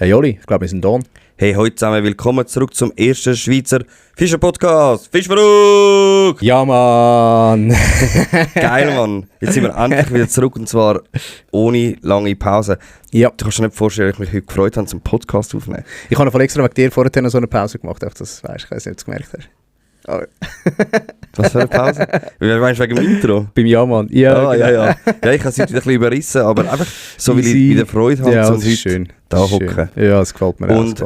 Hey Oli, ich glaube, wir sind da. Hey, heute zusammen, willkommen zurück zum ersten Schweizer Fischer-Podcast. Fischverrückt! Ja, Mann! Geil, Mann. Jetzt sind wir endlich wieder zurück und zwar ohne lange Pause. Ja. Du kannst dir nicht vorstellen, dass ich mich heute gefreut habe, zum Podcast aufzunehmen. Ich habe von extra wegen dir vorher noch so eine Pause gemacht, ob das weißt, ich weiß nicht, ob du es gemerkt hast. Aber Was für eine Pause? Wie meinst du wegen dem Intro? beim Ja, Mann. Ja, Ja, ja. Ja, ich habe es heute wieder ein bisschen überrissen, aber einfach so, weil ich wieder Freude habe, ja, zum das ist heute schön. da Das ist hocken. schön. Ja, es gefällt mir auch. Und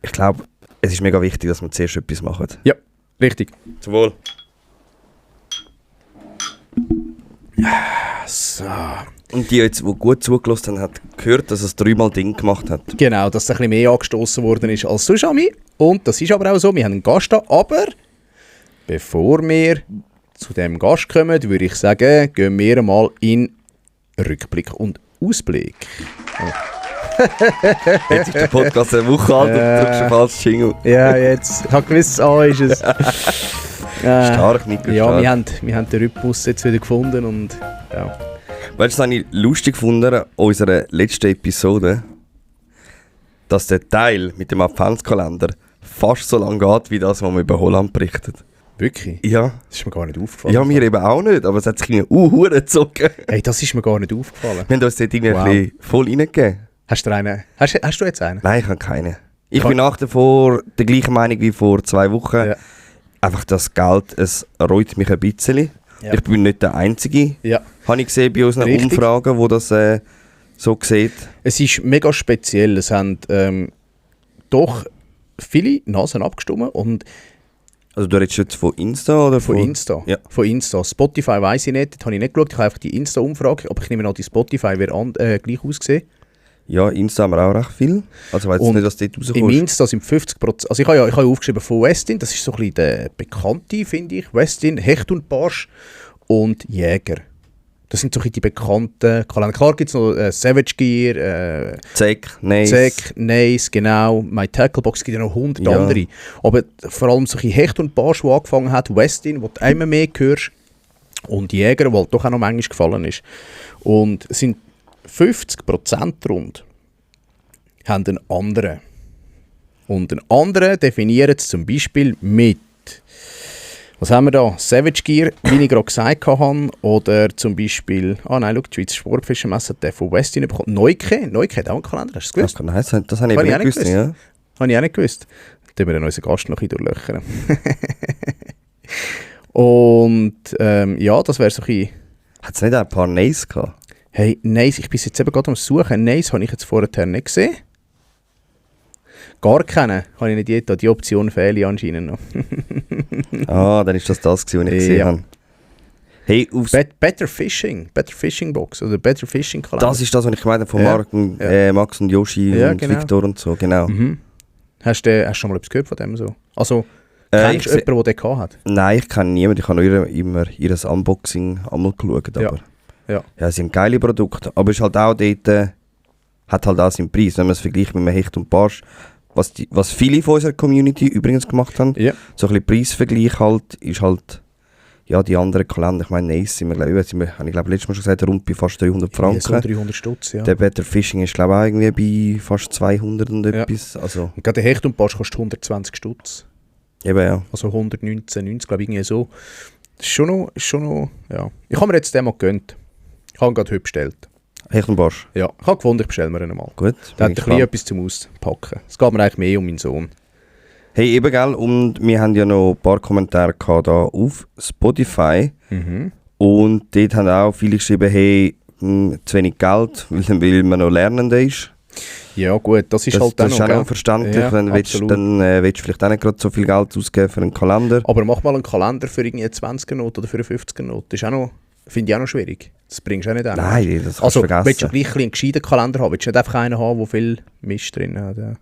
ich glaube, es ist mega wichtig, dass wir zuerst etwas machen. Ja, richtig. Zum Wohl. So. Und die jetzt, die gut zugelassen haben, hat gehört, dass es 3-mal Ding gemacht hat. Genau, dass es ein bisschen mehr angestoßen worden ist als sonst. Und das ist aber auch so, wir haben einen Gast da, aber bevor wir zu dem Gast kommen, würde ich sagen, gehen wir mal in Rückblick und Ausblick. Jetzt ist der Podcast eine Woche alt und du drückst schon falsch Jingle. Ja, jetzt. Ich habe gewusst, ist es. Stark, Nico, Ja, stark. wir haben den Rhythmus jetzt wieder gefunden und ja. Weißt du, das habe ich lustig gefunden an unserer letzten Episode, dass der Teil mit dem Adventskalender fast so lange geht, wie das, was man über Holland berichtet. Wirklich? Ja. Das ist mir gar nicht aufgefallen. Ja, mir eben auch nicht, aber es hat sich irgendwie gezogen. Hey, das ist mir gar nicht aufgefallen. Wir haben uns dort irgendwie Wow. ein bisschen voll reingegeben. Hast du einen? Hast du jetzt einen? Nein, ich habe keine. Ich bin nach wie vor der gleichen Meinung wie vor 2 Wochen. Ja. Einfach das Geld, es reut mich ein bisschen. Ja. Ich bin nicht der Einzige, Ja. habe ich gesehen bei unseren Richtig. Umfragen, wo das so sieht. Es ist mega speziell. Es haben doch viele Nasen abgestimmt und Also du redest jetzt von Insta oder von Insta. Ja. Von Insta. Spotify weiss ich nicht, das habe ich nicht geschaut. Ich habe einfach die Insta-Umfrage, aber ich nehme an, die Spotify wäre gleich ausgesehen. Ja, Insta haben wir auch recht viel. Also ich weiss Und nicht, was dort Im rauskommt. Insta sind 50%. Also ich habe ja aufgeschrieben von Westin, das ist so ein bisschen der Bekannte, finde ich. Westin, Hecht und Barsch und Jäger. Das sind so ein bisschen die bekannten Kalender. Klar gibt es noch Savage Gear, Zeck, Nice. Zack, Nice, genau. My Tacklebox, gibt ja noch 100 Ja. andere. Aber vor allem so ein bisschen Hecht und Barsch, die angefangen hat, Westin, wo du einmal mehr hörst, und Jäger, weil doch auch noch manchmal gefallen ist. Und es sind 50% rund haben einen anderen. Und einen anderen definieren sie zum Beispiel mit, was haben wir da? Savage Gear, wie ich gerade gesagt habe, oder zum Beispiel, nein, schau, die Schweizer Sportfischermesse hat den von Westin bekommen. Neuke hat auch einen Kalender, hast du es gewusst? Das habe ich Habe ich eben auch nicht nicht gewusst. Ja. Habe ich auch nicht gewusst. Da haben wir dann unseren Gast noch ein bisschen durchlöchern. Und ja, das wäre so ein bisschen... Hat es nicht auch ein paar Nice gehabt? Hey, Nice, ich bin jetzt eben gerade am Suchen. Nice habe ich jetzt vorher nicht gesehen. Gar keinen habe ich nicht jeder. Die Option fehle anscheinend noch. Dann ist das gewesen, was ich gesehen Ja. habe. Hey, Better Fishing Box oder Better Fishing Kalender. das ist das, was ich meine von Ja. Mark und, Ja. Max und Yoshi Ja, und genau. Victor und so, genau. Mhm. Hast du schon mal etwas gehört von dem so? Also, kennst ich du jemanden, der den gehabt hat? Nein, ich kenne niemanden. Ich habe nur immer ihr Unboxing einmal geschaut. Ja. Aber Ja. ja, es sind geile Produkte. Aber es ist halt auch dort, hat halt auch seinen Preis. Wenn man es vergleicht mit einem Hecht und Barsch, was viele von unserer Community übrigens gemacht haben, Ja. so ein bisschen Preisvergleich halt, ist halt, ja, die anderen Kalender, ich meine, Nice, habe ich glaube letztes Mal schon gesagt, rund bei fast 300 Franken. So 300 Stutz, ja. Der Better Fishing ist glaube ich auch irgendwie bei fast 200 und Ja. etwas. Also, Und gerade der Hecht und Barsch kostet 120 Stutz. eben ja. Also 119,90, glaube ich, irgendwie so. Das ist schon noch, ja. Ich habe mir jetzt den mal gegönnt. Ich habe ihn gerade heute bestellt. Hecht und Barsch. Ja, ich habe gefunden, ich bestelle mir ihn mal. Gut. Der hat bin ein bisschen gespannt. etwas zum Auspacken. Es geht mir eigentlich mehr um meinen Sohn. Hey, eben gell, und wir haben ja noch ein paar Kommentare gehabt da auf Spotify. Mhm. Und dort haben auch viele geschrieben, hey, zu wenig Geld, weil man noch Lernender ist. Ja gut, das ist Das, halt das ist auch gell? noch verständlich, Ja, wenn absolut. willst du vielleicht auch nicht gerade so viel Geld ausgeben für einen Kalender. Aber mach mal einen Kalender für irgendwie eine 20er-Note oder für eine 50er-Note. Das ist auch noch, finde ich auch noch schwierig. Das bringst du auch nicht an. Nein, das kannst Also, du willst du vergessen. gleich einen gescheiten Kalender haben? Willst du nicht einfach einen haben, der viel Mist drin hat? Ja.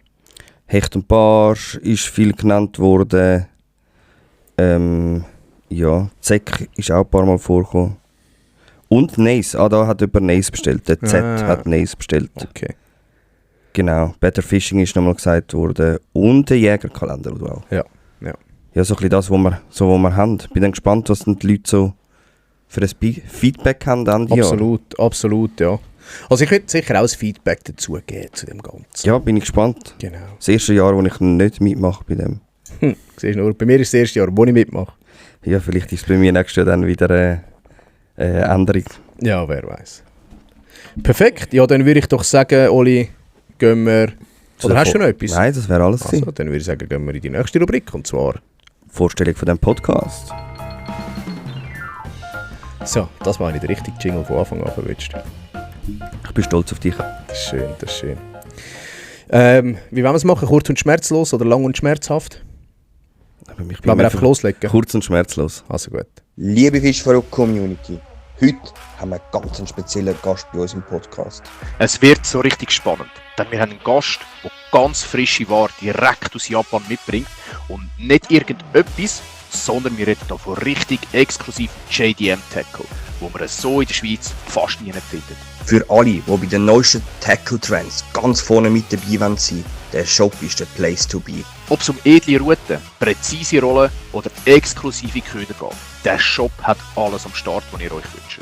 Hecht und Barsch ist viel genannt worden. Ja, Zeck ist auch ein paar Mal vorgekommen. Und Nice, da hat jemand Nice bestellt. Der Z hat Nice bestellt. Okay. Genau, Better Fishing ist nochmal gesagt worden. Und der Jägerkalender auch. Ja. Ja, so ein bisschen das, was wir haben. Bin dann gespannt, was denn die Leute so für ein Feedback haben an die Jahr. Absolut, ja. Also ich würde sicher auch ein Feedback dazu geben zu dem Ganzen. Ja, bin ich gespannt. Genau. Das erste Jahr, wo ich nicht mitmache bei dem. Siehst du nur, bei mir ist das erste Jahr, wo ich mitmache. Ja, vielleicht ist es bei mir nächstes Jahr dann wieder eine Änderung. Ja, wer weiß. Perfekt, ja, dann würde ich doch sagen, Oli, gehen wir... Oder hast du noch etwas? Nein, das wäre alles. Also, dann würde ich sagen, gehen wir in die nächste Rubrik, und zwar... Vorstellung von diesem Podcast. So, das war nicht der richtige Jingle von Anfang an verwünscht. Ich bin stolz auf dich. Das ist schön, das ist schön. Wie wollen wir es machen? Kurz und schmerzlos oder lang und schmerzhaft? Aber ich Wollen wir einfach loslegen? Kurz und schmerzlos. Also gut. Liebe Fischverrückt-Community, heute haben wir einen ganz speziellen Gast bei uns im Podcast. Es wird so richtig spannend, denn wir haben einen Gast, der ganz frische Ware direkt aus Japan mitbringt und nicht irgendetwas, sondern wir reden hier von richtig exklusiven JDM-Tackle, wo man so in der Schweiz fast nie findet. Für alle, die bei den neuesten Tackle-Trends ganz vorne mit dabei sein wollen, der Shop ist der Place to be. Ob es um edle Routen, präzise Rollen oder exklusive Köder geht, der Shop hat alles am Start, was ihr euch wünscht.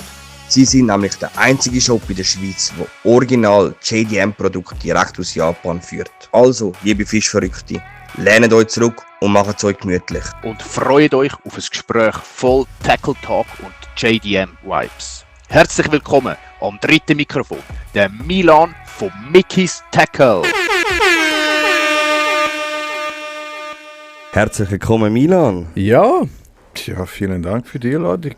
Sie sind nämlich der einzige Shop in der Schweiz, der original JDM-Produkte direkt aus Japan führt. Also, liebe Fischverrückte, lehnt euch zurück und macht es euch gemütlich. Und freut euch auf ein Gespräch voll Tackle Talk und JDM-Vibes. Herzlich willkommen am dritten Mikrofon, der Milan von Mickey's Tackle. Herzlich willkommen, Milan. Ja, Ja, vielen Dank für die Einladung.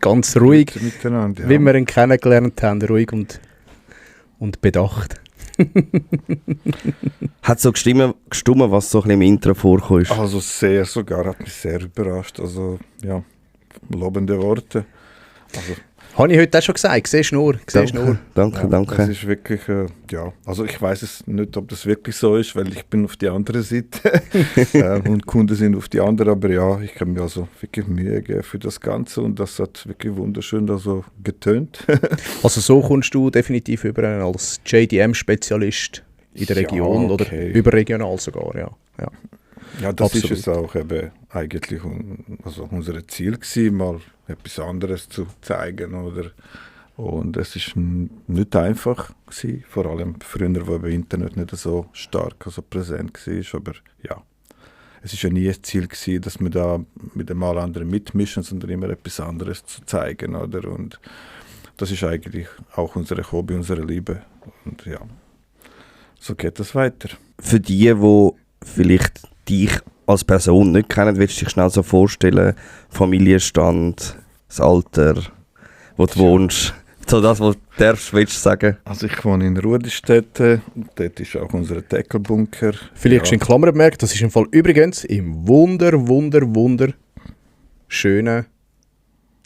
ganz ruhig, Miteinander. Ja. wie wir ihn kennengelernt haben, ruhig und bedacht. Hat so gestimmt, was so ein bisschen im Intro vorkommt? Also sehr sogar, hat mich sehr überrascht. Also ja, lobende Worte. Also, Habe ich heute auch schon gesagt, siehst du nur. Danke. Das ist wirklich, ja, also ich weiß es nicht, ob das wirklich so ist, weil ich bin auf die andere Seite und Kunden sind auf die andere, aber ja, ich habe mir also wirklich Mühe gegeben für das Ganze und das hat wirklich wunderschön also getönt. Also so kommst du definitiv über als JDM-Spezialist in der Region Ja, oder okay. überregional sogar, ja. Ja, das Absolut. ist es auch eben eigentlich also unser Ziel gewesen, mal etwas anderes zu zeigen, oder? Und es ist nicht einfach gewesen, vor allem früher, wo eben Internet nicht so stark, also präsent war, aber ja, es ist ja nie ein Ziel gewesen, dass wir da mit dem mal anderen mitmischen, sondern immer etwas anderes zu zeigen, oder? Und das ist eigentlich auch unsere Hobby, unsere Liebe, und ja, so geht das weiter. Für die vielleicht dich als Person nicht kennen, willst du dich schnell so vorstellen, Familienstand, das Alter, wo du wohnst, so das, was du darfst, willst du sagen? Also ich wohne in Rudistätte, dort ist auch unser Tackle-Bunker. Vielleicht hast du in Klammern bemerkt, das ist im Fall übrigens im wunderschönen...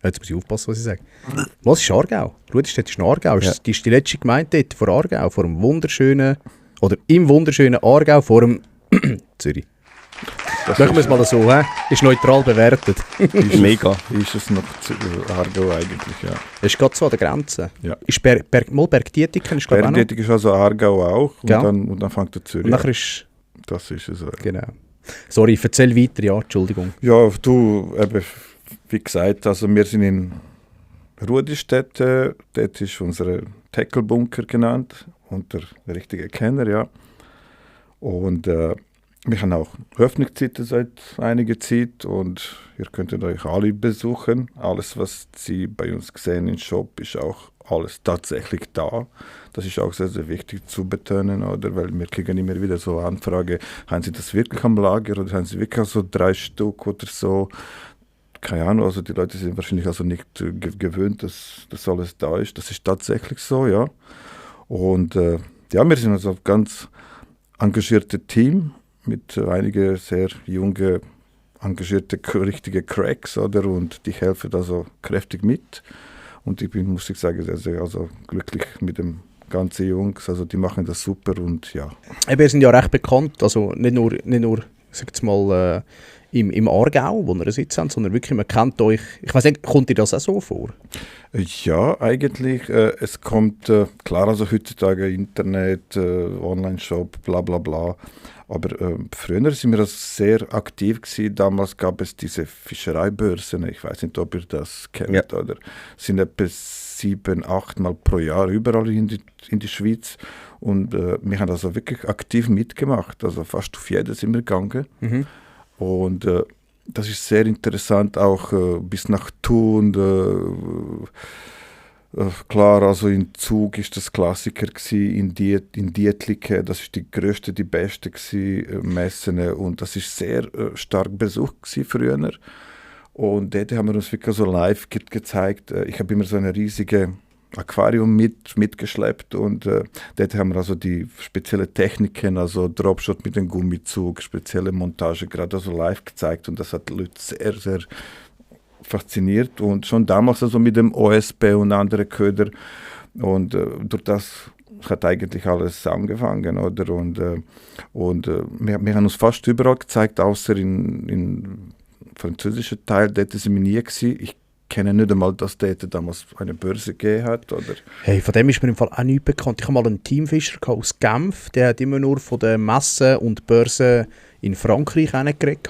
Jetzt muss ich aufpassen, was ich sage. Was ist Aargau? Rudistätte ist in Aargau. Ja. Das ist die letzte Gemeinde dort vor Aargau, vor dem wunderschönen... Oder im wunderschönen Aargau vor dem... Zürich. Machen wir es mal so, he? Ist neutral bewertet. Mega. Ist es noch Aargau eigentlich, ja. Das ist gerade so an der Grenze. Ja. Ist Bergdietiken, ist glaube ich auch noch. Bergdietик ist also Aargau auch Gell? und dann fängt der Zürich Und nachher an. ist... Das ist es. Genau. Sorry, erzähl weiter, ja, Entschuldigung. Ja, du, eben, wie gesagt, also wir sind in Rudistätte, dort ist unser Tackle-Bunker genannt und der richtige Kenner, ja. Und wir haben auch Öffnungszeiten seit einiger Zeit und ihr könntet euch alle besuchen. Alles, was Sie bei uns sehen im Shop, ist auch alles tatsächlich da. Das ist auch sehr, sehr wichtig zu betonen, oder? Weil wir kriegen immer wieder so Anfragen, haben Sie das wirklich am Lager oder haben Sie wirklich so 3 Stück oder so? Keine Ahnung, also die Leute sind wahrscheinlich also nicht gewöhnt, dass das alles da ist. Das ist tatsächlich so, ja. Und ja, wir sind also ein ganz engagiertes Team mit einigen sehr junge, engagierte, richtige Cracks, oder? Und die helfen also kräftig mit. Und ich bin, muss ich sagen, sehr, sehr also glücklich mit dem ganzen Jungs. Also die machen das super und ja. Wir sind ja recht bekannt, also nicht nur sag jetzt mal, im Aargau, wo ihr sitzt, sondern wirklich, man kennt euch. Ich weiss nicht, kommt dir das auch so vor? Ja, eigentlich. Es kommt, klar, also heutzutage Internet, Online-Shop, bla bla bla. Aber früher sind wir sehr aktiv gewesen. Damals gab es diese Fischereibörsen. Ich weiß nicht, ob ihr das kennt. Ja. Oder sind etwa 7-8 Mal pro Jahr überall in die Schweiz. Und wir haben also wirklich aktiv mitgemacht. Also fast auf jedes sind wir gegangen. Mhm. Und das ist sehr interessant, auch bis nach Thun. Klar, also in Zug ist das Klassiker gewesen, in Dietlikon, das ist die grösste, die beste gewesen, Messen, und das ist sehr stark besucht gewesen früher. Und dort haben wir uns wirklich so live gezeigt. Ich habe immer so eine riesige Aquarium mitgeschleppt, und dort haben wir also die spezielle Techniken, also Dropshot mit dem Gummizug, spezielle Montage gerade so live gezeigt, und das hat die Leute sehr, sehr fasziniert, und schon damals also mit dem OSB und anderen Köder, und durch das hat eigentlich alles angefangen, oder? Und wir haben uns fast überall gezeigt, außer in französischen Teil, dort sind wir nie gewesen. Ich kenne nicht einmal, dass dort damals eine Börse gegeben hat, oder? Hey, von dem ist mir im Fall auch nichts bekannt. Ich habe mal einen Teamfischer aus Genf, der hat immer nur von den Messen und Börsen in Frankreich geredet,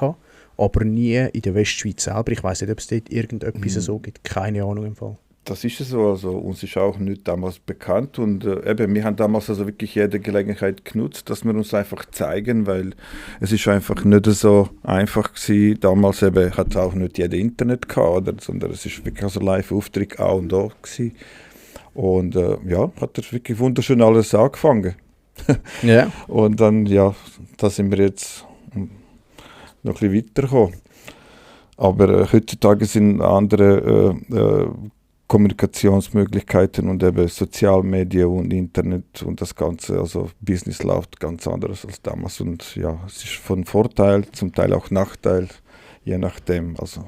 aber nie in der Westschweiz selber. Ich weiss nicht, ob es dort irgendetwas so gibt. Keine Ahnung im Fall. Das ist es so, also uns ist auch nicht damals bekannt, und eben, wir haben damals also wirklich jede Gelegenheit genutzt, dass wir uns einfach zeigen, weil es ist einfach nicht so einfach gewesen. Damals eben hat auch nicht jeder Internet gehabt, oder? Sondern es ist wirklich also Live-Auftritt auch und da gewesen. Und ja, hat das wirklich wunderschön alles angefangen. Ja. Und dann, ja, da sind wir jetzt noch ein bisschen weitergekommen. Aber heutzutage sind andere Kommunikationsmöglichkeiten und eben Sozialmedien und Internet und das Ganze, also Business läuft ganz anders als damals, und ja, es ist von Vorteil, zum Teil auch Nachteil, je nachdem, also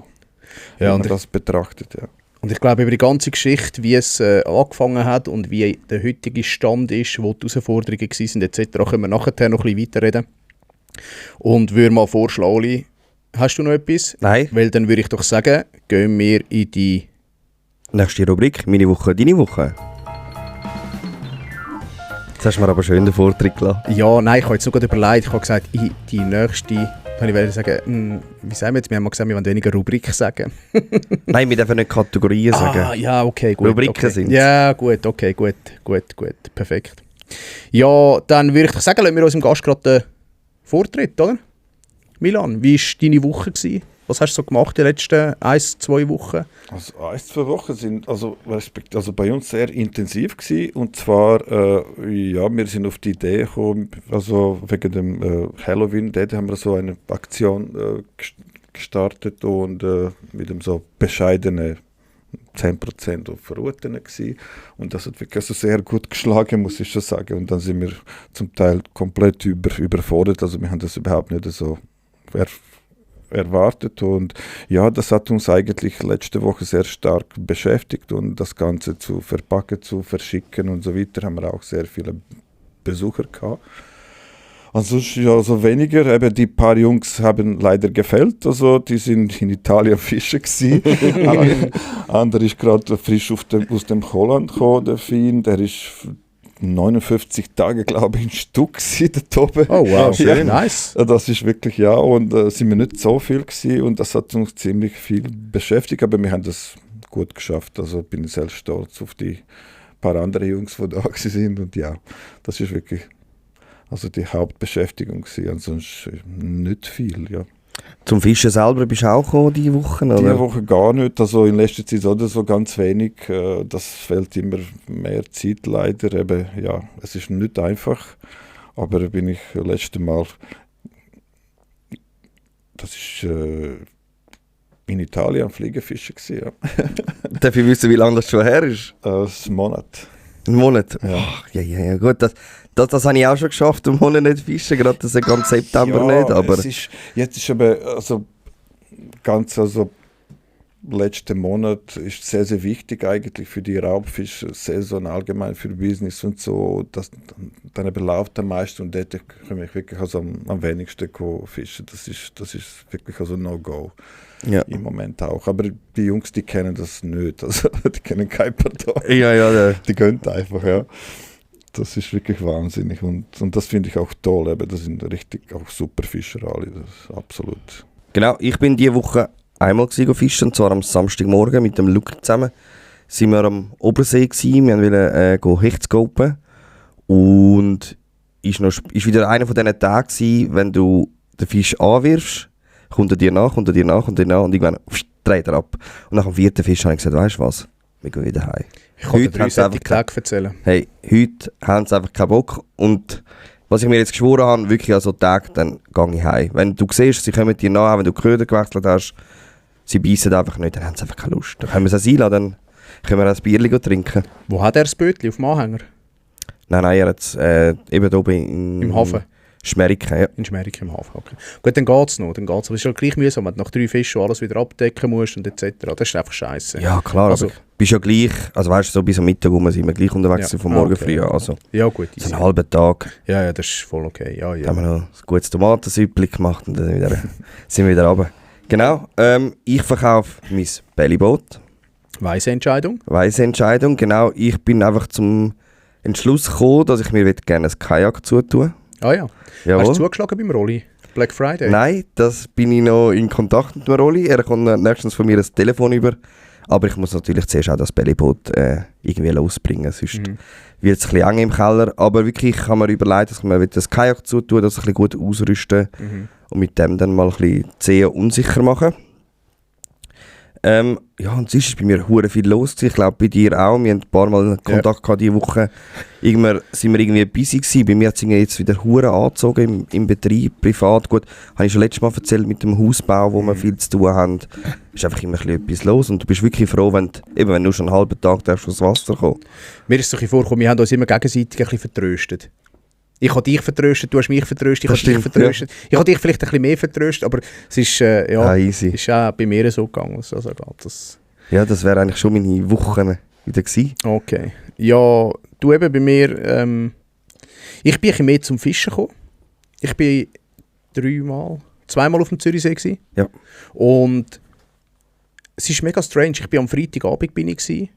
wie man das betrachtet, ja. Und ich glaube, über die ganze Geschichte, wie es angefangen hat und wie der heutige Stand ist, wo die Herausforderungen waren etc., können wir nachher noch ein bisschen weiterreden. Und würde mal vorschlagen, Oli, hast du noch etwas? Nein. Weil dann würde ich doch sagen, gehen wir in die Nächste Rubrik, meine Woche, deine Woche. Jetzt hast du mir aber schön den Vortritt gelassen. Ja, nein, ich habe jetzt nur gerade überlegt. Ich habe gesagt, die nächste, kann ich sagen, wie sagen wir jetzt? Wir haben mal gesagt, wir wollen weniger Rubrik sagen. Nein, wir dürfen nicht Kategorien sagen. Ja, okay, gut. Rubriken okay. sind es. Ja, gut, okay, gut, perfekt. Ja, dann würde ich doch sagen, lassen wir unserem Gast gerade den Vortritt, oder? Milan, wie war deine Woche gewesen? Was hast du so gemacht die letzten 1-2 Wochen? Also 1-2 Wochen sind also bei uns sehr intensiv gewesen, und zwar, ja, wir sind auf die Idee gekommen, also wegen dem Halloween, dort haben wir so eine Aktion gestartet, und mit dem so bescheidenen 10% auf Routen gewesen, und das hat wirklich also sehr gut geschlagen, muss ich schon sagen, und dann sind wir zum Teil komplett überfordert, also wir haben das überhaupt nicht so erwartet, und ja, das hat uns eigentlich letzte Woche sehr stark beschäftigt, und das Ganze zu verpacken, zu verschicken und so weiter, haben wir auch sehr viele Besucher gehabt. Ansonsten ja, so weniger, eben die paar Jungs haben leider gefällt, also die sind in Italien fischen gewesen. Andere ist gerade frisch aus dem Holland gekommen, der Finn, der ist 59 Tage, glaube ich, ein Stück dort oben. Oh wow, ja, nice. Das ist wirklich, ja, und sind wir nicht so viel gewesen, und das hat uns ziemlich viel beschäftigt, aber wir haben das gut geschafft, also bin ich sehr stolz auf die paar andere Jungs, die da sind, und ja, das ist wirklich also die Hauptbeschäftigung gewesen, ansonsten nicht viel, ja. Zum Fischen selber bist du auch gekommen diese Woche, oder? Diese Woche gar nicht, also in letzter Zeit oder so ganz wenig, das fehlt immer mehr Zeit leider, eben, ja, es ist nicht einfach, aber bin ich letztes Mal, das ist in Italien am Fliegenfischen gewesen, ja. Darf ich wissen, wie lange das schon her ist? Ein Monat. Ein Monat? Ja. Ach, ja, gut, das habe ich auch schon geschafft, um Monat nicht fischen, gerade den ganzen September ja, nicht, aber... Jetzt ist aber also ganz, also letzten Monat ist sehr, sehr wichtig eigentlich für die Raubfischsaison, allgemein für Business und so. Dann läuft am meisten und dort kann ich wirklich also am wenigsten fischen. Das ist wirklich also No-Go im Moment auch. Aber die Jungs, die kennen das nicht. Also die kennen kein Pardon. Die gehen einfach, ja. Das ist wirklich wahnsinnig und das finde ich auch toll. Eben. Das sind richtig auch super Fischer alle, das ist absolut. Genau, ich bin diese Woche einmal fischen, und zwar am Samstagmorgen mit dem Luke zusammen. Sind wir am Obersee gewesen, wir wollten Hecht scopen und ist wieder einer von diesen Tagen gewesen, wenn du den Fisch anwirfst, kommt er dir nach und irgendwann dreht er ab. Und nach dem 4. Fisch habe ich gesagt, weißt du was, wir gehen wieder heim. Ich kann dir 3 solche Tage erzählen. Hey, heute haben sie einfach keinen Bock und was ich mir jetzt geschworen habe, wirklich an so Tagen, dann gehe ich heim. Wenn du siehst, sie kommen dir nach, wenn du Köder gewechselt hast, sie beißen einfach nicht, dann haben sie einfach keine Lust. Dann können wir es einladen, dann können wir ein Bierchen trinken. Wo hat er das Bötchen? Auf dem Anhänger? Nein, er hat es eben oben im Hafen? Schmeriken, ja. In Schmeriken im Hafen, okay. Gut, dann geht es noch. Aber es ist halt gleich mühsam, wenn du nach 3 Fischen alles wieder abdecken musst und etc. Das ist einfach scheiße. Ja, klar, also, bist ja gleich, also weißt du, so bis am Mittag sind wir gleich unterwegs vom Morgen früh an. Also, ja, gut. So einen halben Tag. Ja, das ist voll okay. Ja. Dann haben wir noch ein gutes Tomatensüppli gemacht und dann sind wir wieder runter. Genau, ich verkaufe mein Bellyboot. Weise Entscheidung, genau. Ich bin einfach zum Entschluss gekommen, dass ich mir gerne ein Kajak zutun. Ah ja. Jawohl. Hast du zugeschlagen beim Rolli? Black Friday? Nein, das bin ich noch in Kontakt mit dem Rolli. Er kommt nächstens von mir ein Telefon über. Aber ich muss natürlich zuerst auch das Bellyboot irgendwie losbringen, sonst wird es ein bisschen eng im Keller. Aber wirklich, ich habe mir überlegt, dass man das Kajak zutun, das ein bisschen gut ausrüsten und mit dem dann mal ein bisschen zäh unsicher machen. Ja, und sonst ist bei mir hure viel los gewesen. Ich glaube, bei dir auch. Wir haben ein paar Mal Kontakt gehabt diese Woche. Irgendwann sind wir irgendwie busy gewesen. Bei mir hat es jetzt wieder hure angezogen im Betrieb, privat. Gut, habe ich schon letztes Mal erzählt mit dem Hausbau, wo wir viel zu tun haben. Ist einfach immer etwas los und du bist wirklich froh, wenn du schon einen halben Tag aufs Wasser kommst. Mir ist es so ein bisschen vorgekommen, wir haben uns immer gegenseitig ein bisschen vertröstet. Ich habe dich vertröstet, du hast mich vertröstet, ich habe dich vertröstet. Ja. Ich habe dich vielleicht ein bisschen mehr vertröstet, aber es ist, easy. Ist auch bei mir so gegangen. Also, ja, das wäre eigentlich schon meine Wochen wieder gewesen. Okay. Ja, du eben bei mir, ich bin ein bisschen mehr zum Fischen gekommen. Ich bin 2-mal auf dem Zürichsee gewesen. Ja. Und es ist mega strange, ich bin am Freitagabend gewesen.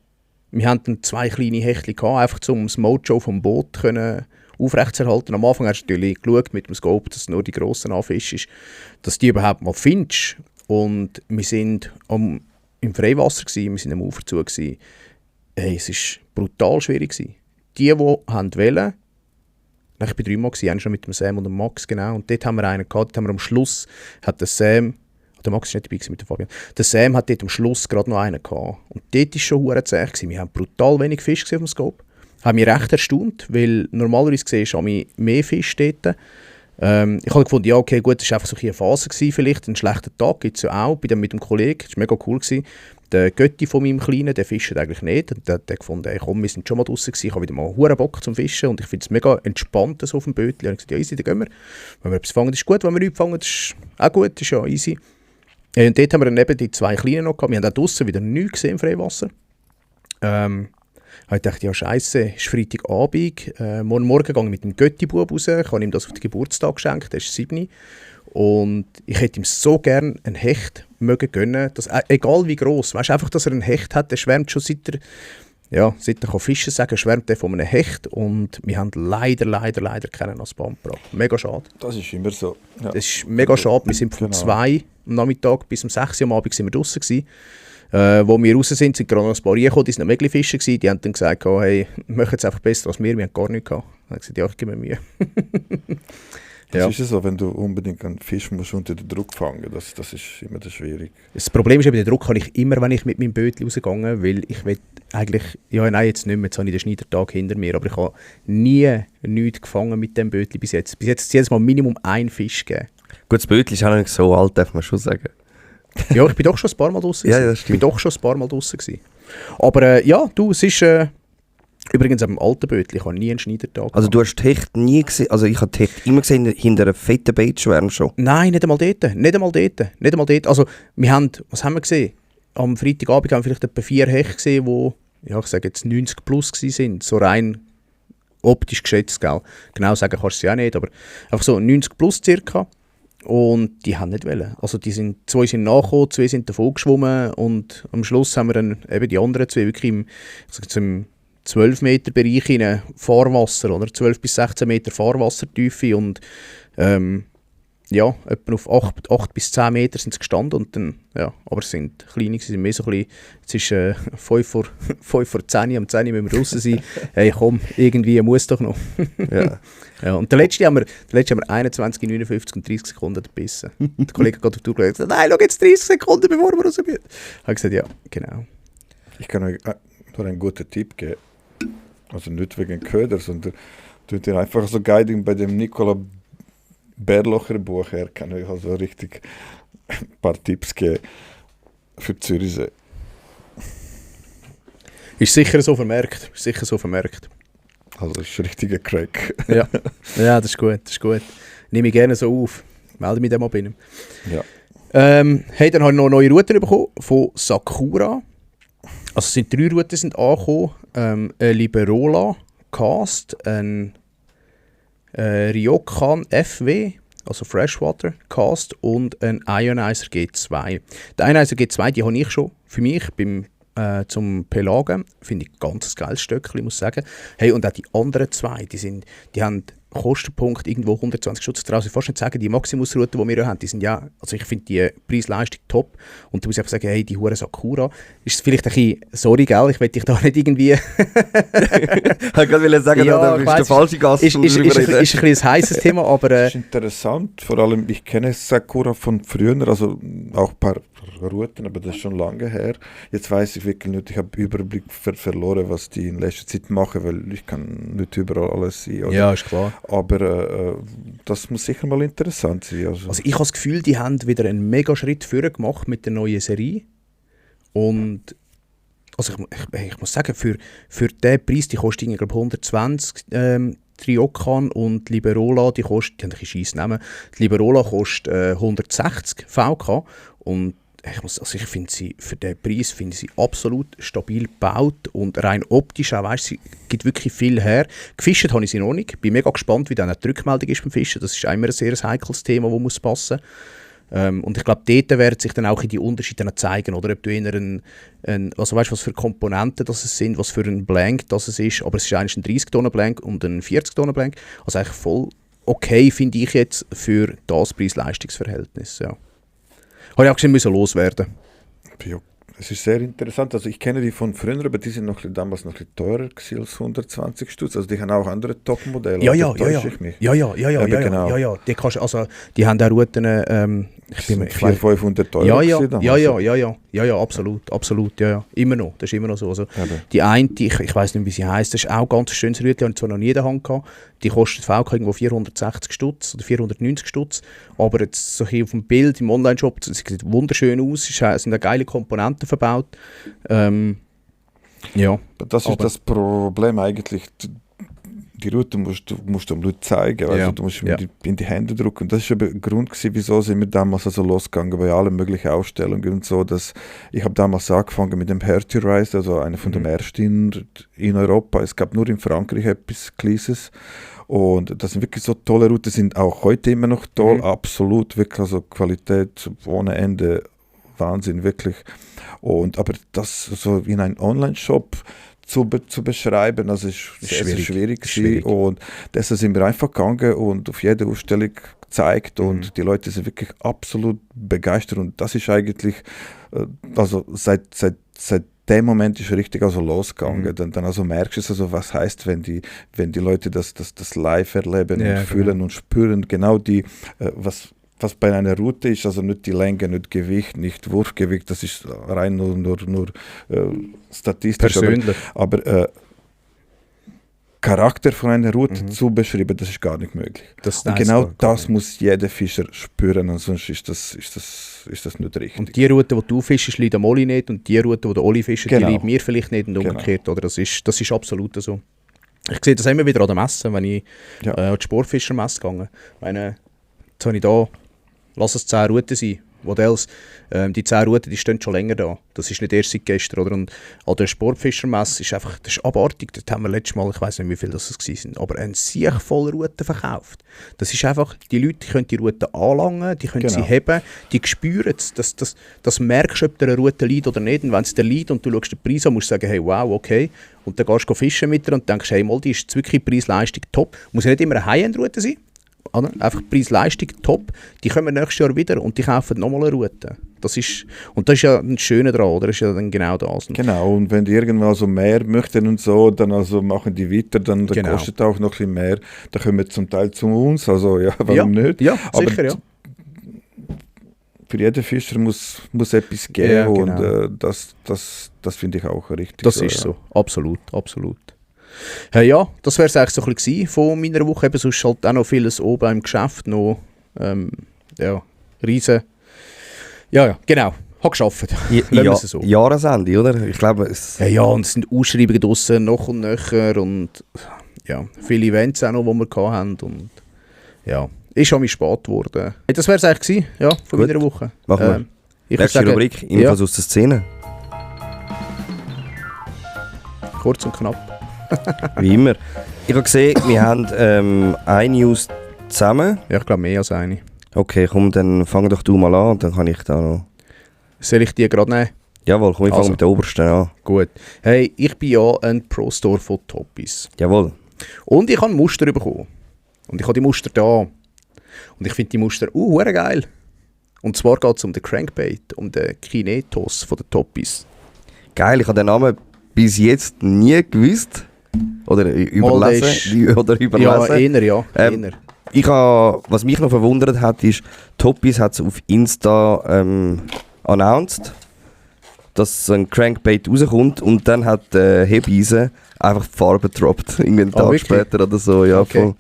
Wir hatten 2 kleine Hechtchen gehabt, einfach um das Mojo vom Boot können aufrechtzuerhalten. Am Anfang hast du natürlich geschaut mit dem Scope, dass nur die grossen Anfische ist, dass die überhaupt mal findest. Und wir sind im Freiwasser gewesen, wir sind am Ufer zu gewesen. Hey, es war brutal schwierig gewesen. Die wollten, ich bin 3-mal gewesen, einer schon mit dem Sam und dem Max, genau. Und dort haben wir einen gehabt, dort haben wir am Schluss, hat der Sam, der Max war nicht dabei mit dem Fabian, der Sam hat dort am Schluss gerade noch einen gehabt. Und dort war schon verdammt zäh gewesen. Wir haben brutal wenig Fisch gesehen auf dem Scope. Hat mich recht erstaunt, weil normalerweise siehst du mehr Fisch dort. Ich habe gefunden, ja okay, gut, das war einfach so eine Phase gewesen, vielleicht. Einen schlechten Tag gibt es ja auch, mit dem Kollegen, das war mega cool gewesen. Der Götti von meinem Kleinen, der fischt eigentlich nicht. Und der hat gefunden, hey, komm, wir sind schon mal draußen gewesen, ich habe wieder mal einen Bock zum Fischen und ich finde es mega entspannt so auf dem Bötchen. Ich habe gesagt, ja easy, dann gehen wir. Wenn wir etwas fangen, ist gut, wenn wir nichts fangen, das ist auch gut, das ist ja easy. Und dort haben wir dann eben die 2 Kleinen noch gehabt. Wir haben auch draußen wieder nichts gesehen im Freiwasser. Ich dachte, ja scheisse, es ist Freitagabend, morgen gehe ich mit dem Götti-Bub raus, ich habe ihm das auf den Geburtstag geschenkt, der ist 7. Und ich hätte ihm so gerne einen Hecht mögen gönnen, dass, egal wie gross, weißt, einfach, dass er einen Hecht hat, der schwärmt schon seit er Fischen sagen, schwärmt er von einem Hecht und wir haben leider keinen ans Band gebracht. Mega schade. Das ist immer so. Ja. Das ist mega schade, wir sind von 2 am Nachmittag bis um 6 am Abend sind wir draussen gewesen. Wo wir raus sind gerade noch ein paar reingekommen, die sind noch Möglich-Fische gewesen. Die haben dann gesagt, hey, wir machen es einfach besser als wir haben gar nichts gehabt. Dann habe ich gesagt, ja, ich gebe mir Mühe. Das ist ja so, wenn du unbedingt einen Fisch musst unter den Druck fangen, das ist immer das schwierig. Das Problem ist eben, den Druck habe ich immer, wenn ich mit meinem Bötchen rausgegangen, weil ich will eigentlich, jetzt nicht mehr, jetzt habe ich den Schneidertag hinter mir, aber ich habe nie nichts gefangen mit dem Bötchen bis jetzt. Bis jetzt hat es jedes Mal Minimum 1 Fisch gegeben. Gut, das Bötchen ist auch nicht so alt, darf man schon sagen. Ja, ich bin doch schon ein paar Mal draussen. Ja, das stimmt. Aber es ist übrigens am alten Bötchen, ich habe nie einen Schneidertag. Also du hast die Hecht nie gesehen, also ich habe die Hecht immer gesehen hinter einem fetten Beitschwärm schon. Nein, nicht einmal dort. Also wir haben, was haben wir gesehen? am Freitagabend haben wir vielleicht etwa 4 Hechte gesehen, die, ja, ich sage jetzt 90 plus waren, so rein optisch geschätzt, gell? Genau sagen kannst du sie auch nicht, aber einfach so 90 plus circa. Und die haben nicht wollen. Also 2 sind nachgekommen, 2 sind davon geschwommen und am Schluss haben wir dann eben die anderen 2 wirklich im 12 Meter Bereich in Fahrwasser, oder 12 bis 16 Meter Fahrwassertiefe und ja, etwa auf 8 bis 10 Meter sind sie gestanden und dann, ja, aber es sind kleine, sie sind mehr so ein bisschen, es ist 5 vor 10, am 10 müssen wir raus sein, hey komm, irgendwie muss doch noch. Ja. Ja, und der letzte haben wir 21, 59 und 30 Sekunden gebissen. Der Kollege hat gerade auf die Tour gesagt, nein, schau jetzt 30 Sekunden, bevor wir raus müssen. Ich habe gesagt, ja, genau. Ich kann euch nur einen guten Tipp geben. Also nicht wegen Köder, sondern tut ihr einfach so Guiding bei dem Nicola Bärlocher Buch her. Kann euch also richtig ein paar Tipps geben für Zürichsee. Ist sicher so vermerkt. Also das ist ein richtiger Crack. Ja, das ist gut. Nehme ich gerne so auf. Melde mich dann mal bei ihm. Ja. Hey, dann habe ich noch neue Routen bekommen von Sakura. Also es sind 3 Routen sind angekommen. Ein Liberola Cast, ein Ryokan FW, also Freshwater Cast und ein Ionizer G2. Der Ionizer G2, die habe ich schon für mich zum Pelagen. Finde ich ganz geiles Stöckchen, muss ich sagen. Hey, und auch die anderen 2, die haben Kostenpunkt irgendwo 120 Stutz draus. Ich kann fast nicht sagen, die Maximus-Routen, die wir haben, die sind ja, also ich finde die Preis-Leistung top. Und du musst einfach sagen, hey, die hure Sakura, ist vielleicht ein bisschen, sorry, gell, ich will dich da nicht irgendwie... Ich wollte gerade sagen, ja, da bist der falsche Gast. Ist ein bisschen ein heißes Thema, aber... Das ist interessant, vor allem, ich kenne Sakura von früher, also auch ein paar Routen, aber das ist schon lange her. Jetzt weiß ich wirklich nicht, ich habe Überblick verloren, was die in letzter Zeit machen, weil ich kann nicht überall alles sehen. Oder? Ja, ist klar. Aber das muss sicher mal interessant sein. Also ich habe das Gefühl, die haben wieder einen mega Schritt vorwärts gemacht mit der neuen Serie. Und also ich muss sagen, für den Preis, die kostet glaube 120 Ryokan und Liberola, die haben ein bisschen Scheiss nehmen. Die Liberola kostet 160 VK und ich finde sie für den Preis absolut stabil gebaut und rein optisch auch, weißt, sie gibt wirklich viel her. Gefischt habe ich sie noch nicht. Bin mega gespannt, wie dann auch die Rückmeldung ist beim Fischen. Das ist immer ein sehr heikles Thema, das muss passen. Und ich glaube, dort werden sich dann auch die Unterschiede dann zeigen, oder ob du eher also weißt, was für Komponenten das es sind, was für ein Blank das es ist, aber es ist eigentlich ein 30-Tonnen-Blank und ein 40-Tonnen-Blank. Also eigentlich voll okay, finde ich jetzt, für das Preis-Leistungs-Verhältnis, ja. Habe ich auch gesehen, loswerden. Ja, es ist sehr interessant. Also ich kenne die von früher, aber die sind damals noch ein bisschen teurer als 120 Stutz. Also die haben auch andere Top-Modelle. Ja. Genau. Die kannst, also die haben auch Routen. Ich bin 400-500 Euro. Ja, absolut, ja. Immer noch, das ist immer noch so. Also, die eine, ich weiss nicht, wie sie heisst, das ist auch ein ganz schönes Rütli, habe ich zwar noch nie in der Hand gehabt. Die kostet VK irgendwo 460 Stutz oder 490 Stutz. Aber jetzt so hier auf dem Bild im Online-Shop, sie sieht wunderschön aus, es sind geile Komponenten verbaut. Ja. Das ist das Problem eigentlich. Die Route musst du dem Leuten zeigen, also du musst in die Hände drücken. Und das ist ein Grund gewesen, wieso sind wir damals also losgegangen bei allen möglichen Ausstellungen und so. Dass ich habe damals angefangen mit dem Herturize, also einer von den ersten in Europa. Es gab nur in Frankreich etwas Kleines. Und das sind wirklich so tolle Routen, sind auch heute immer noch toll, absolut, wirklich, also Qualität ohne Ende, Wahnsinn, wirklich. Aber das so in einem Online-Shop zu beschreiben, also ist schwierig. Und deshalb sind wir einfach gegangen und auf jede Ausstellung gezeigt und die Leute sind wirklich absolut begeistert und das ist eigentlich, also seit dem Moment ist richtig also losgegangen. Dann also merkst du also, was heißt, wenn die Leute das live erleben und fühlen und spüren, genau die, was bei einer Route ist, also nicht die Länge, nicht Gewicht, nicht Wurfgewicht, das ist rein nur statistisch. Persönlich. Aber Charakter von einer Route zu beschreiben, das ist gar nicht möglich. Und genau das muss jeder Fischer spüren, ansonsten ist das nicht richtig. Und die Route, die du fischst, liegt am Oli nicht und die Route, die der Oli fischt, die liegt mir vielleicht nicht und umgekehrt. Oder? Das ist absolut so. Ich sehe das immer wieder an der Messe, wenn ich an die Sportfischermesse gehe. Jetzt habe ich da, lass es 10 Routen sein, Models. Die 10 Routen, die stehen schon länger da. Das ist nicht erst seit gestern. Oder? Und an der Sportfischermesse ist einfach, das ist abartig. Dort haben wir letztes Mal, ich weiss nicht, wie viele das waren, aber ein Sieg voller Routen verkauft. Das ist einfach, die Leute die können die Routen anlangen, die können sie heben, die spüren es. Das merkst du, ob der eine Route liegt oder nicht. Und wenn es dir liegt und du schaust den Preis an, musst du sagen, hey, wow, okay. Und dann gehst du fischen mit dir und denkst, hey, mal, die ist wirklich Preis-Leistung top. Muss ja nicht immer eine High-End-Route sein. Einfach Preis-Leistung top, die kommen nächstes Jahr wieder und die kaufen nochmal eine Route. Das ist ja ein Schöne daran, oder? Das ist ja dann genau das. Genau, und wenn die irgendwann so mehr möchten und so, dann also machen die weiter, dann kostet auch noch ein bisschen mehr. Da kommen wir zum Teil zu uns, also ja, warum nicht? Ja, aber sicher, ja. Für jeden Fischer muss etwas geben, ja, genau. Und das finde ich auch richtig. Das ist so, absolut. Hey, ja, das wäre es eigentlich so ein bisschen von meiner Woche. Eben, sonst halt auch noch vieles oben im Geschäft, noch riesen. Ja, genau. Habe gearbeitet. So. Jahresende, oder? Ich glaube, es... Ja, und es sind Ausschreibungen draussen, noch und nöcher und ja, viele Events auch noch, die wir hatten und ja, ist schon mal spät geworden. Hey, das wäre es eigentlich gewesen, ja, von meiner Woche. Machen wir. Nächste Rubrik, Infos aus der Szene. Kurz und knapp. Wie immer. Ich habe gesehen, wir haben eine News zusammen. Ja, ich glaube mehr als eine. Okay, komm, dann fang doch du mal an und dann kann ich da noch... Soll ich die gerade nehmen? Jawohl, komm, ich fange mit der obersten an. Gut. Hey, ich bin ja ein Pro-Store von Toppis. Jawohl. Und ich habe Muster bekommen. Und ich habe die Muster da. Und ich finde die Muster geil. Und zwar geht es um den Crankbait, um den Kinetos von den Toppis. Geil, ich habe den Namen bis jetzt nie gewusst. Oder überlesen. Ja, eher. Was mich noch verwundert hat, ist, Toppis hat es auf Insta announced, dass ein Crankbait rauskommt und dann hat Hebeisen einfach die Farbe gedroppt. Irgendwie einen Tag später oder so. Ja, okay. Voll.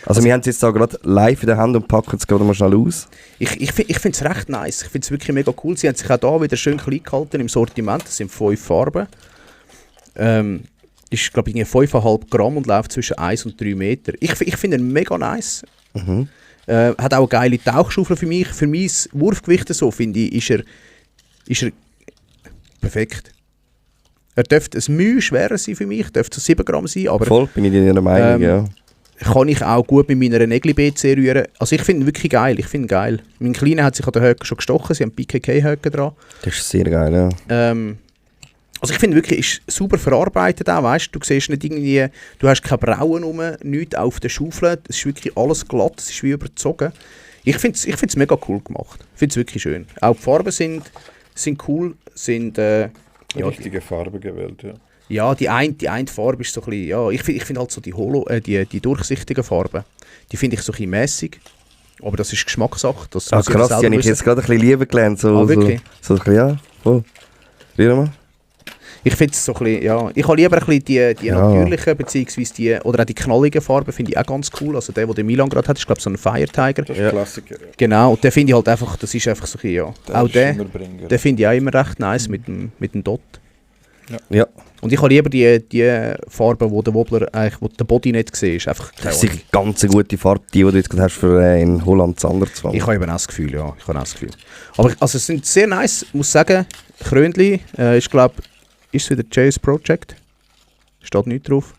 Also wir haben es jetzt da gerade live in der Hand und packen es gerade mal schnell aus. Ich finde es recht nice. Ich finde es wirklich mega cool. Sie haben sich auch da wieder schön klein gehalten im Sortiment. Das sind 5 Farben. Ist, glaube ich, 5,5 Gramm und läuft zwischen 1 und 3 Meter. Ich finde ihn mega nice. Mhm. Hat auch eine geile Tauchschaufel für mich. Für mein Wurfgewicht so, finde ich, ist er perfekt. Er dürfte ein Mühe schwerer sein für mich, dürfte 7 Gramm sein. Aber, voll, bin ich in Ihrer Meinung, ja. Kann ich auch gut mit meiner Nägel-BC rühren. Also ich finde ihn wirklich geil. Geil. Mein Kleiner hat sich an den Höcker schon gestochen. Sie haben PKK-Höcker dran. Das ist sehr geil, ja. Also ich finde wirklich, ist super verarbeitet auch, weißt du, siehst nicht irgendwie, du hast keine Brauen rum, nichts auf der Schaufel, es ist wirklich alles glatt, es ist wie überzogen. Ich finde es mega cool gemacht, ich finde es wirklich schön. Auch die Farben sind cool, sind... richtige Farbe gewählt, ja. Ja, die eine Farbe ist so ein bisschen, ja, ich find halt so die durchsichtigen Farben, die finde ich so ein bisschen mässig, aber das ist Geschmackssache. Das krass, die habe ich jetzt gerade ein bisschen lieber gelernt. Wirklich? So ein bisschen, ja, voll. Rühr mal. Ich finde es so ein bisschen, ja, ich habe lieber ein bisschen die natürlichen, beziehungsweise die, oder auch die knalligen Farben finde ich auch ganz cool. Also der den Milan gerade hat, ist glaube ich so ein Fire Tiger. Das ist ein Klassiker, ja. Genau, und den finde ich halt einfach, das ist einfach so ein bisschen, ja. Auch den finde ich auch immer recht nice mit dem Dot. Ja. Und ich habe lieber die Farben, wo der Wobbler eigentlich, wo der Body nicht siehst. Einfach das ist eine ganz gute Farbe, die du jetzt hast für in Holland Zander zu fangen. Ich habe eben auch das Gefühl, ja. Aber also, es sind sehr nice, ich muss sagen. Krönli, ich glaube, ist es wieder JS Project? Steht nichts drauf.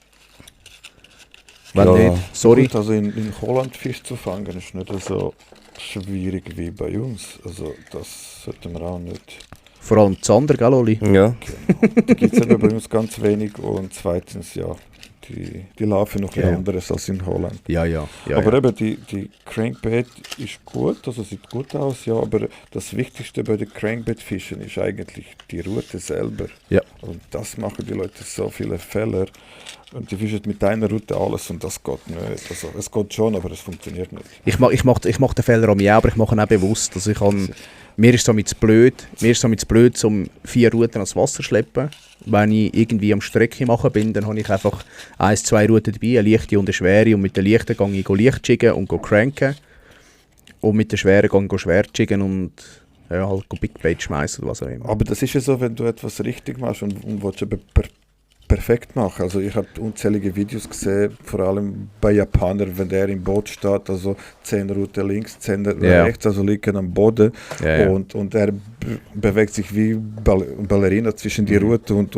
Wenn nicht, sorry. Gut, also in Holland Fisch zu fangen ist nicht so schwierig wie bei uns. Also das sollten wir auch nicht. Vor allem Zander, gell, Oli? Ja. Genau. Die gibt es aber bei uns ganz wenig und zweitens, ja, die laufen noch anderes als in Holland. Ja. Aber eben, die Crankbait ist gut, also sieht gut aus, ja, aber das Wichtigste bei den Crankbait-Fischen ist eigentlich die Route selber. Ja. Und das machen die Leute so viele Fehler. Und die fischen mit einer Route alles und das geht nicht. Also, es geht schon, aber es funktioniert nicht. Ich mach den Fehler an mir auch, aber ich mache ihn auch bewusst. Also mir ist es so blöd, um 4 Routen ans Wasser zu schleppen. Wenn ich irgendwie am Strecke machen bin, dann habe ich einfach 1, 2 Routen dabei, eine leichte und eine schwere. Und mit der leichten gehe ich leicht jiggen und cranken. Und mit der schweren gehe ich schwer jiggen und halt Big Bait schmeißen oder was auch immer. Aber das ist ja so, wenn du etwas richtig machst und willst eben perfekt machen. Also ich habe unzählige Videos gesehen, vor allem bei Japanern, wenn der im Boot steht, also 10 Routen links, 10 rechts, also liegen am Boden und er bewegt sich wie Ballerina zwischen die Routen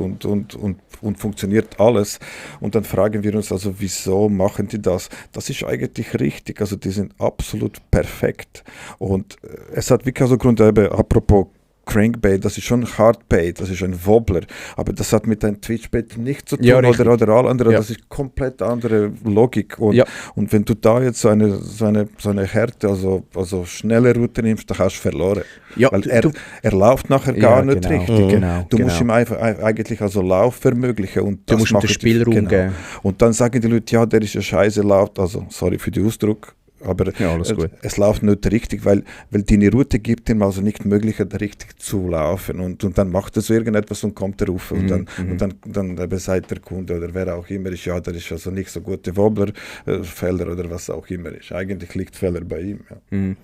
und funktioniert alles. Und dann fragen wir uns also, wieso machen die das? Das ist eigentlich richtig, also die sind absolut perfekt. Und es hat wirklich also Grund, apropos Crankbait, das ist schon ein Hardbait, das ist ein Wobbler, aber das hat mit einem Twitchbait nichts zu tun oder all andere, das ist komplett andere Logik und wenn du da jetzt so eine Härte, also schnelle Route nimmst, dann hast du verloren, weil er läuft nachher gar nicht richtig. Du musst ihm einfach eigentlich also Lauf ermöglichen und du musst ihm den Spielraum geben. Und dann sagen die Leute, ja, der ist ja scheiße laut, also sorry für den Ausdruck, aber es läuft nicht richtig, weil deine Route gibt ihm also nicht die Möglichkeit, richtig zu laufen und dann macht er so irgendetwas und kommt er rauf und dann sagt der Kunde oder wer auch immer ist, ja, der ist also nicht so gute Wobbler, Fehler oder was auch immer ist. Eigentlich liegt Fehler bei ihm. Ja.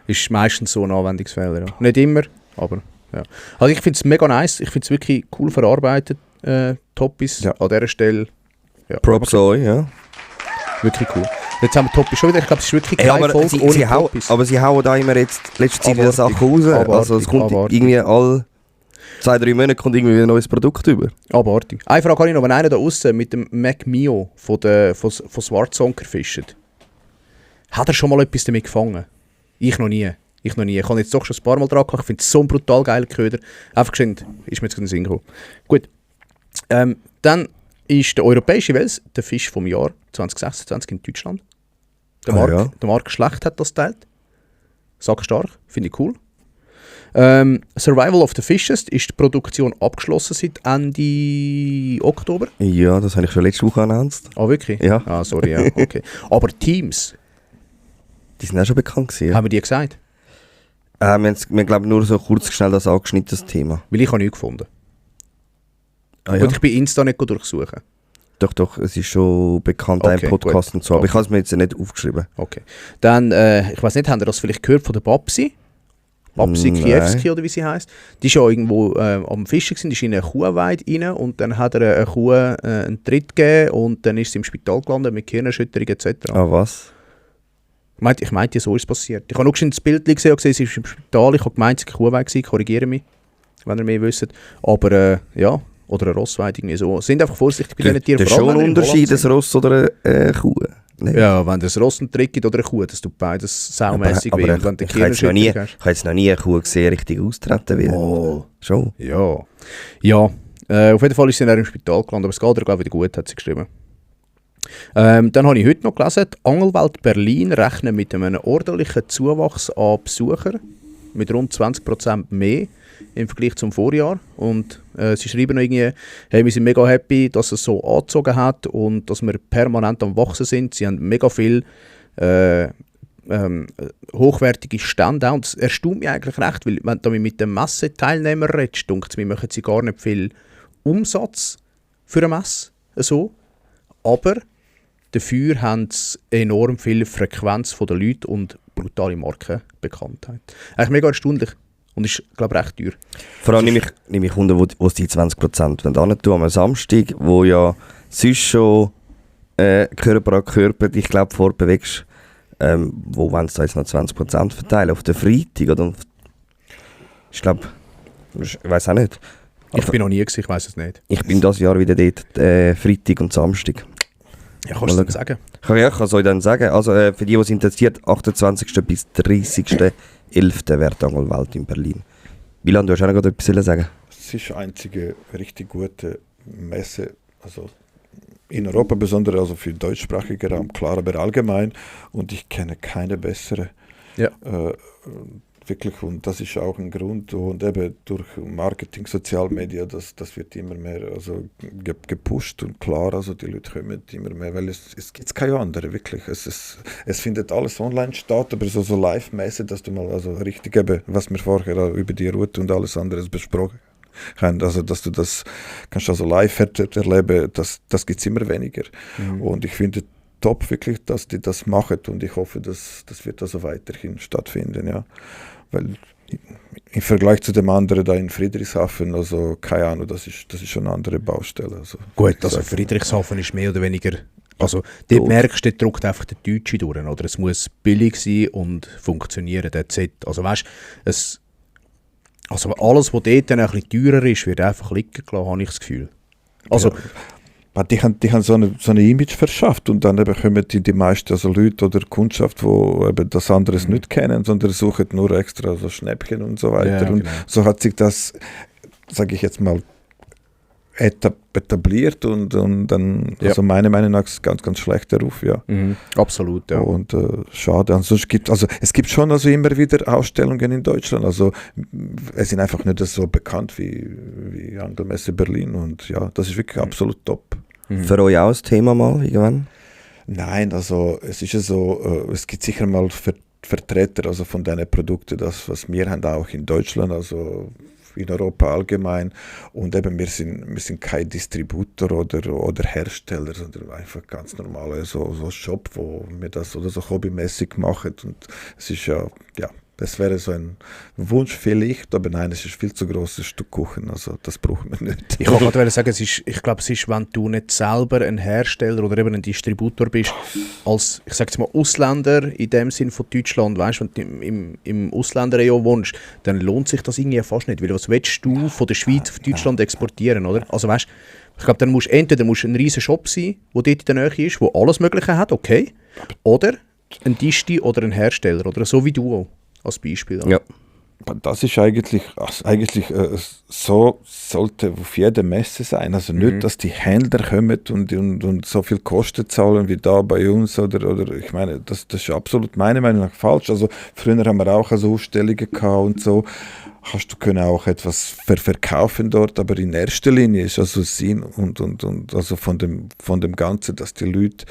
Ist meistens so ein Anwendungsfehler. Ja. Nicht immer, aber ja. Also ich finde es mega nice, ich finde es wirklich cool verarbeitet, Toppis an dieser Stelle. Ja, Props euch, ja. Wirklich cool. Jetzt haben wir Toppis schon wieder. Ich glaube, es ist wirklich keine Folge ohne Toppis. Aber sie hauen da immer jetzt letzte Zeit wieder Sachen raus. Also es kommt irgendwie alle 2-3 Monate kommt irgendwie ein neues Produkt über. Abartig. Eine Frage habe ich noch. Wenn einer da aussen mit dem Mac Mio von Schwarzonker fischt, hat er schon mal etwas damit gefangen? Ich noch nie. Ich habe jetzt doch schon ein paar Mal dran gehabt. Ich finde es so ein brutal geiler Köder. Einfach geschwind, ist mir jetzt in den Sinn gekommen. Gut. Dann ist der europäische Wels der Fisch vom Jahr 2026 in Deutschland. Der Marc Schlecht hat das geteilt. Sackstark, finde ich cool. Survival of the Fittest ist die Produktion abgeschlossen seit Ende Oktober. Ja, das habe ich schon letzte Woche announced. Ah, wirklich? Ja. Ah, sorry, ja, okay. Aber Teams? Die sind auch schon bekannt gewesen, ja. Haben wir die gesagt? Wir haben glaube nur so kurz schnell das angeschnittenes Thema. Weil ich habe nichts gefunden. Ah, und ich bin Insta nicht durchsuchen. Doch, es ist schon bekannt, ein Podcast gut. Und so, aber ich habe es mir jetzt nicht aufgeschrieben. Okay. Dann, ich weiß nicht, habt ihr das vielleicht gehört von der Babsi? Babsi Kiewski oder wie sie heisst. Die ist ja irgendwo am Fischen gewesen, die ist in eine Kuhweide rein und dann hat er eine Kuh einen Tritt gegeben und dann ist sie im Spital gelandet mit Gehirnerschütterung etc. Ah, was? Ich meinte, so ist es passiert. Ich habe noch das Bild gesehen und gesehen, sie ist im Spital. Ich habe gemeint, es war eine Kuhweide, korrigiere mich, wenn ihr mehr wisst. Aber ja... Oder eine Rossweide irgendwie so. Sind einfach vorsichtig bei diesen Tieren. Das ist schon ein Unterschied, ein Ross oder eine Kuh. Nee. Ja, wenn das Ross einen Trick gibt oder eine Kuh, das tut beides saumässig weh. Ich habe jetzt noch nie eine Kuh gesehen, richtig austreten will. Oh. Schon? Ja. Ja, auf jeden Fall ist sie in einem Spital gelandet, aber es geht ihr glaube ich wieder gut, hat sie geschrieben. Dann habe ich heute noch gelesen, die Angelwelt Berlin rechnet mit einem ordentlichen Zuwachs an Besuchern, mit rund 20% mehr im Vergleich zum Vorjahr. Und sie schreiben noch irgendwie, hey, wir sind mega happy, dass es so angezogen hat und dass wir permanent am Wachsen sind. Sie haben mega viel hochwertige Stände auch. Und das erstaunt mich eigentlich recht, weil wenn du mit den Messeteilnehmern redest, denke ich, machen sie gar nicht viel Umsatz für eine Messe. So. Aber dafür haben sie enorm viel Frequenz von den Leuten und brutale Markenbekanntheit. Eigentlich mega erstaunlich. Und ist, glaube ich, recht teuer. Vor allem nehme ich Wunder, wo es die 20% hin tun am Samstag, wo ja sonst schon Körper an Körper, ich glaube, vorbewegst, wo wollen sie da jetzt noch 20% verteilen? Auf den Freitag? Oder? Ich glaube, ich weiß auch nicht. Ich bin noch nie gewesen, ich weiß es nicht. Ich bin dieses Jahr wieder dort, Freitag und Samstag. Ja, kannst du das sagen? Ja, ich kann es euch dann sagen. Also für die es interessiert, 28. bis 30.11. wäre die Angelwelt in Berlin. Milan, du hast auch noch etwas sagen? Es ist die einzige richtig gute Messe, also in Europa besonders, also für den deutschsprachigen Raum, klar, aber allgemein. Und ich kenne keine bessere. Ja. Wirklich, und das ist auch ein Grund. Und eben durch Marketing, Sozialmedia, das wird immer mehr also gepusht und klar, also die Leute kommen immer mehr, weil es gibt keine andere, wirklich. Es findet alles online statt, aber so live-mäßig, dass du mal also richtig eben, was wir vorher über die Route und alles andere besprochen haben, also dass du das kannst also live erleben, das gibt es immer weniger. Und ich finde, top wirklich, dass die das machen und ich hoffe, das wird also weiterhin stattfinden, ja. Weil im Vergleich zu dem anderen da in Friedrichshafen, also keine Ahnung, das ist schon eine andere Baustelle. Also, Gut, also Friedrichshafen ist mehr oder weniger, also dort merkst du, dort drückt einfach der Deutsche durch, oder? Es muss billig sein und funktionieren, that's it. Also weißt du, also alles, was dort dann ein bisschen teurer ist, wird einfach liegen gelassen, habe ich das Gefühl. Also, ja, die haben so eine Image verschafft und dann eben kommen die meisten also Leute oder Kundschaft, die eben das anderes nicht kennen, sondern suchen nur extra so Schnäppchen und so weiter. Ja, und genau. so hat sich das, sage ich jetzt mal, etabliert und dann, also meiner Meinung nach, ist ganz, ganz schlechter Ruf, ja. Absolut, ja. Und schade. Ansonsten es gibt schon also immer wieder Ausstellungen in Deutschland. Also es sind einfach nicht so bekannt wie Angelmesse Berlin. Und ja, das ist wirklich absolut top. Für euch auch das Thema mal irgendwann? Nein, also es ist ja so, es gibt sicher mal Vertreter also von diesen Produkten, das was wir haben auch in Deutschland, also in Europa allgemein. Und eben wir sind kein Distributor oder Hersteller, sondern einfach ganz normaler so Shop, wo wir das oder so hobbymäßig machen. Und es ist ja, das wäre so ein Wunsch vielleicht, aber nein, es ist viel zu grosses Stück Kuchen, also das brauchen wir nicht. Ich wollte gerade sagen, ich glaube, es ist, wenn du nicht selber ein Hersteller oder eben ein Distributor bist, als, ich sage jetzt mal, Ausländer in dem Sinn von Deutschland, weißt, wenn du im Ausländerregion wohnst, dann lohnt sich das irgendwie fast nicht, weil was willst du von der Schweiz auf Deutschland exportieren, oder? Also weißt, ich glaube, dann musst entweder ein riesen Shop sein, der dort in der Nähe ist, der alles Mögliche hat, okay, oder ein Disti oder ein Hersteller, oder so wie du auch. Als Beispiel. Ja. Das ist eigentlich so sollte auf jeder Messe sein. Also nicht, dass die Händler kommen und so viel Kosten zahlen wie da bei uns. Oder ich meine, das ist absolut meiner Meinung nach falsch. Also früher haben wir auch also Ausstellungen gehabt und so. Hast du können auch etwas verkaufen dort, aber in erster Linie ist also Sinn und also von dem Ganzen, dass die Leute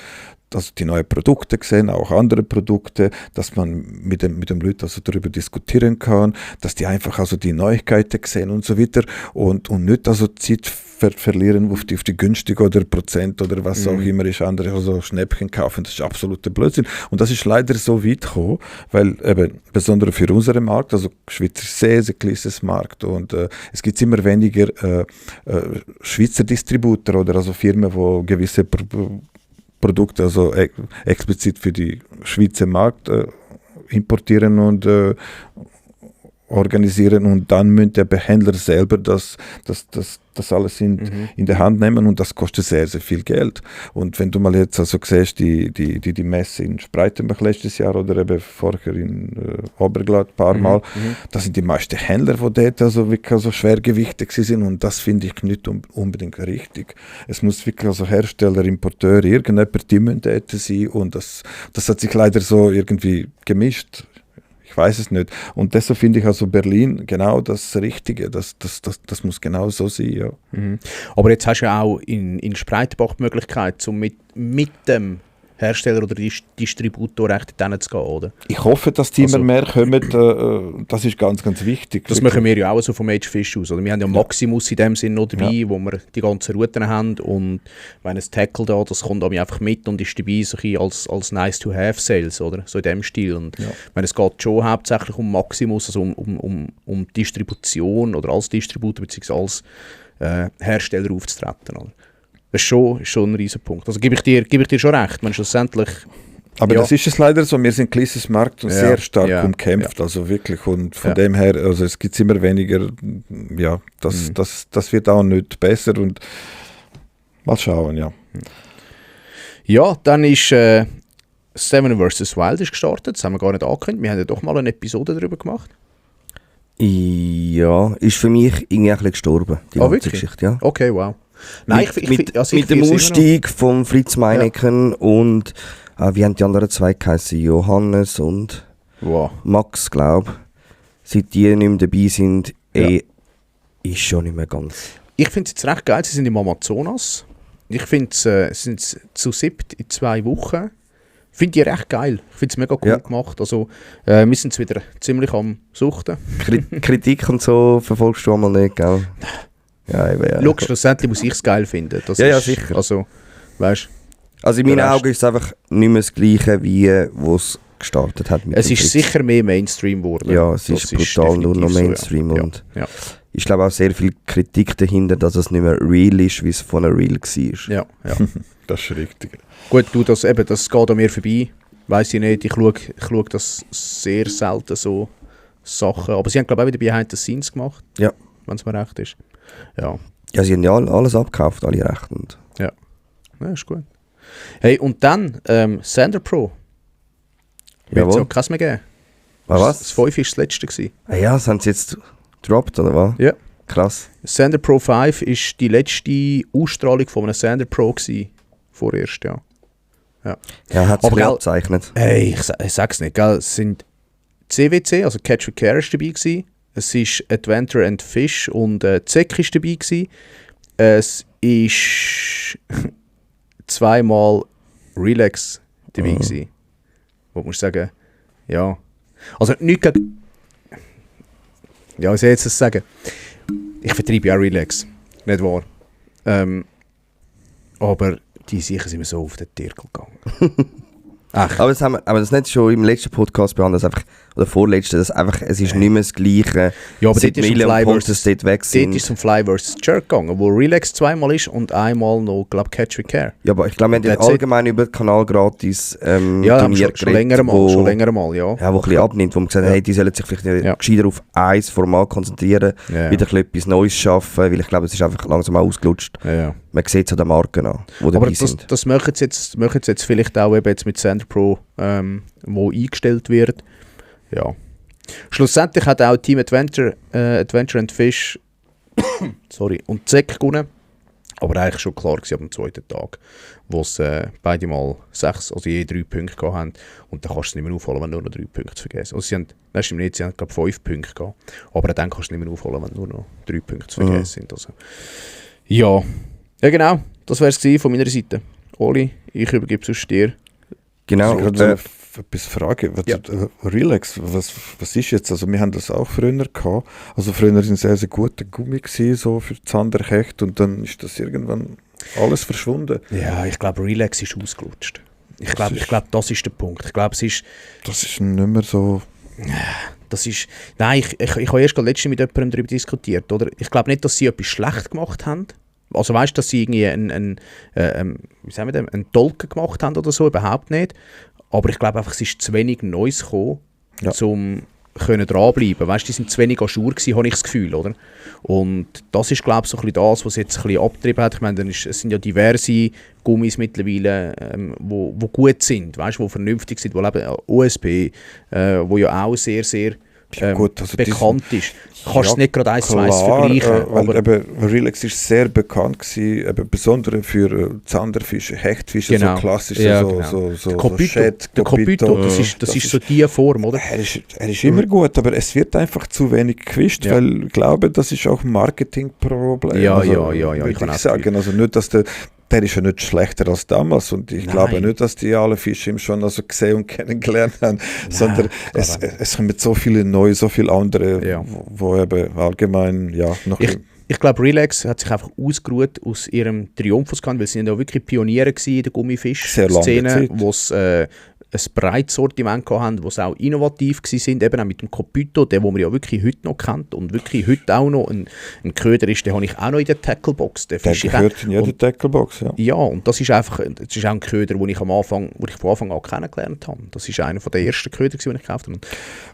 die neuen Produkte sehen, auch andere Produkte, dass man mit dem Leuten also darüber diskutieren kann, dass die einfach also die Neuigkeiten sehen und so weiter und nicht also Zeit verlieren auf die günstige oder Prozent oder was auch immer ist, andere also Schnäppchen kaufen, das ist absoluter Blödsinn. Und das ist leider so weit gekommen, weil eben, besonders für unseren Markt, also die Schweiz ist ein sehr, sehr kleines Markt und es gibt immer weniger Schweizer Distributor oder also Firmen, die gewisse Produkte, also explizit für die Schweizer Markt importieren und organisieren und dann müssen der Händler selber das alles in der Hand nehmen und das kostet sehr, sehr viel Geld. Und wenn du mal jetzt also siehst, die Messe in Spreitenbach letztes Jahr oder eben vorher in Oberglatt ein paar Mal, das sind die meisten Händler, die dort also wirklich also schwergewichtig sind und das finde ich nicht unbedingt richtig. Es muss wirklich also Hersteller, Importeure, irgendjemand, die müssen dort sein und das hat sich leider so irgendwie gemischt. Ich weiß es nicht. Und deshalb finde ich also Berlin genau das Richtige. Das muss genau so sein, ja. Aber jetzt hast du ja auch in Spreitenbach die Möglichkeit, um mit dem Hersteller oder Distributor recht hinzugehen, oder? Ich hoffe, dass die immer mehr kommen. Das ist ganz, ganz wichtig. Das machen wir ja auch so vom Age Fish aus. Oder? Wir haben ja Maximus in dem Sinn noch dabei, wo wir die ganzen Routen haben. Und wenn ein Tackle da, das kommt einfach mit und ist dabei so ein als Nice-to-have-Sales, oder? So in dem Stil. Und wenn es geht schon hauptsächlich um Maximus, also um Distribution oder als Distributor bzw. als Hersteller aufzutreten, oder? Das ist schon ein riesen Punkt. Also gebe ich dir schon recht. Man schlussendlich, aber das ist es leider so. Wir sind ein kleines Markt und sehr stark umkämpft. Ja. Also wirklich. Und von dem her, also es gibt immer weniger. Ja, das wird auch nicht besser. Und mal schauen, ja. Ja, dann ist Seven vs. Wild ist gestartet. Das haben wir gar nicht angekündigt. Wir haben ja doch mal eine Episode darüber gemacht. Ja, ist für mich irgendwie ein bisschen gestorben, die ganze Geschichte. Ja. Okay, wow. Nein, mit dem Ausstieg von Fritz Meineken und wie haben die anderen zwei geheißen? Johannes und Max, glaube ich. Seit die nicht mehr dabei sind, ist schon nicht mehr ganz. Ich finde es jetzt recht geil, sie sind im Amazonas. Ich finde sie sind zu 7 in 2 Wochen. Ich finde die recht geil. Ich finde es mega cool gemacht. Also, wir sind wieder ziemlich am Suchten. Kritik und so verfolgst du einmal nicht, gell? Ja, eben, ja. Schau, schlussendlich muss ich es geil finden. Das ist, sicher. Also, weißt, Also in meinen Der Rest- Augen ist es einfach nicht mehr das Gleiche, wie wo es gestartet hat. Mit Es dem ist Fritz. sicher mehr Mainstream geworden. Ja, es Das ist brutal nur noch definitiv so, ja. Mainstream. Ja. Und Ja. ich glaube auch sehr viel Kritik dahinter, dass es nicht mehr real ist, wie es von einer real war. Ja, ja. Das ist richtig. Gut, du, das geht an mir vorbei. Weiss ich nicht, ich schaue das sehr selten so Sachen. Aber sie haben, glaube ich, auch wieder Behind the Scenes gemacht. Ja. Wenn es mir recht ist. Ja, Ja, sie haben ja alles abgekauft, alle Rechte. Und ja, ist gut. Hey, und dann Xander Pro. Wird es Jawohl. auch keins mehr geben. Was? Das 5 war das letzte gewesen. Ah ja, das haben sie jetzt gedroppt, oder was? Ja. Krass. Xander Pro 5 war die letzte Ausstrahlung von einem Xander Pro gewesen, vorerst, ja. Ja, hat sich Aber gell- abgezeichnet. Hey, ich sag's nicht, gell? Es sind CWC, also Catch with Care, ist dabei gewesen. Es ist Adventure and Fish und ZEC ist dabei gewesen. Es ist zweimal Relax dabei gewesen. Wo muss ich sagen, ja. Also nicht gegen... Ja, was soll ich jetzt das sagen? Ich vertreibe ja Relax, nicht wahr? Aber die sicher sind mir so auf den Tirkel gegangen. Ach, Aber das nicht schon im letzten Podcast behandelt, dass einfach, oder vorletzten, dass einfach, es ist nicht mehr das Gleiche. ja, aber seit dort ist Mille ein und Fly Pontus versus- dort weg dort sind. ist es um Fly vs. Jerk gegangen, wo Relax zweimal ist und einmal noch, glaube Catch with Care. Ja, aber ich glaube, wir haben ja That's it. allgemein über den Kanal gratis Ja, haben Turnier schon länger mal, wo, schon länger mal, ja. ja, wo ein bisschen abnimmt, wo man gesagt hat, Ja. hey, die sollen sich vielleicht Ja. gescheiter auf ein Format konzentrieren, Ja, wieder ein bisschen etwas Neues schaffen, weil ich glaube, es ist einfach langsam auch ausgelutscht. ja. Man sieht es an den Marken an, die dabei Aber das, sind. das machen sie jetzt vielleicht auch eben jetzt mit Xander Pro, wo eingestellt wird. Ja. Schlussendlich hat auch Team Adventure and Fish sorry, und ZEC gewonnen. Aber eigentlich schon klar gewesen, ab dem zweiten Tag, wo es beide mal 6, also je 3 Punkte gehabt haben. Und dann kannst du es nicht mehr aufholen, wenn du nur noch 3 Punkte vergisst. Also sie haben, nein, stimmt nicht, sie haben glaube 5 Punkte gehabt. Aber dann kannst du es nicht mehr aufholen, wenn nur noch 3 Punkte vergessen sind. Also, ja. Ja genau, das wäre es von meiner Seite. Oli, ich übergebe es dir. Genau, Ich gerade so etwas fragen. Ja. Relax, was ist jetzt? Also wir haben das auch früher gehabt. Also früher sind sehr, sehr gute Gummi gewesen, so für Zanderhecht und dann ist das irgendwann alles verschwunden. Ja, ich glaube, Relax ist ausgelutscht. Ich glaube, das ist der Punkt. Ich glaube, es ist... Das ist nicht mehr so... Das ist... Nein, ich habe erst letztens mit jemandem darüber diskutiert. Oder? Ich glaube nicht, dass sie etwas schlecht gemacht haben. Also weißt du, dass sie irgendwie einen Tolken gemacht haben oder so, überhaupt nicht. Aber ich glaube einfach, es ist zu wenig Neues gekommen, Ja. um dranbleiben. Weißt du, die sind zu wenig à jour gewesen, habe ich das Gefühl, oder? Und das ist, glaube ich, so ein bisschen das, was jetzt ein bisschen abgetrieben hat. Ich meine, es sind ja diverse Gummis mittlerweile, wo gut sind, weißt du, wo vernünftig sind, wo eben OSP, wo ja auch sehr, sehr gut, also die bekannt ist. Du kannst es ja, nicht gerade 1:1 klar, vergleichen. weil aber eben Relax ist sehr bekannt gewesen, eben besonders für Zanderfische, Hechtfische, Genau. so klassische, Ja, so, genau. so der Copito, Shad, der Copito, das ist so die Form, oder? Er ist immer gut, aber es wird einfach zu wenig gewischt, Ja. weil ich glaube, das ist auch ein Marketingproblem. Ja, also, ja, würde ich kann auch ich sagen. Also nicht, dass der ist ja nicht schlechter als damals und ich Nein. glaube nicht, dass die alle Fische ihm schon also gesehen und kennengelernt haben, sondern es kommen so viele neue, so viele andere, Ja. wo eben allgemein ja noch Ich glaube, Relax hat sich einfach ausgeruht aus ihrem Triumphuskan, weil sie sind ja wirklich Pioniere gewesen in der Sehr lange Gummifisch-Szene, Zeit. wo es ein breites Sortiment hatten, wo sie auch innovativ waren, eben auch mit dem Copito, der, den man ja wirklich heute noch kennt und wirklich heute auch noch ein Köder ist, den habe ich auch noch in der Tacklebox. der gehört in jede Tacklebox, ja. Ja, und das ist einfach, das ist auch ein Köder, den ich von Anfang an kennengelernt habe. Das ist einer der ersten Köder, den ich gekauft habe.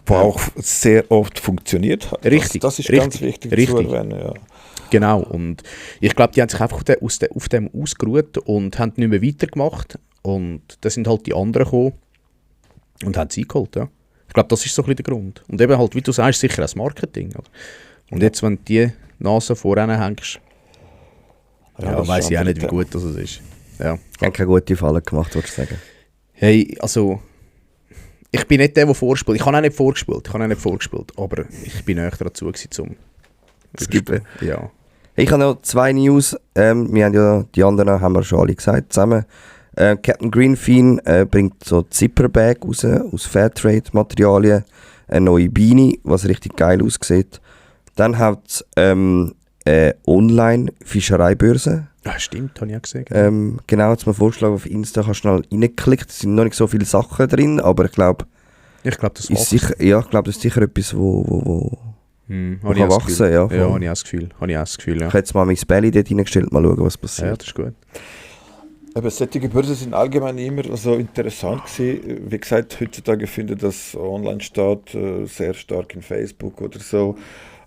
Wo auch sehr oft funktioniert hat. Richtig, Das ist richtig, ganz wichtig richtig. zu erwähnen, ja. Genau, und ich glaube, die haben sich einfach auf dem ausgeruht und haben nicht mehr weitergemacht. Und da sind halt die anderen gekommen und haben sie eingeholt, ja. Ich glaube, das ist so ein bisschen der Grund. Und eben halt, wie du sagst, sicher das Marketing. Oder? Und jetzt, wenn du die Nase vorne hängst, ja, das weiss ist ich auch nicht, wie einfach gut das ist. Ja. Ich habe keine gute Falle gemacht, würdest du sagen. Hey, also, ich bin nicht der vorgespielt. Ich habe auch nicht vorgespielt, aber ich bin näher dazu gewesen, zum Skippen. Ja. Ich habe noch 2 News. Wir haben ja die anderen, haben wir schon alle gesagt, zusammen. Captain Greenfin bringt so Zipperbag raus, aus Fairtrade-Materialien, eine neue Beanie, was richtig geil aussieht. Dann hat eine Online-Fischereibörse. Ja, stimmt, habe ich auch gesehen. Genau, jetzt mal vorgeschlagen, auf Insta kannst du schnell reinklicken. Es sind noch nicht so viele Sachen drin, aber ich glaube, Ich glaube, das ist wächst. sicher, ja, ich glaube, das ist sicher etwas, wo Habe kann wachsen. Ja, Ja, voll. habe ich auch das Gefühl. Ja. Ich habe jetzt mal mein Belly dort reingestellt, mal schauen, was Ja, passiert. das ist gut. Aber solche Börsen sind allgemein immer so interessant gewesen. Wie gesagt, heutzutage findet das online statt, sehr stark in Facebook oder so.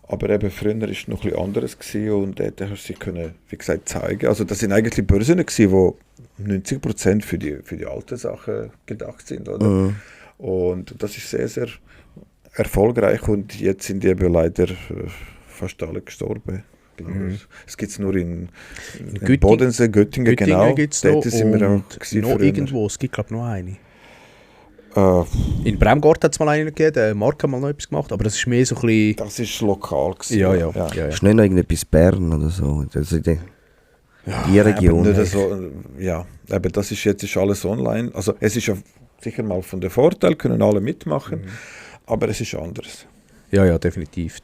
Aber eben früher war es noch etwas anderes gewesen und dort hast du sie können, wie gesagt, zeigen. Also das sind eigentlich Börsen gewesen, die 90% für die alten Sachen gedacht sind, oder? Mhm. Und das ist sehr, sehr erfolgreich und jetzt sind die eben leider fast alle gestorben. Es gibt es nur in Göttingen- Bodensee, Göttingen, genau. gibt es Dort noch sind wir auch und gewesen noch früher. irgendwo. Es gibt, glaube ich, noch eine. Äh, In Bremgarten hat es mal einen gegeben, der Marc hat mal noch etwas gemacht, aber das ist mehr so ein bisschen... Das ist lokal gewesen. Ja. Ist nicht noch irgendetwas Bern oder so? Also die Aber Region. nicht so, ja, aber das ist jetzt ist alles online. Also es ist ja sicher mal von der Vorteil, können alle mitmachen, aber es ist anders. Ja, definitiv,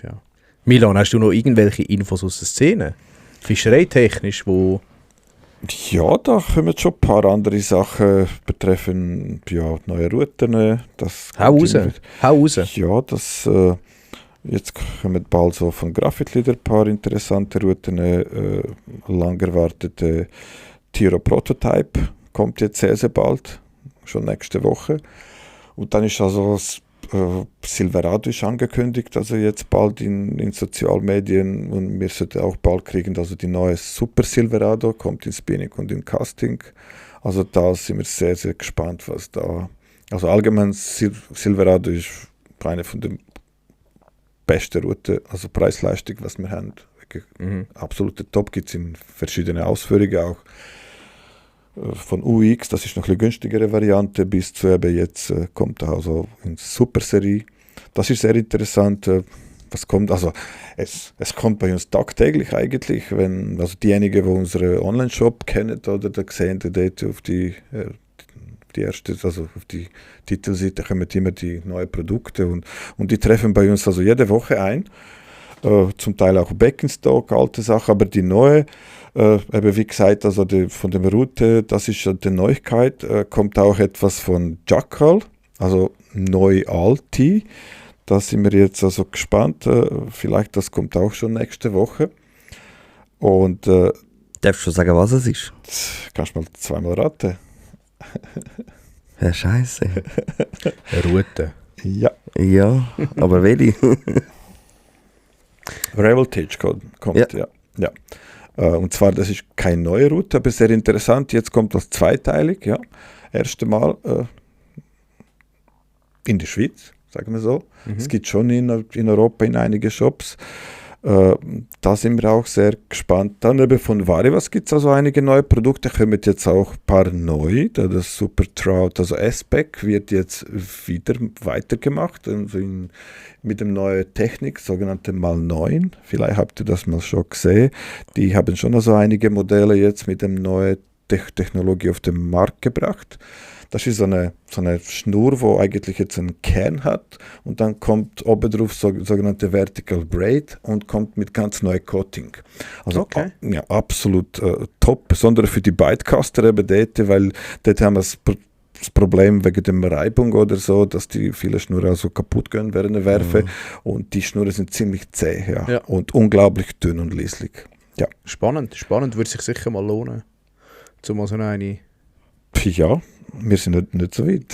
ja. Milan, hast du noch irgendwelche Infos aus der Szene? Fischereitechnisch, wo... Ja, da kommen schon ein paar andere Sachen betreffend neue Routen. Das Hau kommt raus. Ja, jetzt kommen bald so von Graphitleader ein paar interessante Routen. Lang erwartete Tiro Prototype kommt jetzt sehr, sehr bald, schon nächste Woche. Und dann ist also Silverado ist angekündigt, also jetzt bald in Sozialmedien und wir sollten auch bald kriegen, also die neue Super Silverado kommt in Spinning und in Casting. Also da sind wir sehr, sehr gespannt, was da... Also allgemein Silverado ist eine von den besten Routen, also Preis-Leistung, was wir haben. Absolute Top, gibt es in verschiedenen Ausführungen auch. Von UX, das ist noch eine günstigere Variante, bis zu eben jetzt kommt also in Super-Serie. Das ist sehr interessant. Was kommt, also es kommt bei uns tagtäglich eigentlich, wenn, also diejenigen, die unseren Online-Shop kennen, oder da sehen die dort auf die erste, also auf die Titelseite kommen immer die neuen Produkte und die treffen bei uns also jede Woche ein. Zum Teil auch Back-in-Stock, alte Sachen, aber die neue, eben wie gesagt, also von der Route, das ist die Neuigkeit, kommt auch etwas von Jackal, also Neu-Alti. Da sind wir jetzt also gespannt, vielleicht das kommt auch schon nächste Woche. Und Darfst du sagen, was es ist? kannst du mal zweimal raten? Ja, scheiße. Eine Route. Ja. Ja, aber welche? Revoltage kommt, ja. Und zwar, das ist keine neue Route, aber sehr interessant. Jetzt kommt das zweiteilig, ja. Erste Mal in der Schweiz, sagen wir so. Es gibt schon in Europa in einige Shops. Da sind wir auch sehr gespannt. Dann eben von Varivas gibt es also einige neue Produkte. Kommen jetzt auch ein paar neu. Das Super Trout, also S-Pack, wird jetzt wieder weitergemacht. Also mit der neuen Technik, sogenannte mal 9. Vielleicht habt ihr das mal schon gesehen. Die haben schon also einige Modelle jetzt mit der neuen Technologie auf den Markt gebracht. Das ist so eine Schnur, die eigentlich jetzt einen Kern hat und dann kommt oben drauf sogenannte Vertical Braid und kommt mit ganz neuem Coating. Also Okay. ja, absolut top, besonders für die Bytecaster eben dort, weil dort haben wir das Problem wegen der Reibung oder so, dass die viele Schnurren also kaputt gehen während der Werfe und die Schnurren sind ziemlich zäh Ja. und unglaublich dünn und leislich. Ja. Spannend, würde sich sicher mal lohnen. Zumal so eine... Ja, wir sind nicht so weit.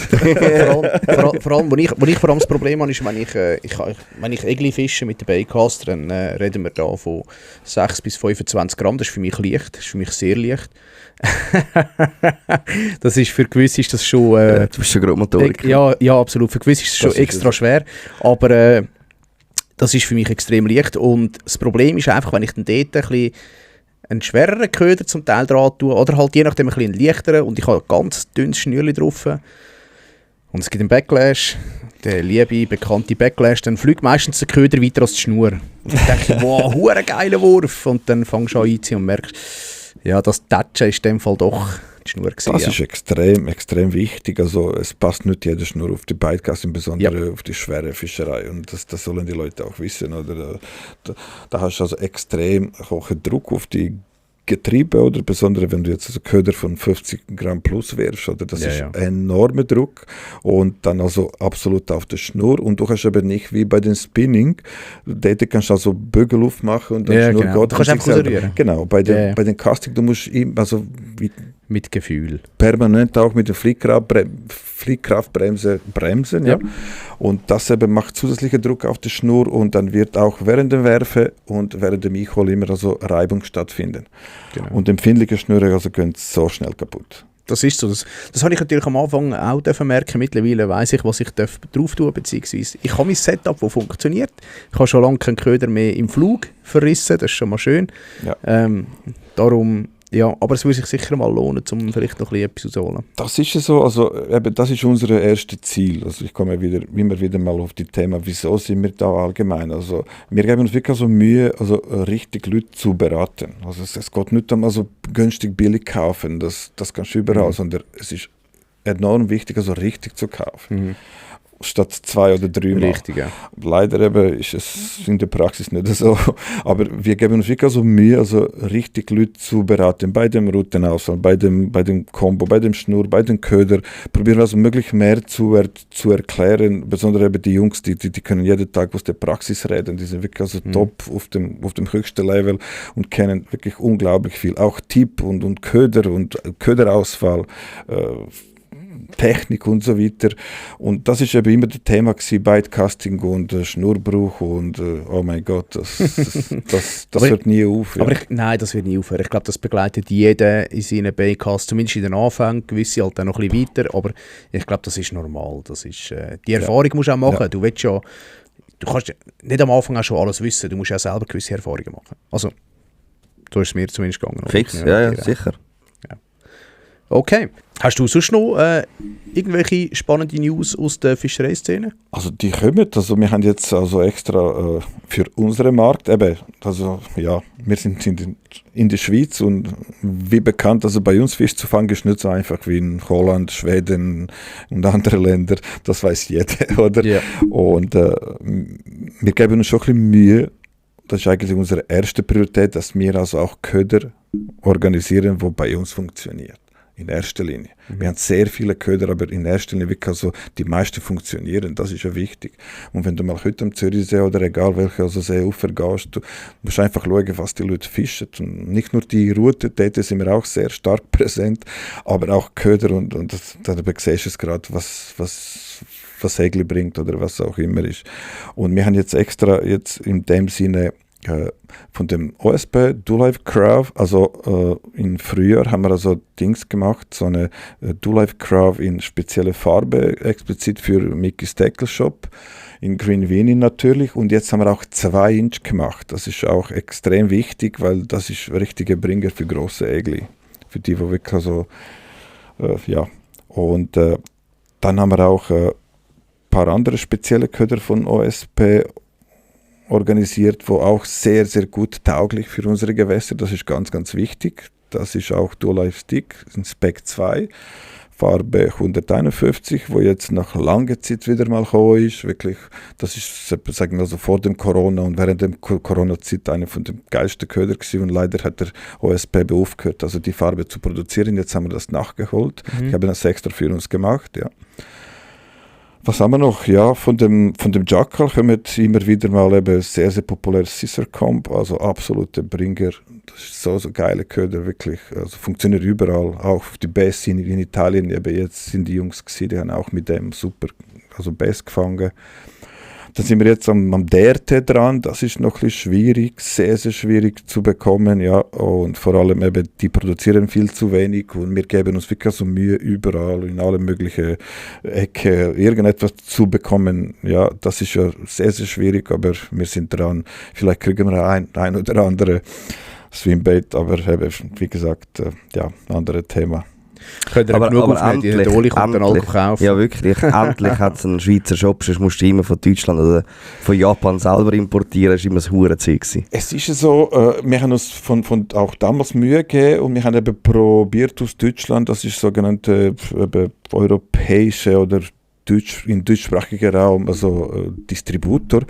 vor allem, wo ich vor allem das Problem habe, ist, wenn ich Egli fische mit den Baitcaster, dann reden wir da von 6 bis 25 Gramm. Das ist für mich leicht, das ist für mich sehr leicht. Das ist für gewisse ist das schon... Du bist schon Grobmotoriker. Ja, absolut. Für gewisse ist das schon ist extra schwer. Aber das ist für mich extrem leicht. Und das Problem ist einfach, wenn ich dann dort ein bisschen einen schwereren Köder zum Teil dran tue, oder halt je nachdem ein bisschen einen leichteren, und ich habe ein ganz dünnes Schnürchen drauf. Und es gibt einen Backlash, der liebe, bekannte Backlash, dann fliegt meistens der Köder weiter als die Schnur. Und dann denke ich, wow, hure geiler Wurf. Und dann fängst du an einzuziehen und merkst, ja, das Tatschen ist in dem Fall doch die Schnur gewesen. Das ist extrem, extrem wichtig. Also es passt nicht jede Schnur auf die Beitgasse, insbesondere auf die schwere Fischerei. Und das sollen die Leute auch wissen. Oder? Da hast du also extrem hohen Druck auf die Getriebe, oder besonders wenn du jetzt also Köder von 50 Gramm plus wirfst, oder das ist enormer Druck und dann also absolut auf der Schnur und du hast aber nicht wie bei den Spinning, dort kannst du also Bügel aufmachen und dann Schnur genau. geht. Du kannst einfach rausrühren. Genau, bei den Casting, du musst also mit Gefühl. Permanent auch mit der Fliehkraftbremse bremsen. Ja. Und das eben macht zusätzlichen Druck auf die Schnur und dann wird auch während dem Werfen und während dem Einholen immer also Reibung stattfinden. Genau. Und empfindliche Schnüre also gehen so schnell kaputt. Das ist so. Das habe ich natürlich am Anfang auch merken. Mittlerweile weiss ich, was ich drauf tue, beziehungsweise ich habe mein Setup, das funktioniert. Ich habe schon lange keinen Köder mehr im Flug verrissen, das ist schon mal schön. Ja. Darum... Ja, aber es würde sich sicher mal lohnen, um vielleicht noch etwas rauszuholen. Das ist ja so, also eben, das ist unser erstes Ziel. Also ich komme immer wieder mal auf die Thema, wieso sind wir da allgemein? Also wir geben uns wirklich so Mühe, also richtig Leute zu beraten. Also es geht nicht um also günstig billig kaufen, das kannst du überall, sondern es ist enorm wichtig, also richtig zu kaufen. Statt 2 oder 3 Mal. Richtig, ja. Leider eben ist es in der Praxis nicht so. Aber wir geben uns wirklich so Mühe, also richtig Leute zu beraten, bei dem Routenauswahl, bei dem Combo, bei dem Schnur, bei den Köder. Probieren also möglichst mehr zu erklären, besonders eben die Jungs, die können jeden Tag aus der Praxis reden, die sind wirklich also top auf dem höchsten Level und kennen wirklich unglaublich viel. Auch Tipp und Köder und Köderauswahl, Technik und so weiter. Und das ist eben immer das Thema gewesen, Bitecasting und Schnurbruch und oh mein Gott, das hört nie auf. Ja. Nein, das wird nie aufhören. Ich glaube, das begleitet jeden in seinen Baitcasts, zumindest in den Anfängen, gewisse halt auch noch ein bisschen weiter, aber ich glaube, das ist normal. Das ist, die Erfahrung musst du auch machen. Ja. Du kannst nicht am Anfang auch schon alles wissen, du musst auch selber gewisse Erfahrungen machen. Also, so ist es mir zumindest gegangen. Fix, ja, sicher. Okay. Hast du sonst noch irgendwelche spannende News aus der Fischereiszene? Also die kommen, also wir haben jetzt also extra für unseren Markt, eben, also ja, wir sind in der Schweiz und wie bekannt, also bei uns Fisch zu fangen ist nicht so einfach wie in Holland, Schweden und anderen Ländern, das weiß jeder, oder? Ja. Und wir geben uns schon ein bisschen Mühe, das ist eigentlich unsere erste Priorität, dass wir also auch Köder organisieren, die bei uns funktioniert. In erster Linie. Wir haben sehr viele Köder, aber in erster Linie wirklich also die meisten funktionieren. Das ist ja wichtig. Und wenn du mal heute am Zürichsee oder egal welche also Seeufer gehst, du musst einfach schauen, was die Leute fischen. Und nicht nur die Route, dort sind wir auch sehr stark präsent, aber auch Köder und da siehst du es gerade, was Segel bringt oder was auch immer ist. Und wir haben jetzt extra jetzt in dem Sinne von dem OSP Do-Life Craft, also im Frühjahr haben wir also Dings gemacht, so eine Do-Life Craft in spezielle Farbe, explizit für Mickey's Tackle Shop, in Green Weenie natürlich, und jetzt haben wir auch 2 Inch gemacht. Das ist auch extrem wichtig, weil das ist richtige Bringer für grosse Egli, für die wirklich so, ja. Und dann haben wir auch ein paar andere spezielle Köder von OSP organisiert, wo auch sehr, sehr gut tauglich für unsere Gewässer. Das ist ganz, ganz wichtig. Das ist auch Do-Life Stick, ein Spec 2, Farbe 151, wo jetzt nach langer Zeit wieder mal gekommen ist. Wirklich, das ist, sagen wir also vor dem Corona und während der Corona-Zeit einer von den geilsten Köder gewesen, und leider hat der OSP aufgehört, also die Farbe zu produzieren. Jetzt haben wir das nachgeholt. Ich habe das extra für uns gemacht, ja. Was haben wir noch? Ja, von dem Jackal kommen immer wieder mal eben sehr, sehr populäres Scissor Comb, also absolute Bringer. Das ist so geile Köder, wirklich. Also funktioniert überall, auch auf die Bass in Italien. Eben jetzt sind die Jungs gewesen, die haben auch mit dem super, also Bass gefangen. Dann sind wir jetzt am DRT dran, das ist noch ein bisschen schwierig, sehr, sehr schwierig zu bekommen, ja, und vor allem eben, die produzieren viel zu wenig und wir geben uns wirklich so Mühe, überall, in alle möglichen Ecken, irgendetwas zu bekommen, ja, das ist ja sehr, sehr schwierig, aber wir sind dran, vielleicht kriegen wir ein oder andere Swimbait, aber eben, wie gesagt, ja, anderes Thema. Könnt ihr genug aufnehmen, die Doli kommt dann Alkohol kaufen. Ja, wirklich. Endlich hat es einen Schweizer Shop, sonst musst du immer von Deutschland oder von Japan selber importieren. Das war immer ein Hurenzeug. Es ist ja so, wir haben uns von auch damals Mühe gegeben und wir haben eben probiert aus Deutschland, das ist sogenannte europäische oder in deutschsprachigen Raum, also Distributor,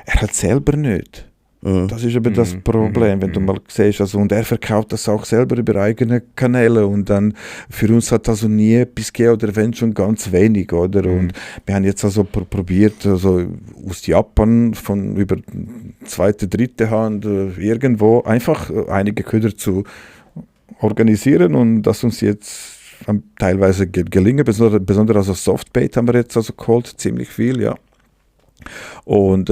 er hat selber nicht. Das ist eben das Problem, wenn du mal siehst, also, und er verkauft das auch selber über eigene Kanäle und dann für uns hat also nie etwas gegeben oder wenn schon ganz wenig, oder? Und wir haben jetzt also probiert, also aus Japan von über zweite, dritte Hand irgendwo einfach einige Köder zu organisieren und das uns jetzt teilweise gelingen, besonders also Softbait haben wir jetzt also geholt, ziemlich viel, ja. Und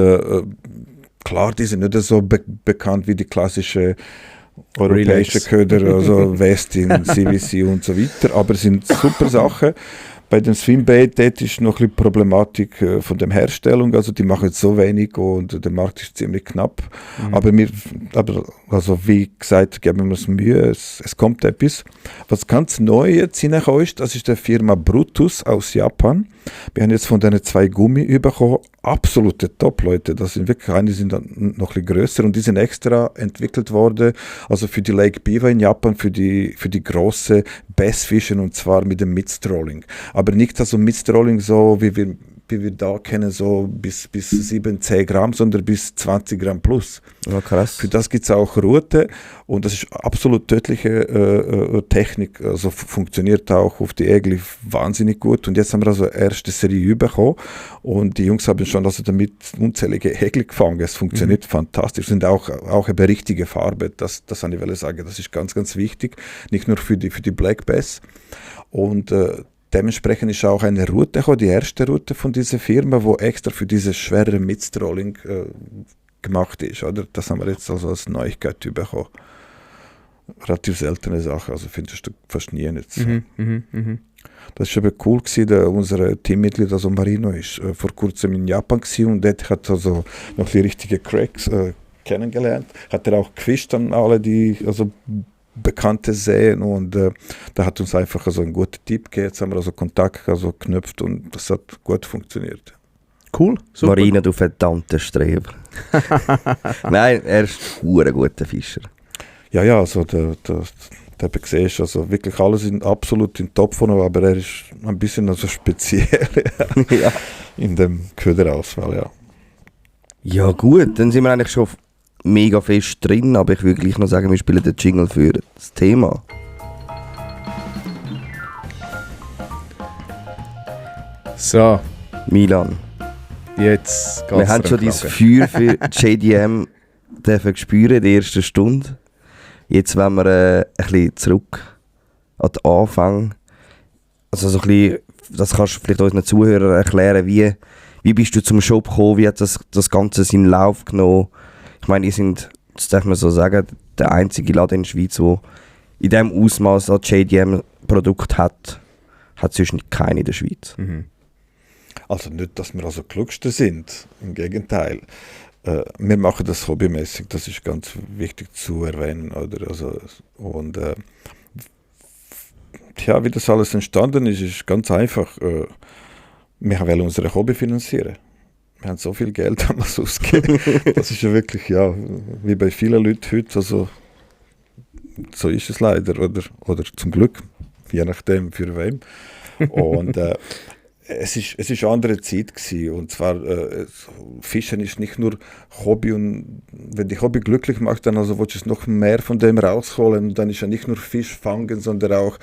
klar, die sind nicht so bekannt wie die klassische europäische Köder, also Westin, CVC und so weiter, aber es sind super Sachen. Bei den Swimbait ist noch ein bisschen Problematik von der Herstellung, also die machen jetzt so wenig und der Markt ist ziemlich knapp. Aber also wie gesagt, geben wir uns Mühe, es kommt etwas. Was ganz neu jetzt hineingekommen ist, das ist die Firma Brutus aus Japan. Wir haben jetzt von denen 2 Gummi bekommen, absolute Top-Leute. Das sind wirklich, einige sind dann noch ein bisschen grösser und die sind extra entwickelt worden, also für die Lake Biwa in Japan, für die große Bassfischen und zwar mit dem Midstrolling. Aber nicht also Midstrolling so, wie wir da kennen, so bis 7, 10 Gramm, sondern bis 20 Gramm plus. Ja, krass. Für das gibt es auch Rute und das ist absolut tödliche Technik, also funktioniert auch auf die Ägli wahnsinnig gut und jetzt haben wir also erste Serie bekommen und die Jungs haben schon also damit unzählige Ägli gefangen, es funktioniert fantastisch, sind auch eine richtige Farbe, das kann ich sagen, das ist ganz, ganz wichtig, nicht nur für die Black Bass und dementsprechend ist auch eine Route gekommen, die erste Route von dieser Firma, die extra für dieses schwere Midstrolling gemacht ist. Oder? Das haben wir jetzt also als Neuigkeit bekommen. Relativ seltene Sache, also findest du fast nie jetzt. Das war eben cool gewesen, unser Teammitglied, also Marino, ist vor kurzem in Japan gewesen und dort hat also noch die richtigen Cracks kennengelernt. Hat er auch gefischt an alle, die also Bekannte sehen und da hat uns einfach so einen guten Tipp gegeben, jetzt haben wir also Kontakt also geknüpft und das hat gut funktioniert. Cool, super. Marina, du verdammter Streber. Nein, er ist ein guter Fischer. Ja, also der siehst, also wirklich alle sind absolut in Topform, aber er ist ein bisschen also speziell Ja. in dem Köderauswahl, ja. Ja gut, dann sind wir eigentlich schon mega fest drin, aber ich würde gleich noch sagen, wir spielen den Jingle für das Thema. So, Milan, jetzt geht's wir haben schon dein Feuer für JDM dürfen spüren in der ersten Stunde. Jetzt wollen wir ein bisschen zurück an den Anfang. Also so ein bisschen, das kannst du vielleicht unseren Zuhörern erklären, wie bist du zum Shop gekommen, wie hat das Ganze seinen Lauf genommen? Ich meine, ihr sind, das darf man so sagen, der einzige Laden in der Schweiz, der in diesem Ausmaß an JDM-Produkt hat sonst keinen in der Schweiz. Also nicht, dass wir also Klugste sind, im Gegenteil. Wir machen das hobbymäßig, das ist ganz wichtig zu erwähnen. Oder? Also, und wie das alles entstanden ist, ist ganz einfach. Wir wollen unser Hobby finanzieren. Wir haben so viel Geld damals ausgegeben. Das ist ja wirklich, ja, wie bei vielen Leuten heute, also so ist es leider, oder zum Glück, je nachdem für wem. Und es ist eine andere Zeit gewesen. Und zwar, Fischen ist nicht nur Hobby und wenn dich Hobby glücklich macht, dann also willst du noch mehr von dem rausholen. Und dann ist ja nicht nur Fisch fangen, sondern auch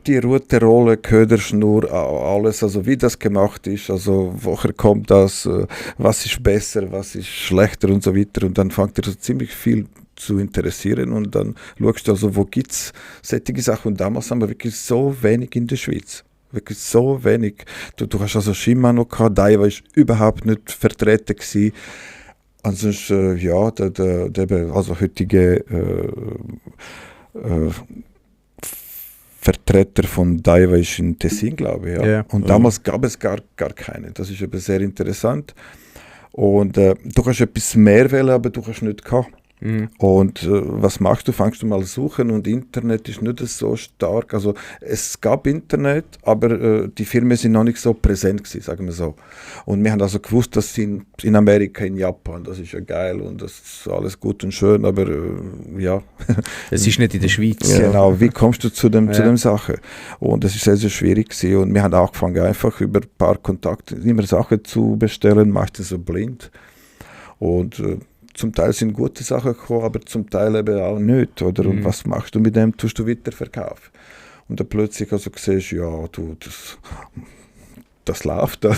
die rote Rolle, Köderschnur, alles, also wie das gemacht ist, also woher kommt das, was ist besser, was ist schlechter und so weiter. Und dann fängt dir so ziemlich viel zu interessieren und dann schaust du also, wo gibt es solche Sachen. Und damals haben wir wirklich so wenig in der Schweiz. Wirklich so wenig. Du hast also Shimano gehabt, Daiwa war überhaupt nicht vertreten gewesen. Ansonsten, ja, der also heutige Vertreter von Daiwa ist in Tessin, glaube ich. Ja. Yeah. Und damals gab es gar keine. Das ist eben sehr interessant. Und du kannst etwas mehr wählen, aber du kannst nicht gehabt. Und was machst du? Fangst du mal suchen und Internet ist nicht so stark. Also es gab Internet, aber die Firmen sind noch nicht so präsent gewesen, sagen wir so. Und wir haben also gewusst, dass in Amerika, in Japan, das ist ja geil und das ist alles gut und schön, aber ja. Es ist nicht in der Schweiz. Genau, wie kommst du zu dem Sache? Und das ist sehr, sehr schwierig gewesen. Und wir haben angefangen, einfach über ein paar Kontakte immer Sachen zu bestellen, meistens so blind. Und zum Teil sind gute Sachen gekommen, aber zum Teil eben auch nicht. Oder? Und was machst du mit dem? Tust du weiterverkaufen? Und dann plötzlich also siehst du, ja, das läuft. Oder?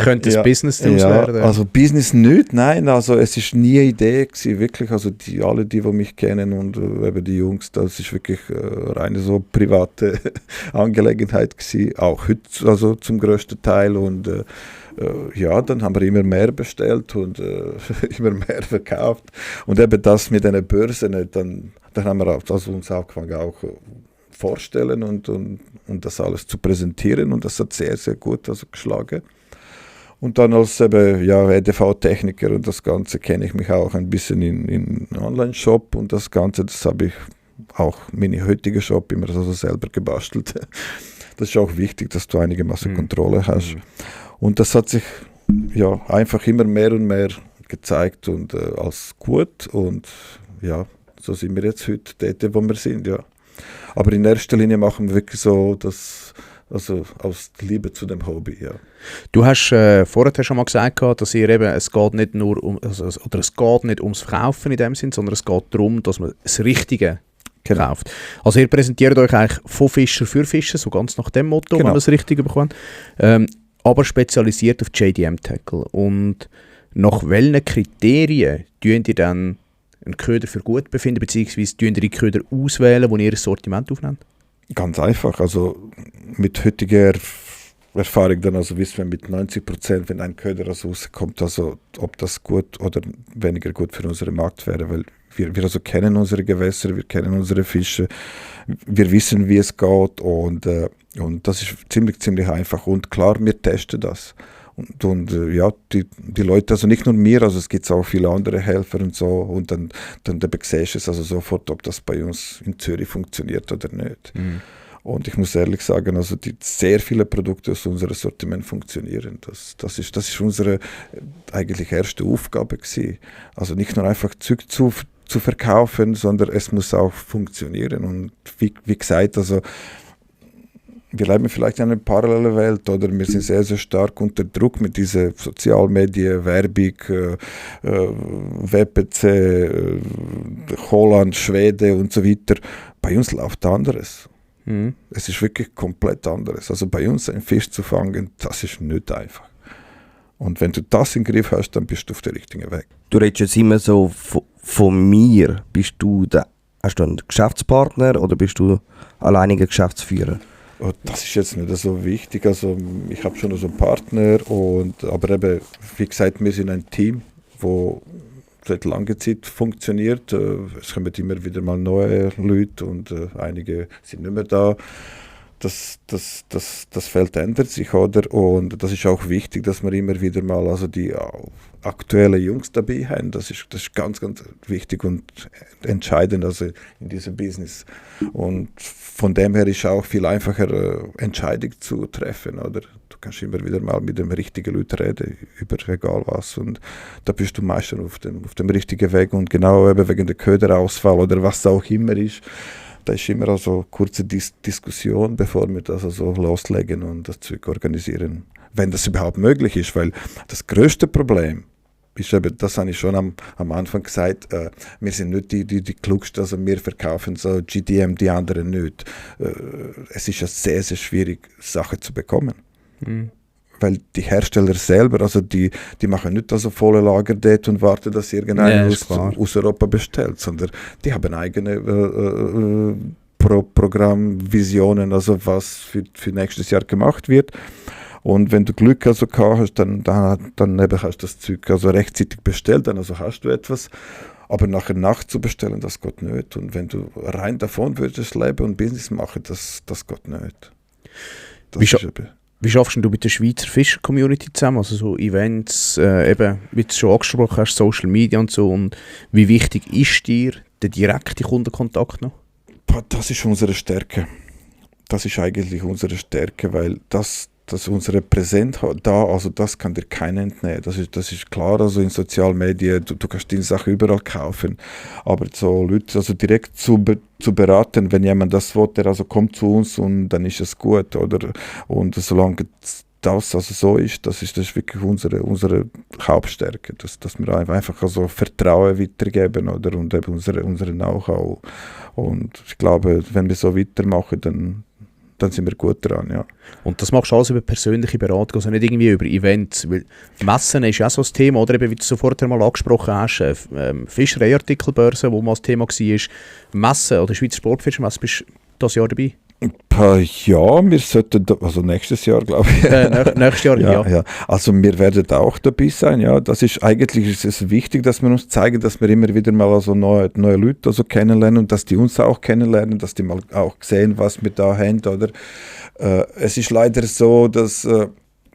Könnte das Business daraus werden? Also Business nicht, nein. Also es ist nie eine Idee gewesen, wirklich. Also alle, die mich kennen und eben die Jungs, das ist wirklich reine so private Angelegenheit gewesen. Auch heute, also zum größten Teil. Und ja, dann haben wir immer mehr bestellt und immer mehr verkauft. Und eben das mit einer Börse, dann haben wir also uns angefangen auch vorstellen und das alles zu präsentieren. Und das hat sehr, sehr gut also geschlagen. Und dann als eben, EDV-Techniker und das Ganze kenne ich mich auch ein bisschen in Online-Shop und das Ganze, das habe ich auch meine heutige Shop immer so selber gebastelt. Das ist auch wichtig, dass du einigermaßen Kontrolle hast. Und das hat sich ja einfach immer mehr und mehr gezeigt und als gut. Und ja, so sind wir jetzt heute dort, wo wir sind, ja. Aber in erster Linie machen wir wirklich so, also aus Liebe zu dem Hobby, ja. Du hast vorher schon mal gesagt, dass ihr eben, es geht nicht ums Verkaufen in dem Sinn, sondern es geht darum, dass man das Richtige kauft. Also ihr präsentiert euch eigentlich von Fischer für Fischer, so ganz nach dem Motto, wenn man das Richtige bekommt. Aber spezialisiert auf JDM-Tackle. Und nach welchen Kriterien tun ihr dann einen Köder für gut befinden, beziehungsweise tun ihr die Köder auswählen, die ihr ins Sortiment aufnehmt? Ganz einfach. Also mit heutiger Erfahrung dann, also wissen wir mit 90%, wenn ein Köder rauskommt, also ob das gut oder weniger gut für unseren Markt wäre, weil wir also kennen unsere Gewässer, wir kennen unsere Fische, wir wissen, wie es geht und das ist ziemlich einfach und klar, wir testen das. Und ja, die Leute, also nicht nur mir, also es gibt auch viele andere Helfer und so und dann siehst du es also sofort, ob das bei uns in Zürich funktioniert oder nicht. Und ich muss ehrlich sagen, also sehr viele Produkte aus unserem Sortiment funktionieren. Das ist unsere eigentlich erste Aufgabe gewesen. Also nicht nur einfach Zeug zu verkaufen, sondern es muss auch funktionieren. Und wie gesagt, also wir leben vielleicht in einer parallelen Welt, oder wir sind sehr, sehr stark unter Druck mit diesen Sozialmedien, Werbung, WPC, Holland, Schweden und so weiter. Bei uns läuft anderes. Es ist wirklich komplett anderes. Also bei uns einen Fisch zu fangen, das ist nicht einfach. Und wenn du das im Griff hast, dann bist du auf dem richtigen Weg. Du redest jetzt immer so von mir. Hast du einen Geschäftspartner oder bist du alleiniger Geschäftsführer? Das ist jetzt nicht so wichtig. Also ich habe schon so einen Partner, aber eben, wie gesagt, wir sind ein Team, das seit langer Zeit funktioniert. Es kommen immer wieder mal neue Leute und einige sind nicht mehr da. Das Feld ändert sich, oder? Und das ist auch wichtig, dass wir immer wieder mal also die aktuellen Jungs dabei haben. Das ist ganz, ganz wichtig und entscheidend also in diesem Business. Und von dem her ist auch viel einfacher, Entscheidungen zu treffen, oder? Du kannst immer wieder mal mit dem richtigen Leuten reden, über egal was. Und da bist du meistens auf dem richtigen Weg. Und genau eben wegen der Köderausfall oder was auch immer ist, da ist immer also eine kurze Diskussion, bevor wir das also loslegen und das Zeug organisieren. Wenn das überhaupt möglich ist, weil das größte Problem ist eben, das habe ich schon am Anfang gesagt, wir sind nicht die Klugsten, also wir verkaufen so GDM, die anderen nicht. Es ist ja sehr, sehr schwierig, Sachen zu bekommen. Weil die Hersteller selber, also die machen nicht also volle Lager dort und warten, dass irgendeiner aus Europa bestellt, sondern die haben eigene Programmvisionen, also was für nächstes Jahr gemacht wird. Und wenn du Glück also hast, dann eben hast du das Zeug also rechtzeitig bestellt, dann also hast du etwas. Aber nachher nachzubestellen, das geht nicht. Und wenn du rein davon würdest leben und Business machen, das geht nicht. Wie schaffst du mit der Schweizer Fischer-Community zusammen? Also so Events, eben, wie du schon angesprochen hast, Social Media und so. Und wie wichtig ist dir der direkte Kundenkontakt noch? Das ist unsere Stärke. Das ist eigentlich unsere Stärke, weil das unsere Präsenz da, also das kann dir keiner entnehmen. Das ist klar, also in sozialen Medien, du kannst die Sachen überall kaufen, aber so Leute also direkt zu beraten, wenn jemand das will, der also kommt zu uns und dann ist es gut, oder? Und solange das also so ist, das ist wirklich unsere Hauptstärke, dass wir einfach also Vertrauen weitergeben, oder? Und eben unsere Know-how. Und ich glaube, wenn wir so weitermachen, dann sind wir gut dran, ja. Und das machst du alles über persönliche Beratung, also nicht irgendwie über Events, weil Messen ist ja auch so ein Thema, oder eben, wie du so vorher mal angesprochen hast, Fischereiartikelbörse, wo mal das Thema war, Messen oder Schweizer Sportfischermesse, bist du dieses Jahr dabei? Ja, wir sollten, also nächstes Jahr, glaube ich. Nächstes Jahr, ja. Also wir werden auch dabei sein, ja. Das ist eigentlich ist es wichtig, dass wir uns zeigen, dass wir immer wieder mal also neue Leute also kennenlernen und dass die uns auch kennenlernen, dass die mal auch sehen, was wir da haben, oder? Es ist leider so, dass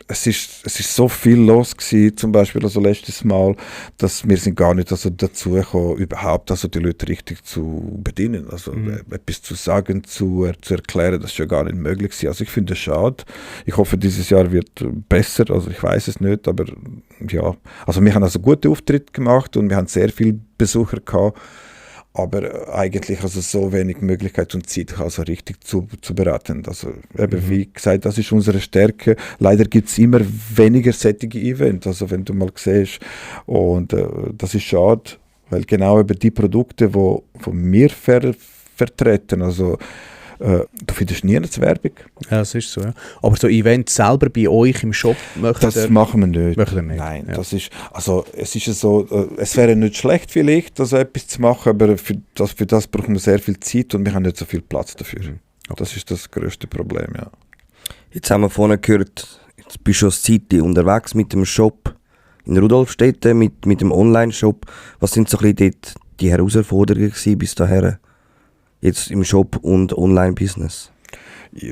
es ist so viel los gewesen, zum Beispiel also letztes Mal, dass wir sind gar nicht also dazu gekommen, überhaupt also die Leute richtig zu bedienen, also etwas zu sagen, zu erklären, das ist ja gar nicht möglich gewesen. Also ich finde es schade. Ich hoffe, dieses Jahr wird besser, also ich weiß es nicht, aber ja, also wir haben also gute Auftritte gemacht und wir haben sehr viele Besucher gehabt, aber eigentlich also so wenig Möglichkeit und Zeit, also richtig zu beraten. Also eben, wie gesagt, das ist unsere Stärke. Leider gibt es immer weniger solche Events, also wenn du mal siehst. Und das ist schade, weil genau über die Produkte, die wir vertreten, also du findest nirgends Werbung. Ja, das ist so, ja. Aber so Events selber bei euch im Shop das machen wir nicht. Nicht. Nein, ja. Das ist, also es ist so, es wäre nicht schlecht vielleicht, also etwas zu machen, aber für das brauchen wir sehr viel Zeit und wir haben nicht so viel Platz dafür. Okay. Das ist das grösste Problem, ja. Jetzt haben wir vorhin gehört, jetzt bist du schon eine Zeit unterwegs mit dem Shop in Rudolfstedt, mit dem Online-Shop. Was sind so ein bisschen dort die Herausforderungen gewesen bis dahin? Jetzt im Shop und Online-Business?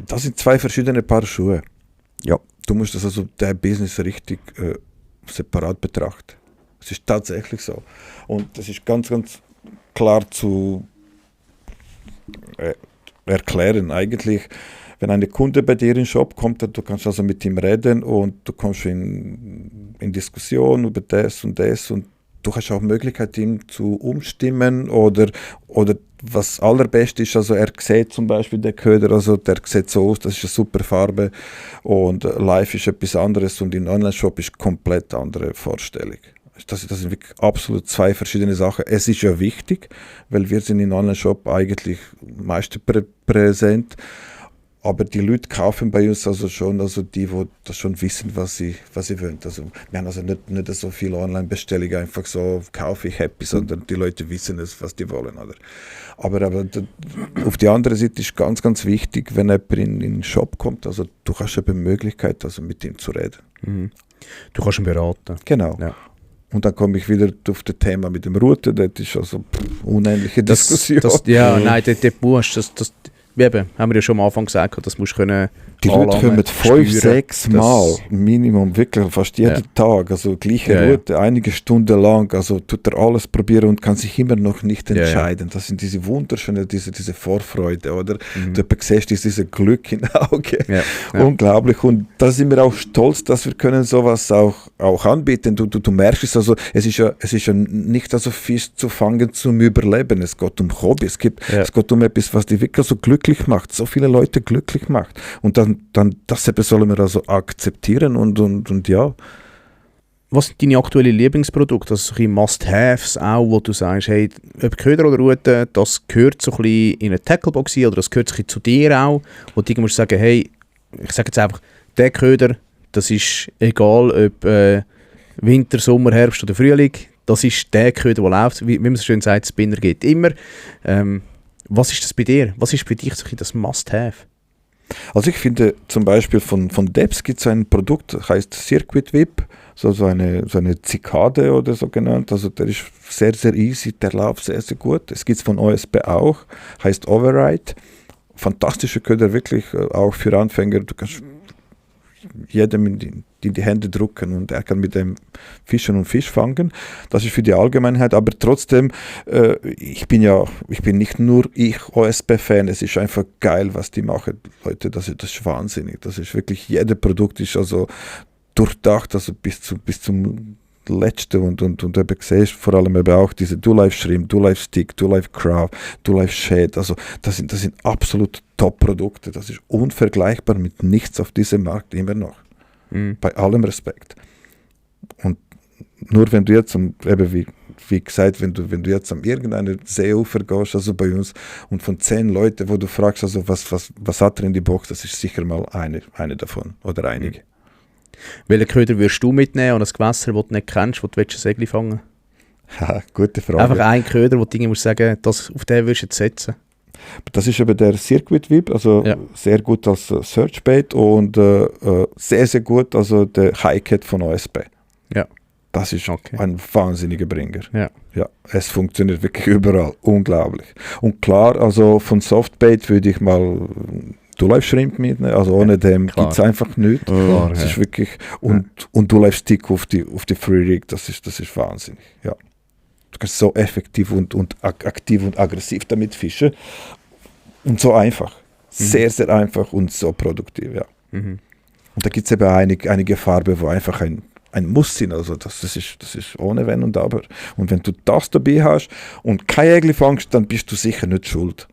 Das sind zwei verschiedene Paar Schuhe. Ja. Du musst das also dein Business richtig separat betrachten. Es ist tatsächlich so. Und das ist ganz, ganz klar zu erklären. Eigentlich, wenn ein Kunde bei dir in den Shop kommt, du kannst also mit ihm reden und du kommst in Diskussion über das und du hast auch Möglichkeit, ihn zu umstimmen oder was allerbeste ist, also er sieht zum Beispiel den Köder, also der sieht so aus, das ist eine super Farbe und live ist etwas anderes und im Online-Shop ist komplett andere Vorstellung. Das sind wirklich absolut zwei verschiedene Sachen. Es ist ja wichtig, weil wir sind im Online-Shop eigentlich meist präsent, aber die Leute kaufen bei uns also schon, also die das schon wissen, was sie wollen. Also wir haben also nicht so viele Online-Bestellungen, einfach so kaufe ich happy, sondern die Leute wissen es, was die wollen. Oder? Aber auf die andere Seite ist ganz, ganz wichtig, wenn jemand in den Shop kommt, also du hast eben die Möglichkeit, also mit ihm zu reden. Mhm. Du kannst ihn beraten. Genau. Ja. Und dann komme ich wieder auf das Thema mit dem Routen, das ist also unendliche Diskussion. Nein, dort musst du eben, haben wir ja schon am Anfang gesagt, das musst du können. Die Leute kommen 5-6 Mal Minimum, wirklich fast jeden Tag, also gleiche Route, einige Stunden lang, also tut er alles probieren und kann sich immer noch nicht entscheiden. Das sind diese wunderschöne, diese Vorfreude, oder? Du siehst dieses Glück in den Augen. Unglaublich. Und da sind wir auch stolz, dass wir können sowas auch anbieten. Du merkst es, also es ist ja nicht also Fisch zu fangen zum Überleben. Es geht um Hobby, es geht um etwas, was dich wirklich so glücklich macht, so viele Leute glücklich macht. Und dann das sollen wir also akzeptieren und ja. Was sind deine aktuellen Lieblingsprodukte? Also so ein Must-Haves auch, wo du sagst, hey, ob Köder oder Rute, das gehört so ein bisschen in eine Tacklebox oder das gehört so ein bisschen zu dir auch, wo du musst sagen, hey, ich sage jetzt einfach, der Köder, das ist egal, ob Winter, Sommer, Herbst oder Frühling, das ist der Köder, der läuft, wie man so schön sagt, Spinner geht immer. Was ist das bei dir? Was ist für dich so ein bisschen das Must-Have? Also ich finde zum Beispiel von Debs gibt es ein Produkt, das heißt Circuit Whip, so eine Zikade oder so genannt, also der ist sehr, sehr easy, der läuft sehr, sehr gut. Es gibt es von OSB auch, heißt Override, fantastische Köder, wirklich auch für Anfänger, du kannst jedem in die Hände drücken und er kann mit dem fischen und Fisch fangen. Das ist für die Allgemeinheit, aber trotzdem, ich bin nicht nur OSP-Fan, es ist einfach geil, was die machen, Leute, das ist wahnsinnig. Das ist wirklich, jedes Produkt ist also durchdacht, also bis zum letzte und eben siehst vor allem eben auch diese Do-Life Shrimp, Do-Life Stick, Do-Life Crab, Do-Life Shad, also das sind absolut Top-Produkte, das ist unvergleichbar mit nichts auf diesem Markt immer noch, bei allem Respekt. Und nur wenn du jetzt, eben wie gesagt, wenn du jetzt an irgendeiner Seeufer gehst, also bei uns, und von 10 Leuten, wo du fragst, also was hat er in die Box, das ist sicher mal eine davon oder einige. Welchen Köder würdest du mitnehmen an ein Gewässer, das du nicht kennst, wo du ein Segel fangen willst? Ha, gute Frage. Einfach ein Köder, wo du irgendwie musst sagen, auf den würdest du jetzt setzen. Das ist eben der Circuit Web, also sehr gut als Searchbait und sehr, sehr gut, also der Highcat von OSP. Ja. Das ist ein wahnsinniger Bringer. Ja. Ja, es funktioniert wirklich überall. Unglaublich. Und klar, also von Softbait würde ich mal Do-Life Shrimp mitnehmen, also ohne dem gibt es einfach nichts. Klar, das ist wirklich, und Do-Life Stick auf die Free Rig, das ist wahnsinnig. Ja. Du kannst so effektiv und aktiv und aggressiv damit fischen. Und so einfach. Sehr, sehr einfach und so produktiv, ja. Und da gibt es eben einige Farben, wo einfach ein Muss sind, also das ist ohne Wenn und Aber. Und wenn du das dabei hast und kein Ägli fängst, dann bist du sicher nicht schuld.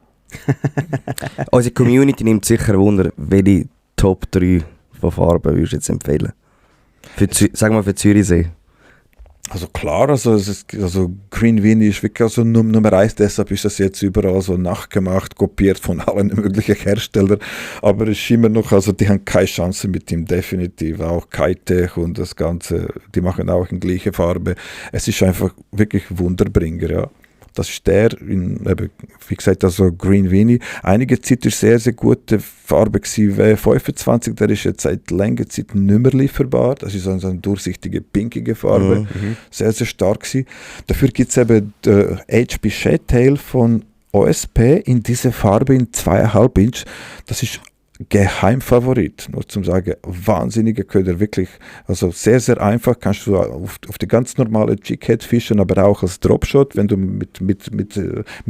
Unsere Community nimmt sicher Wunder, welche Top 3 von Farben würdest du jetzt empfehlen? Sag mal für Zürichsee. Also klar, also Green Winnie ist wirklich also Nummer 1, deshalb ist das jetzt überall so nachgemacht, kopiert von allen möglichen Herstellern, aber es ist immer noch, also die haben keine Chance mit ihm, definitiv, auch Kitech und das Ganze, die machen auch in gleiche Farbe, es ist einfach wirklich Wunderbringer, ja. Das ist der, wie gesagt, also Green Winnie. Einige Zeit war sehr, sehr gute Farbe gewesen. W25, der ist jetzt seit längerer Zeit nicht mehr lieferbar. Das ist so eine durchsichtige, pinkige Farbe. Sehr, sehr stark gewesen. Dafür gibt es eben die HB Shade Tail von OSP in dieser Farbe in 2,5 Inch. Das ist Geheimfavorit, nur zum sagen, wahnsinniger Köder, wirklich, also sehr, sehr einfach, kannst du auf die ganz normale Jighead fischen, aber auch als Dropshot, wenn du mit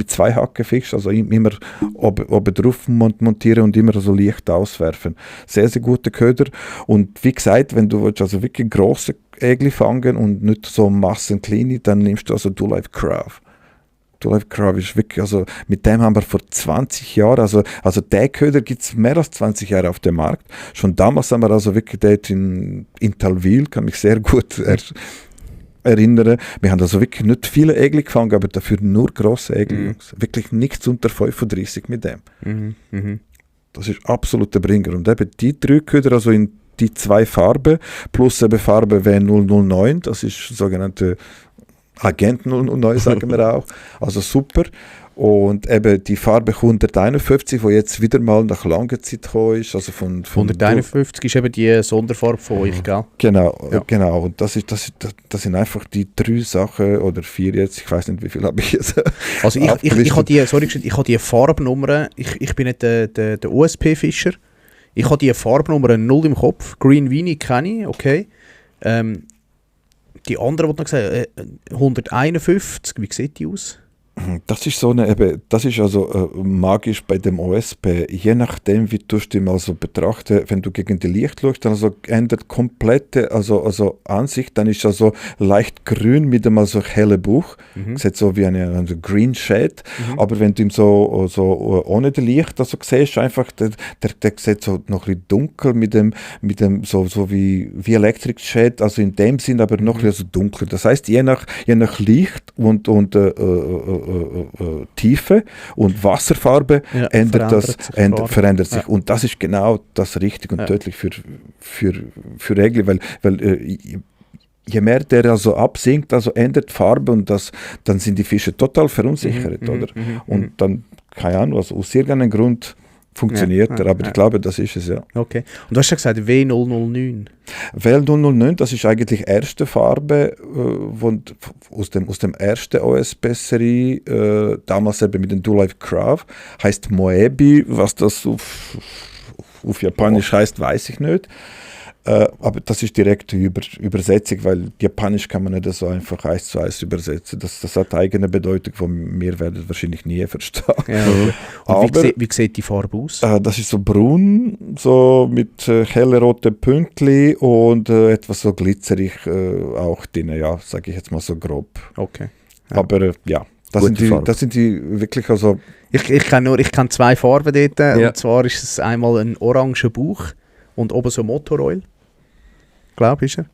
2 Hacken fischst, also immer oben drauf montieren und immer so leicht auswerfen. Sehr, sehr guter Köder und wie gesagt, wenn du willst, also wirklich grosse Ägli fangen und nicht so massenkleine, dann nimmst du also Do-Life Crab. Do-Life Crab ist wirklich, also mit dem haben wir vor 20 Jahren, also der Köder gibt es mehr als 20 Jahre auf dem Markt. Schon damals haben wir also wirklich dort in Talwil, kann mich sehr gut erinnern. Wir haben also wirklich nicht viele Ägli gefangen, aber dafür nur grosse Ägli. Wirklich nichts unter 35 mit dem. Das ist absoluter Bringer. Und eben die 3 Köder, also in die 2 Farben, plus eben Farbe W009, das ist sogenannte Agent 009, sagen wir auch. Also super. Und eben die Farbe 151, die jetzt wieder mal nach langer Zeit gekommen ist. Also von 151 ist eben die Sonderfarbe von euch, gell? Genau, ja. Genau. Und das sind einfach die 3 Sachen oder 4 jetzt. Ich weiß nicht, wie viel habe ich jetzt. Also ich habe die Farbnummern, ich bin nicht der OSP-Fischer. Ich habe die Farbnummern 0 im Kopf. Green Winnie kenne ich, okay. Die andere, die du noch gesagt hast, 151, wie sieht die aus? Das ist so das ist also magisch bei dem OSP. Je nachdem, wie du es dir mal so betrachten, wenn du gegen die Licht schaust, dann also ändert komplette also Ansicht, dann ist also leicht grün mit einem also hellen Buch. Sieht so wie eine Green Shade. Aber wenn du ihm so ohne das Licht also siehst, einfach, der sieht so noch ein bisschen dunkel mit dem so wie Electric Shade, also in dem Sinn aber noch ein bisschen dunkler. Das heißt, je nach Licht und Tiefe und Wasserfarbe verändert sich. Und das ist genau das Richtige und tödlich für Ägli, weil je mehr der also absinkt, also ändert Farbe und dann sind die Fische total verunsichert, oder? Und dann, keine Ahnung, also aus irgendeinem Grund funktioniert er, aber ich glaube, das ist es, ja. Okay. Und du hast ja gesagt, W009. W009, das ist eigentlich erste Farbe aus dem ersten OSP-Serie, damals eben mit dem Do-Life Crab, heißt Moebi, was das auf Japanisch heißt, weiß ich nicht. Aber das ist direkte Übersetzung, weil Japanisch kann man nicht so einfach 1:1 übersetzen. Das hat eigene Bedeutung, die wir werden wahrscheinlich nie verstehen. Ja. Und wie sieht die Farbe aus? Das ist so braun, so mit hellroten Pünktchen und etwas so glitzerig auch drin, ja, sage ich jetzt mal so grob. Okay. Ja. Aber das sind die wirklich, also... Ich kenne 2 Farben dort, und zwar ist es einmal ein oranger Bauch und oben so Motoröl. Glaube ich, ist er.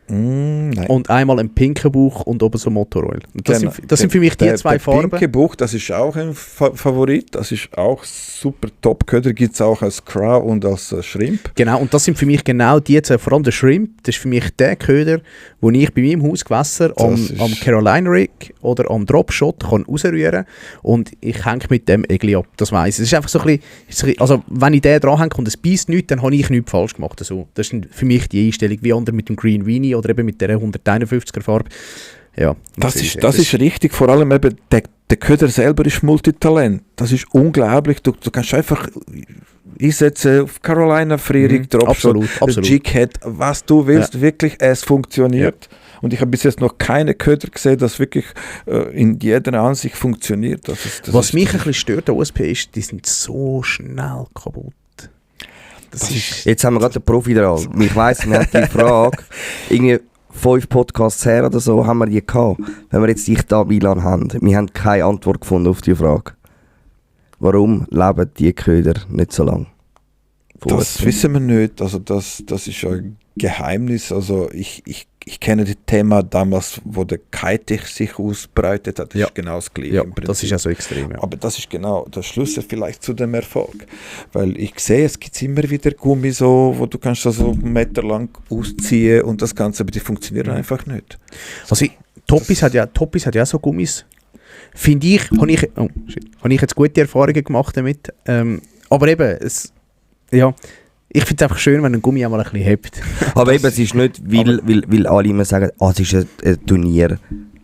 Nein. Und einmal ein pinker Bauch und oben so Motoröl. Das sind für mich die 2 Farben. Der pinke Bauch, das ist auch ein Favorit. Das ist auch super Top-Köder. Gibt es auch als Craw und als Shrimp. Genau, und das sind für mich genau die 2, vor allem der Shrimp. Das ist für mich der Köder, den ich bei meinem Hausgewässer am Carolina Rig oder am Dropshot kann rausrühren kann. Und ich hänge mit dem Egli ab, das weiss ich. Es ist einfach so ein bisschen, also wenn ich den dran hänge und es beißt nichts, dann habe ich nichts falsch gemacht. Also, das ist für mich die Einstellung, wie andere mit dem Green Weenie oder eben mit der 151er Farbe. Ja, das ist richtig, vor allem eben der Köder selber ist Multitalent. Das ist unglaublich. Du kannst einfach einsetzen auf Carolina, Frierig, Dropshot, Jighead, was du willst, wirklich, es funktioniert. Ja. Und ich habe bis jetzt noch keine Köder gesehen, das wirklich in jeder Ansicht funktioniert. Was mich ein bisschen stört an USP ist, die sind so schnell kaputt. Jetzt haben wir gerade den Profi dran. Ich weiss, wir haben die Frage, irgendwie 5 Podcasts her oder so, haben wir die gehabt. Wenn wir jetzt dich da, Milan, haben, wir haben keine Antwort gefunden auf die Frage. Warum leben die Köder nicht so lange? Das wissen wir nicht. Also das ist ein Geheimnis. Also ich kenne das Thema damals, wo der Kitech sich ausbreitet hat. Das ist genau das Gleiche. Ja, das ist ja so extrem. Ja. Aber das ist genau der Schlüssel vielleicht zu dem Erfolg. Weil ich sehe, es gibt immer wieder Gummi, so, wo du kannst so 1 Meter lang ausziehen und das Ganze, aber die funktionieren einfach nicht. Also Toppis hat ja so Gummis. Finde ich, habe ich jetzt gute Erfahrungen gemacht damit. Aber eben, ich finde es einfach schön, wenn ein Gummi einmal ein bisschen hebt. Aber eben, es ist nicht, weil alle immer sagen, es ist ein Turnier.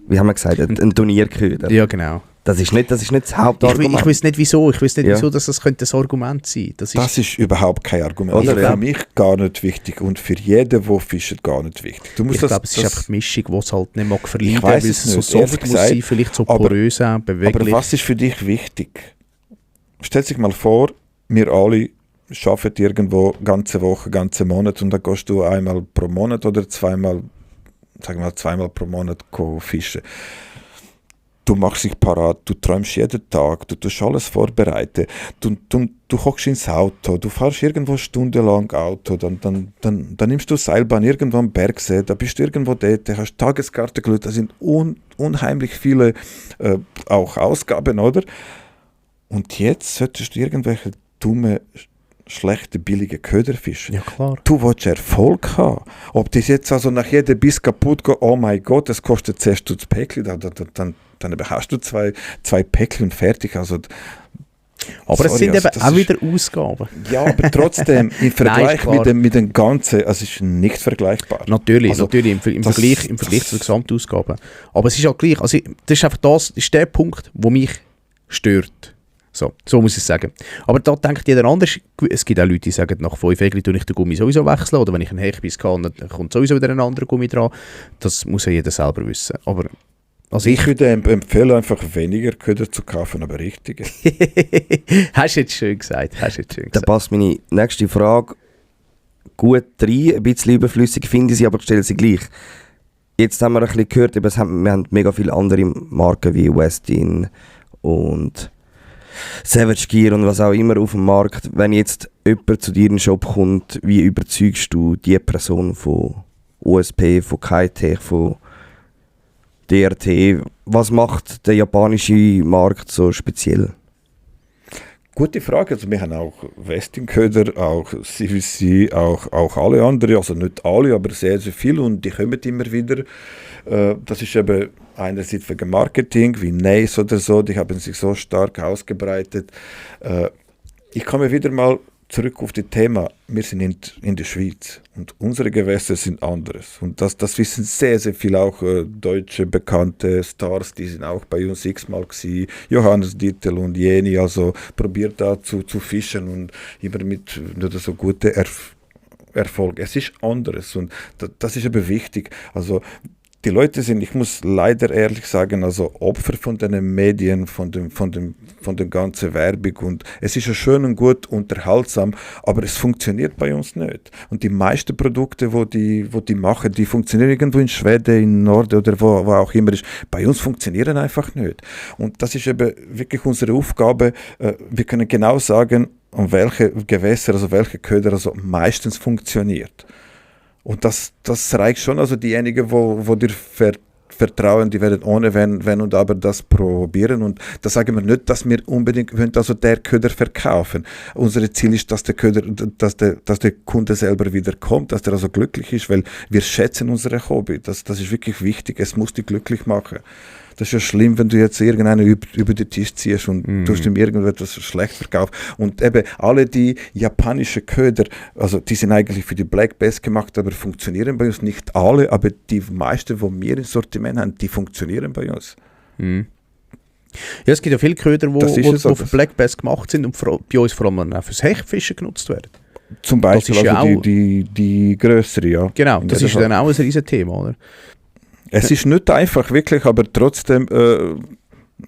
Wie haben wir gesagt, ein Turnierköder. Ja, genau. Das ist nicht das Hauptargument. Ich weiß nicht wieso. Wieso dass das könnte ein Argument sein. Das ist überhaupt kein Argument. Oder, für mich gar nicht wichtig und für jeden, der fischt, gar nicht wichtig. Ich glaube, es ist einfach die Mischung, die es halt nicht mag verlieren, weil es so soft muss sein, vielleicht so porös, beweglich. Aber was ist für dich wichtig? Stell dich mal vor, wir alle arbeiten irgendwo ganze Woche, ganze Monat und dann gehst du einmal pro Monat oder zweimal pro Monat fischen. Du machst dich parat, du träumst jeden Tag, du tust alles vorbereiten, du hockst ins Auto, du fährst irgendwo stundenlang Auto, dann nimmst du Seilbahn irgendwo am Bergsee, da bist du irgendwo dort, hast Tageskarte gelöst, da sind unheimlich viele auch Ausgaben, oder? Und jetzt solltest du irgendwelche dumme, schlechte, billige Köder fischen. Ja, klar. Du willst Erfolg haben. Ob das jetzt also nach jedem Biss kaputt geht, oh mein Gott, das kostet 10 Stutz Päckchen, dann hast du zwei Päckchen und fertig. Also, aber es sind eben auch wieder Ausgaben. Ja, aber trotzdem, im Vergleich mit den ganzen, es ist nicht vergleichbar. Natürlich, im Vergleich zu den Gesamtausgaben. Aber es ist auch gleich, also das ist einfach der Punkt, der mich stört. So muss ich sagen. Aber da denkt jeder anders. Es gibt auch Leute, die sagen, nach 5 Egli tue ich den Gummi sowieso wechseln. Oder wenn ich einen Hechbiss kann, dann kommt sowieso wieder ein anderer Gummi dran. Das muss ja jeder selber wissen. Aber also ich würde empfehlen, einfach weniger Köder zu kaufen, aber richtige. Hast du jetzt schön gesagt. Da passt meine nächste Frage gut rein. Ein bisschen überflüssig finde ich sie, aber ich stelle sie gleich. Jetzt haben wir ein bisschen gehört, wir haben mega viele andere Marken wie Westin und Savage Gear und was auch immer auf dem Markt. Wenn jetzt jemand zu dir in den Shop kommt, wie überzeugst du die Person von USP, von Kitech, von DRT? Was macht der japanische Markt so speziell? Gute Frage. Also wir haben auch Westin-Köder, auch CVC, auch alle anderen. Also nicht alle, aber sehr, sehr viele und die kommen immer wieder. Das ist eben einerseits wegen Marketing, wie Nace oder so, die haben sich so stark ausgebreitet. Ich komme wieder mal zurück auf das Thema, wir sind in der Schweiz und unsere Gewässer sind anderes. Und das wissen sehr, sehr viele auch deutsche bekannte Stars, die sind auch bei uns x-mal gewesen, Johannes Dittel und Jeni, also probiert da zu fischen und immer mit nicht so guten Erfolg. Es ist anderes und das ist eben wichtig. Also die Leute sind, ich muss leider ehrlich sagen, also Opfer von den Medien, von der ganzen Werbung, und es ist ja schön und gut unterhaltsam, aber es funktioniert bei uns nicht. Und die meisten Produkte, wo die machen, die funktionieren irgendwo in Schweden, in Norden oder wo auch immer ist. Bei uns funktionieren einfach nicht. Und das ist eben wirklich unsere Aufgabe. Wir können genau sagen, um welche Gewässer, also welche Köder also meistens funktioniert. Und das reicht schon, also diejenigen, wo dir vertrauen, die werden ohne Wenn und Aber das probieren. Und da sagen wir nicht, dass wir unbedingt also der Köder verkaufen. Unser Ziel ist, dass der Köder, dass der Kunde selber wieder kommt, dass der also glücklich ist, weil wir schätzen unsere Hobby. Das ist wirklich wichtig. Es muss dich glücklich machen. Das ist ja schlimm, wenn du jetzt irgendeinen über den Tisch ziehst und du hast ihm irgendetwas schlecht verkauft. Und eben alle die japanischen Köder, also die sind eigentlich für die Black Bass gemacht, aber funktionieren bei uns nicht alle, aber die meisten, die wir im Sortiment haben, die funktionieren bei uns. Ja, es gibt ja viele Köder, die für Black Bass gemacht sind und bei uns vor allem auch fürs Hechtfischen genutzt werden. Zum Beispiel also ja die größere, ja. Genau, das ist dann auch ein riesen Thema, oder? Es ist nicht einfach, wirklich, aber trotzdem,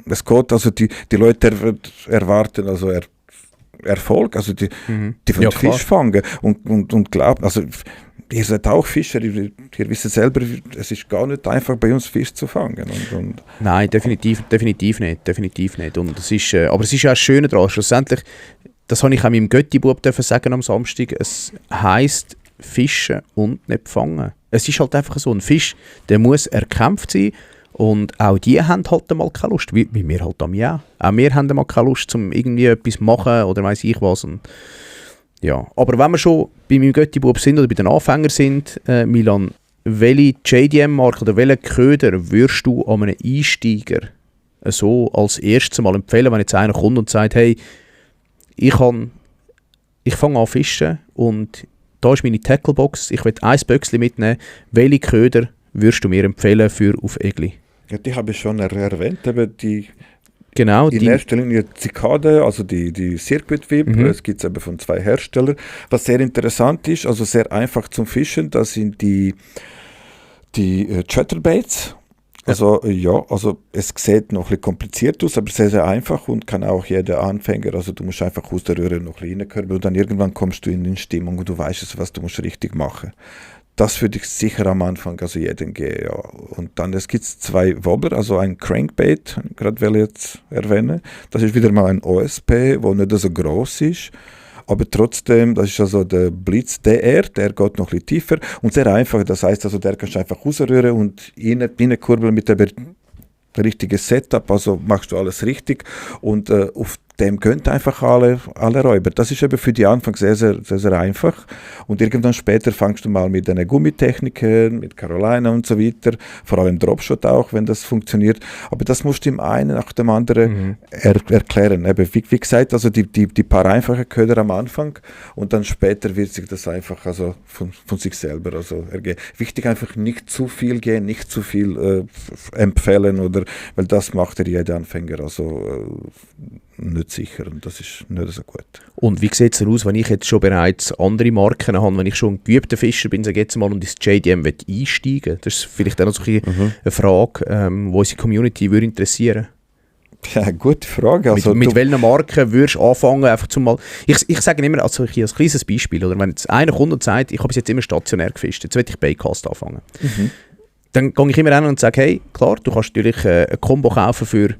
es geht, also die Leute erwarten also Erfolg, also die wollen Fisch fangen und glauben, also ihr seid auch Fischer, ihr wisst selber, es ist gar nicht einfach, bei uns Fisch zu fangen. Nein, definitiv nicht. Und es ist, aber es ist ja auch das Schöne daran, schlussendlich, das habe ich auch meinem Götti-Bub sagen am Samstag, es heisst fischen und nicht fangen. Es ist halt einfach so, ein Fisch, der muss erkämpft sein, und auch die haben halt einmal keine Lust, wie wir halt auch. Auch wir haben einmal keine Lust, um irgendwie etwas zu machen oder weiss ich was. Und ja. Aber wenn wir schon bei meinem Götti-Bub sind oder bei den Anfängern sind, Milan, welche JDM-Marke oder welchen Köder würdest du an einem Einsteiger so als erstes mal empfehlen, wenn jetzt einer kommt und sagt, hey, ich fange an fischen und da ist meine Tacklebox, ich will ein Böckchen mitnehmen. Welche Köder würdest du mir empfehlen für auf Egli? Ja, die habe ich schon erwähnt, eben die in erster Linie Cicade, also die Circuit Whip, es gibt es eben von 2 Herstellern. Was sehr interessant ist, also sehr einfach zum Fischen, das sind die Chatterbaits. Also also es sieht noch ein bisschen kompliziert aus, aber sehr, sehr einfach und kann auch jeder Anfänger, also du musst einfach aus der Röhre noch reinkörbeln und dann irgendwann kommst du in die Stimmung und du weißt, was du musst richtig machen. Das würde ich sicher am Anfang also jedem gehen, ja. Und dann es gibt 2 Wobbler, also ein Crankbait, gerade will ich jetzt erwähnen. Das ist wieder mal ein OSP, wo nicht so groß ist. Aber trotzdem, das ist also der Blitz DR, der geht noch ein bisschen tiefer und sehr einfach. Das heißt also, der kannst du einfach rausrühren und reinkurbeln mit dem richtigen Setup. Also machst du alles richtig und auf dem können einfach alle Räuber. Das ist eben für die Anfang sehr, sehr, sehr, sehr einfach. Und irgendwann später fangst du mal mit den Gummitechniken, mit Carolina und so weiter, vor allem Dropshot auch, wenn das funktioniert. Aber das musst du im einen nach dem anderen erklären. Eben, wie gesagt, also die paar einfache Köder am Anfang und dann später wird sich das einfach also von sich selber also ergehen. Wichtig einfach nicht zu viel gehen, nicht zu viel empfehlen, weil das macht ja jeder Anfänger also nicht sicher und das ist nicht so gut. Und wie sieht es aus, wenn ich jetzt schon bereits andere Marken habe, wenn ich schon ein geübter Fischer bin, sage jetzt mal, und ins JDM einsteigen will? Das ist vielleicht auch noch so eine Frage, die unsere Community würde interessieren. Ja, gute Frage. Also mit welchen Marken würdest du anfangen? Einfach mal, ich sage immer, also hier als kleines Beispiel, oder wenn jetzt einer kommt und sagt, ich habe bis jetzt immer stationär gefischt, jetzt will ich Baitcast anfangen. Dann gehe ich immer hin und sage, hey, klar, du kannst natürlich ein Combo kaufen für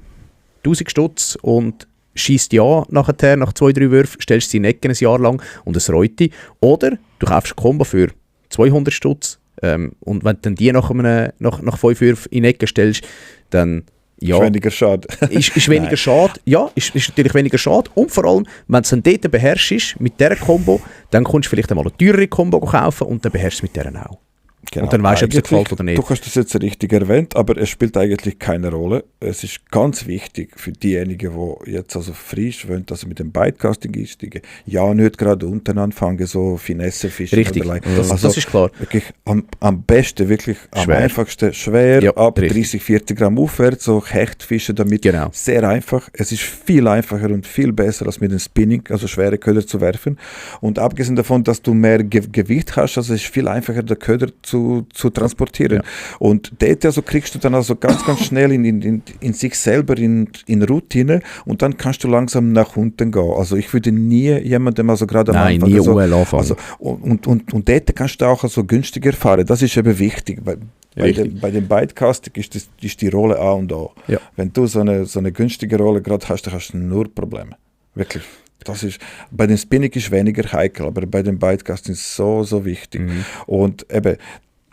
1000 Stutz und schießt ja nachher, nach 2-3 Würfen, stellst sie in Ecken ein Jahr lang und es reut dich. Oder du kaufst ein Combo für 200 Stutz und wenn du dann die nach 5 Würfen in Ecken stellst, dann ja, ist weniger schade. ist weniger schade. Ja, ist natürlich weniger schade. Und vor allem, wenn du es dann dort beherrschst mit dieser Combo, dann kommst du vielleicht einmal eine teurere Combo kaufen und dann beherrschst du es mit dieser auch. Und dann weißt du, ob es dir gefällt oder nicht. Du hast das jetzt richtig erwähnt, aber es spielt eigentlich keine Rolle. Es ist ganz wichtig für diejenigen, die jetzt also frisch wollen, also mit dem Bytecasting einsteigen. Ja, nicht gerade unten anfangen, so Finesse-Fischen. Richtig, das ist klar. Wirklich am besten, wirklich am einfachsten, schwer, ja, ab richtig. 30, 40 Gramm aufwärts, so Hechtfischen damit. Genau. Sehr einfach. Es ist viel einfacher und viel besser, als mit dem Spinning, also schwere Köder zu werfen. Und abgesehen davon, dass du mehr Gewicht hast, also es ist viel einfacher, der Köder zu transportieren. Ja. Und dort also kriegst du dann also ganz schnell in sich selber in Routine und dann kannst du langsam nach unten gehen. Also ich würde nie jemandem also gerade am Anfang... nie also, anfangen. Also, und dort kannst du auch also günstiger fahren. Das ist eben wichtig, weil bei dem Bytecasting ist die Rolle A und O. Ja. Wenn du so eine günstige Rolle gerade hast, dann hast du nur Probleme. Wirklich. Das ist, bei dem Spinning ist weniger heikel, aber bei dem Bytecasting ist es so wichtig. Und eben,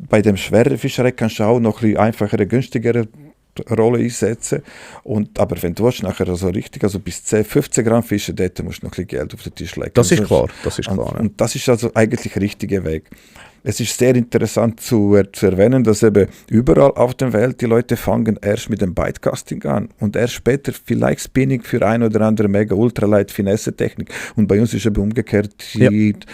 bei dem schweren Fischerei kannst du auch noch ein einfachere, günstigere Rolle einsetzen. Aber wenn du nachher also richtig, also bis 10, 15 Gramm Fische, dort musst du noch ein bisschen Geld auf den Tisch legen. Das ist klar. Und das ist also eigentlich der richtige Weg. Es ist sehr interessant zu erwähnen, dass eben überall auf der Welt die Leute fangen erst mit dem Bytecasting an und erst später vielleicht Spinning für ein oder andere mega ultralight Finesse-Technik. Und bei uns ist eben umgekehrt,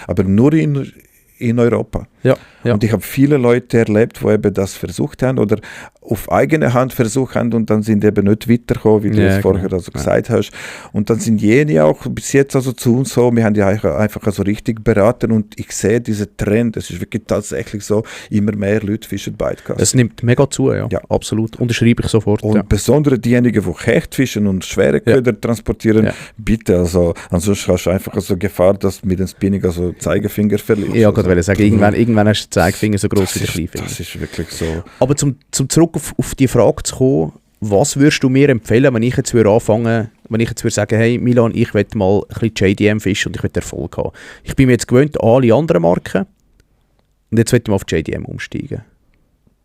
aber nur in Europa. Ja. Und ich habe viele Leute erlebt, die eben das versucht haben oder auf eigene Hand versucht haben und dann sind eben nicht weitergekommen, wie du es vorher also gesagt hast. Und dann sind jene auch bis jetzt also zu uns so, wir haben die einfach also richtig beraten und ich sehe diesen Trend, es ist wirklich tatsächlich so, immer mehr Leute fischen Bytecasting. Es nimmt mega zu, ja. Absolut. Unterschreibe ich sofort. Und besonders diejenigen, die Hecht fischen und schwere Köder transportieren, bitte, also ansonsten hast du einfach also Gefahr, dass mit dem Spinning also Zeigefinger verlierst. Ja, gerade wollte sagen, irgendwann hast du den Zeigefinger so groß wie der Kleinfinger. Das ist wirklich so. Aber zum zurück auf die Frage zu kommen, was würdest du mir empfehlen, wenn ich jetzt anfangen, wenn ich jetzt sagen, hey Milan, ich will mal ein bisschen JDM fischen und ich will Erfolg haben. Ich bin mir jetzt gewöhnt an alle anderen Marken und jetzt will ich mal auf JDM umsteigen.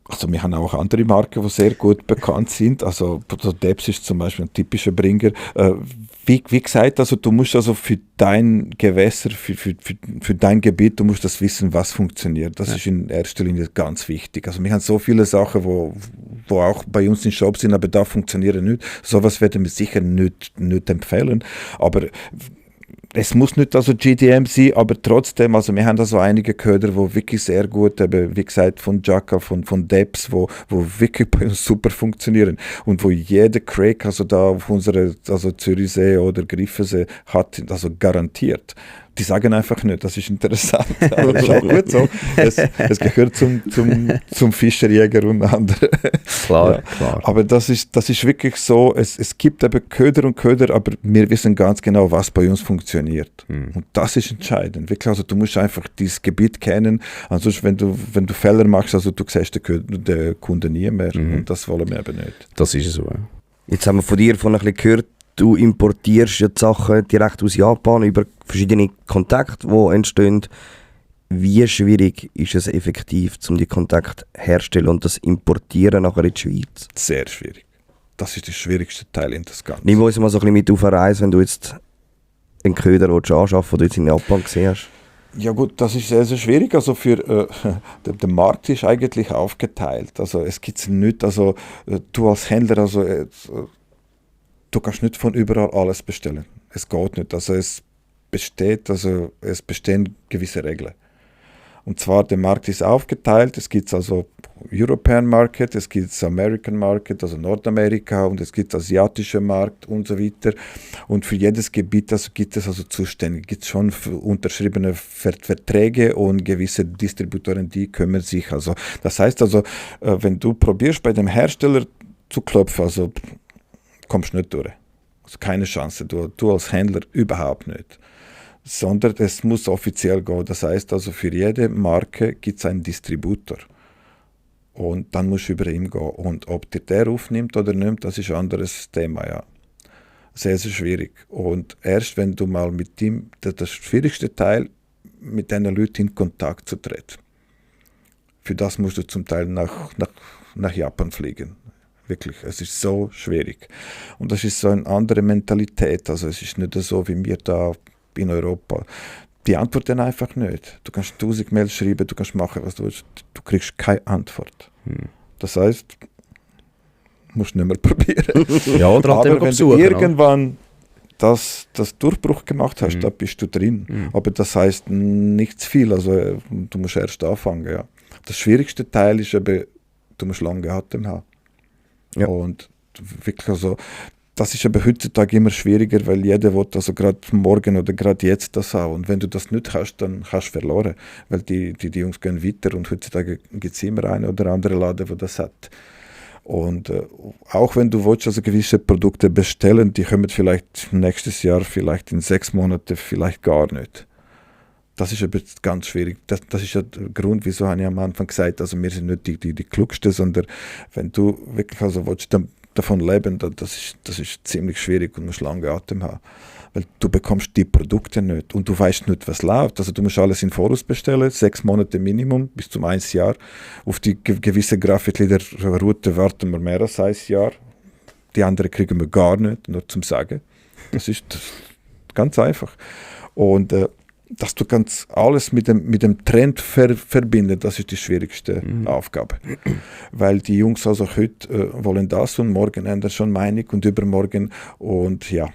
Also wir haben auch andere Marken, die sehr gut bekannt sind. Also Debs ist zum Beispiel ein typischer Bringer. Wie gesagt, also du musst also für dein Gewässer, für dein Gebiet, du musst das wissen, was funktioniert. Das ist in erster Linie ganz wichtig. Also wir haben so viele Sachen, wo auch bei uns im Shop sind, aber da funktionieren nicht. Sowas werden wir sicher nicht empfehlen. Aber es muss nicht also GDM sein, aber trotzdem, also wir haben da so einige Köder, die wirklich sehr gut, eben, wie gesagt, von Jackal, von Debs, wo wirklich bei uns super funktionieren und wo jeder Craig also da auf unsere, also Zürichsee oder Griffensee hat, also garantiert. Die sagen einfach nicht, das ist interessant, aber das ist auch gut so. Es gehört zum Fischerjäger und anderen. Klar. Aber das ist wirklich so, es gibt eben Köder und Köder, aber wir wissen ganz genau, was bei uns funktioniert. Und das ist entscheidend. Wirklich, also du musst einfach dieses Gebiet kennen, ansonsten wenn du Fehler machst, also du siehst den Kunden nie mehr und das wollen wir eben nicht. Das ist so. Jetzt haben wir von dir ein bisschen gehört, du importierst ja die Sachen direkt aus Japan über verschiedene Kontakte, die entstehen. Wie schwierig ist es effektiv, um die Kontakte herzustellen und das Importieren nachher in die Schweiz? Sehr schwierig. Das ist der schwierigste Teil in das Ganze. Nimm uns mal so ein bisschen mit auf eine Reise, wenn du jetzt einen Köder anschaffst, den du jetzt in Japan gesehen hast. Ja gut, das ist sehr, sehr schwierig. Also für der Markt ist eigentlich aufgeteilt. Also es gibt nicht, also du als Händler, also du kannst nicht von überall alles bestellen. Es geht nicht. Also es bestehen gewisse Regeln. Und zwar, der Markt ist aufgeteilt. Es gibt also European Market, es gibt American Market, also Nordamerika, und es gibt asiatische Markt und so weiter. Und für jedes Gebiet also gibt es also Zuständige, gibt es schon unterschriebene Verträge und gewisse Distributoren, die kümmern sich. Also das heißt also, wenn du probierst, bei dem Hersteller zu klopfen, also kommst du nicht durch. Also keine Chance, du als Händler überhaupt nicht. Sondern es muss offiziell gehen. Das heißt also, für jede Marke gibt es einen Distributor. Und dann musst du über ihn gehen. Und ob der aufnimmt oder nicht, das ist ein anderes Thema, ja. Sehr, sehr schwierig. Und erst wenn du mal mit ihm, das schwierigste Teil, mit diesen Leuten in Kontakt zu treten. Für das musst du zum Teil nach Japan fliegen. Wirklich, es ist so schwierig. Und das ist so eine andere Mentalität. Also es ist nicht so wie wir da in Europa. die antworten einfach nicht. Du kannst 1000 Mails schreiben, du kannst machen, was du willst, du kriegst keine Antwort. Das heißt, musst nicht mehr probieren. Ja, oder halt aber wenn besuchen, du irgendwann das Durchbruch gemacht hast, da bist du drin. Aber das heißt nicht viel, also du musst erst anfangen. Ja. Das schwierigste Teil ist eben, du musst lange Atem haben. Ja. Und wirklich also, das ist aber heutzutage immer schwieriger, weil jeder will also gerade morgen oder gerade jetzt das haben. Und wenn du das nicht hast, dann hast du verloren. Weil die Jungs gehen weiter und heutzutage gibt es immer einen oder anderen Laden, der das hat. Und auch wenn du willst, also gewisse Produkte bestellen, die kommen vielleicht nächstes Jahr, vielleicht in 6 Monaten, vielleicht gar nicht. Das ist aber ganz schwierig. Das ist ja der Grund, wieso habe ich am Anfang gesagt, also wir sind nicht die Klugsten, sondern wenn du wirklich also willst, davon leben, das ist ziemlich schwierig und musst lange Atem haben. Weil du bekommst die Produkte nicht und du weißt nicht, was läuft. Also du musst alles in Voraus bestellen, 6 Monate Minimum, bis zum 1 Jahr. Auf die gewisse Grafikleader-Route warten wir mehr als 1 Jahr. Die anderen kriegen wir gar nicht, nur zum Sagen. Das ist ganz einfach. Und dass du kannst alles mit dem Trend verbinden, das ist die schwierigste Aufgabe. Weil die Jungs also heute wollen das und morgen ändern schon Meinung und übermorgen und ja,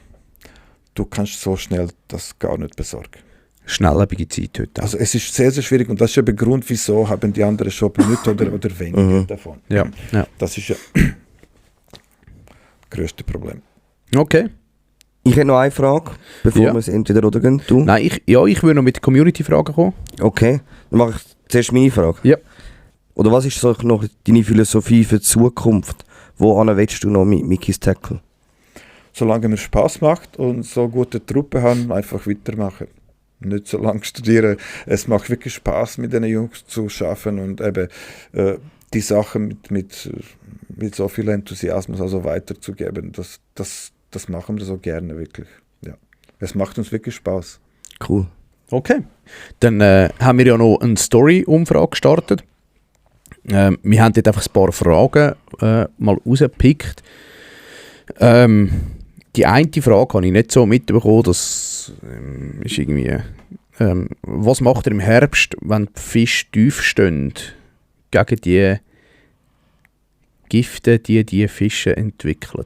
du kannst so schnell das gar nicht besorgen. Schnelllebige Zeit heute. Also es ist sehr, sehr schwierig und das ist ja der Grund, wieso haben die anderen Shop nicht oder weniger davon. Ja. Das ist ja das größte Problem. Okay. Ich hätte noch eine Frage, bevor wir es entweder oder gehen. Du? Nein, ich würde noch mit der Community-Fragen kommen. Okay, dann mache ich zuerst meine Frage. Ja. Oder was ist so noch deine Philosophie für die Zukunft? Wohin willst du noch mit Mickey's Tackle? Solange mir Spaß macht und so gute Truppe haben, einfach weitermachen. Nicht so lange studieren. Es macht wirklich Spaß, mit den Jungs zu arbeiten und eben die Sachen mit so viel Enthusiasmus also weiterzugeben. Das machen wir so gerne, wirklich. Ja. Es macht uns wirklich Spaß. Cool. Okay. Dann haben wir ja noch eine Story-Umfrage gestartet. Wir haben dort einfach ein paar Fragen mal rausgepickt. Die eine Frage habe ich nicht so mitbekommen, das ist irgendwie, was macht ihr im Herbst, wenn die Fische tief stehen, gegen die Gifte, die Fische entwickeln?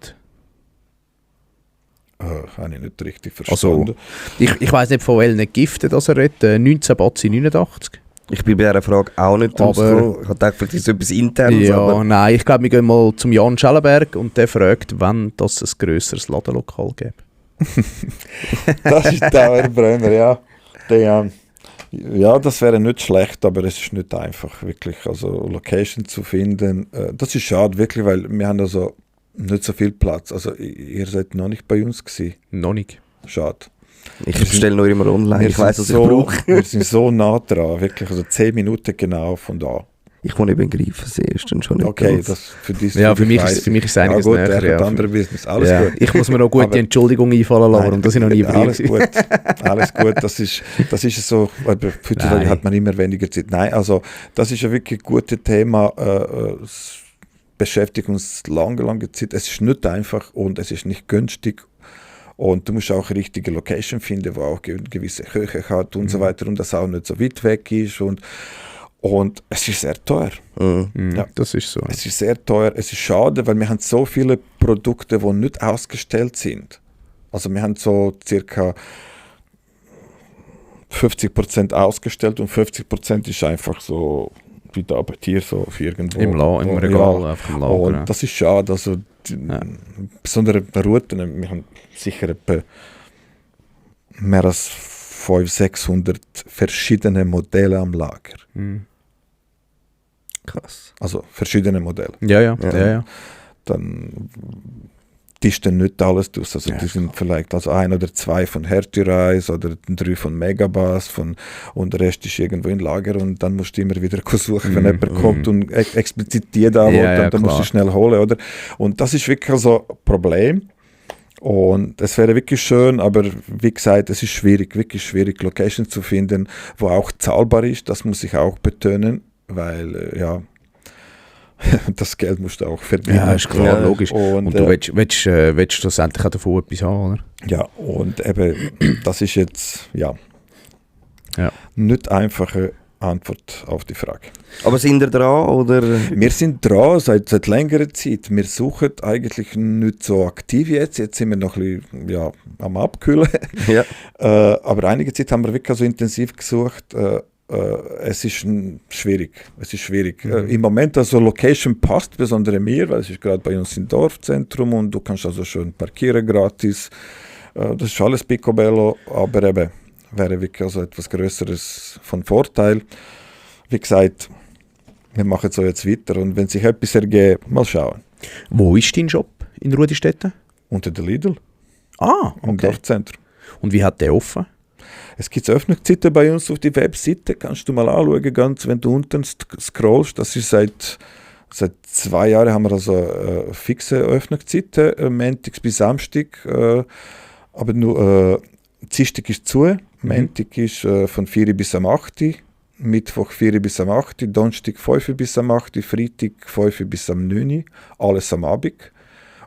Habe ich nicht richtig verstanden. Also, ich weiss nicht, von welchen Giften das er redet. 19 Batzi 89. Ich bin bei dieser Frage auch nicht draus gekommen. Ich habe gedacht, vielleicht ist es etwas Internes. Ja, aber nein, ich glaube, wir gehen mal zum Jan Schellenberg und der fragt, wann das ein grösseres Ladenlokal gäbe. Das ist der Brenner, ja. Ja, das wäre nicht schlecht, aber es ist nicht einfach, wirklich. Also Location zu finden, das ist schade, wirklich, weil wir haben also nicht so viel Platz. Also ihr seid noch nicht bei uns gewesen. Noch nicht. Schade. ich bestelle nur immer online. Ich weiss, was ich brauche. Wir sind so nah dran, wirklich. Also 10 Minuten genau von da. Ich wohne eben in Greifensee, ist dann schon nicht Okay, ganz. das für dich. Ja, für mich ist es einiges gut, näher. Ja, Ja. andere Business. Alles Ja. gut. Ich muss mir noch gute Aber- Entschuldigung einfallen lassen, warum das ich noch nie Alles bringe. gut, alles gut. Das ist so, aber heutzutage Nein. hat man immer weniger Zeit. Nein, also das ist ein wirklich gutes Thema. Es beschäftigt uns lange Zeit. Es ist nicht einfach und es ist nicht günstig. Und du musst auch eine richtige Location finden, wo auch gewisse Höhe hat und so weiter und das auch nicht so weit weg ist. Und es ist sehr teuer. Mhm, Ja. Das ist so. Es ist sehr teuer. Es ist schade, weil wir haben so viele Produkte, die nicht ausgestellt sind. Also wir haben so circa 50% ausgestellt und 50% ist einfach so wie da bei dir so auf irgendwo. Im Regal, einfach im Lager. Und ja. das ist schade. Also besondere Routen, wir haben sicher etwa mehr als 500-600 verschiedene Modelle am Lager. Mhm. Krass. Also verschiedene Modelle. Ja. Dann tischen nicht alles durch. Also Ja, die sind vielleicht also 1 oder 2 von Hertyreis oder 3 von Megabass und der Rest ist irgendwo im Lager und dann musst du immer wieder suchen, wenn jemand kommt und explizit die da will, dann musst du schnell holen, oder? Und das ist wirklich so ein Problem. Und es wäre wirklich schön, aber wie gesagt, es ist schwierig, wirklich schwierig, Location zu finden, wo auch zahlbar ist. Das muss ich auch betonen, weil das Geld musst du auch verdienen. Ja, ist klar, logisch. Und du willst schlussendlich auch davon etwas haben, oder? ja, und eben, das ist jetzt, ja, Ja. Nicht einfache Antwort auf die Frage. Aber sind ihr dran, oder? Wir sind dran seit längerer Zeit. Wir suchen eigentlich nicht so aktiv jetzt. Jetzt sind wir noch ein bisschen am Abkühlen. Ja. Aber einige Zeit haben wir wirklich so intensiv gesucht. Es ist schwierig. Im Moment also Location passt, besonders mir, weil es ist gerade bei uns im Dorfzentrum und du kannst also schön parkieren gratis. Das ist alles picobello, aber eben wäre wirklich also etwas Größeres von Vorteil. Wie gesagt, wir machen so jetzt weiter und wenn sich etwas ergeht, mal schauen. Wo ist dein Job in Ruedistetten? Unter der Lidl, Ah, im okay. Dorfzentrum. Und wie hat der offen? Es gibt Öffnungszeiten bei uns auf die Webseite, kannst du mal anschauen, ganz, wenn du unten scrollst. Das ist seit 2 Jahren haben wir also fixe Öffnungszeiten, Montags bis Samstag, aber nur Dienstag ist zu, Montag ist von 4 bis am 8, Mittwoch 4 bis am 8, Donnerstag 5 bis am 8, Freitag 5 bis am 9, alles am Abend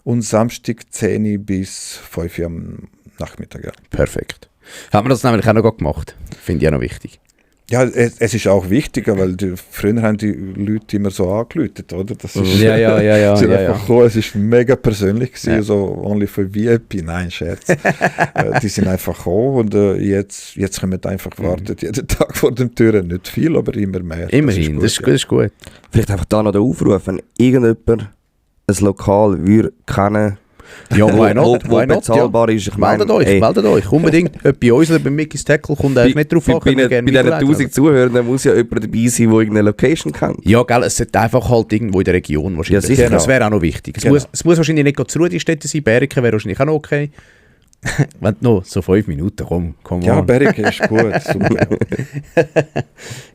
und Samstag 10 bis 5 am Nachmittag. Ja. Perfekt. Haben wir das nämlich auch noch gemacht. Finde ich auch noch wichtig. Ja, es ist auch wichtiger, weil früher haben die Leute immer so angeläutet, oder? Das ist, Ja. sie sind einfach gekommen, es ist mega persönlich gewesen, Ja. so only for VIP, nein, Scherz. Die sind einfach gekommen und jetzt können wir einfach warten, jeden Tag vor den Türen, nicht viel, aber immer mehr. Immerhin, das ist gut. Vielleicht einfach da noch den Aufruf, wenn irgendjemand ein Lokal würde kennen, Ja, why not? wo bezahlbar ist. Ich meine, Meldet euch, unbedingt. Ob bei uns oder bei Mickey's Tackle kommt eigentlich nicht drauf an. bei diesen 1000 Zuhörern muss ja jemand dabei sein, der irgendeine Location kennt. Ja, gell, es sollte einfach halt irgendwo in der Region wahrscheinlich. Ja, sicher. Das wäre auch noch wichtig. Es muss wahrscheinlich nicht gerade zu Ruedistetten sein, Berken wäre wahrscheinlich auch noch okay. Wenn du noch so 5 Minuten, komm Ja, on. Berge ist gut, super.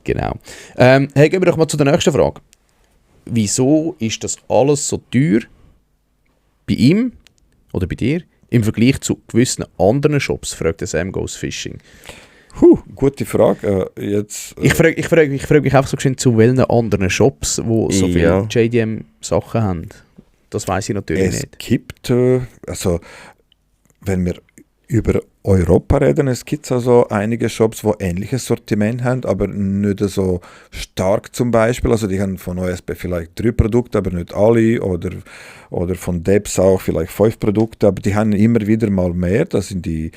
Genau. Hey, gehen wir doch mal zu der nächsten Frage. Wieso ist das alles so teuer bei ihm oder bei dir im Vergleich zu gewissen anderen Shops, fragt der Sam Goes Fishing. Gute Frage. Jetzt, Ich frage mich einfach so schön, zu welchen anderen Shops, die so viele JDM-Sachen haben. Das weiß ich natürlich es nicht. gibt, also wenn wir über Europa reden, es gibt also einige Shops, die ähnliches Sortiment haben, aber nicht so stark zum Beispiel. Also die haben von OSB vielleicht 3 Produkte, aber nicht alle. Oder von Debs auch vielleicht 5 Produkte, aber die haben immer wieder mal mehr. Das sind die,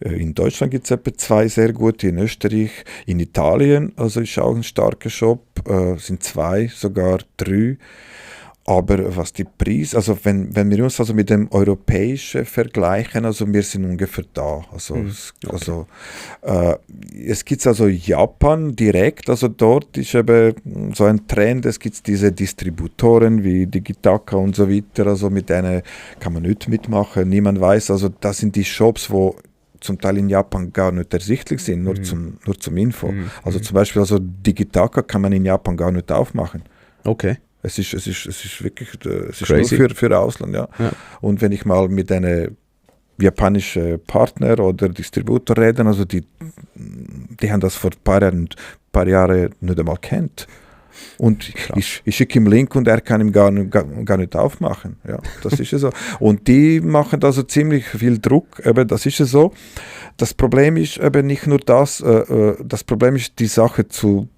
in Deutschland gibt es etwa 2 sehr gute, in Österreich, in Italien, also ist auch ein starker Shop, sind 2, sogar 3. Aber was die Preise, also wenn wir uns also mit dem Europäischen vergleichen, also wir sind ungefähr da. Also, es gibt also Japan direkt, also dort ist eben so ein Trend, es gibt diese Distributoren wie Digitaka und so weiter, also mit denen kann man nicht mitmachen, niemand weiß, also das sind die Shops, wo zum Teil in Japan gar nicht ersichtlich sind, nur zum Info. Also zum Beispiel also Digitaka kann man in Japan gar nicht aufmachen. Okay. Es ist wirklich es ist Crazy. nur für Ausland, ja. Und wenn ich mal mit einem japanischen Partner oder Distributor rede, also die haben das vor ein paar Jahren nicht einmal kennt. Und ich schicke ihm einen Link und er kann ihm gar nicht aufmachen. Ja, das ist ja so. Und die machen da so ziemlich viel Druck. Eben, das ist ja so. Das Problem ist eben nicht nur das, das Problem ist die Sache zu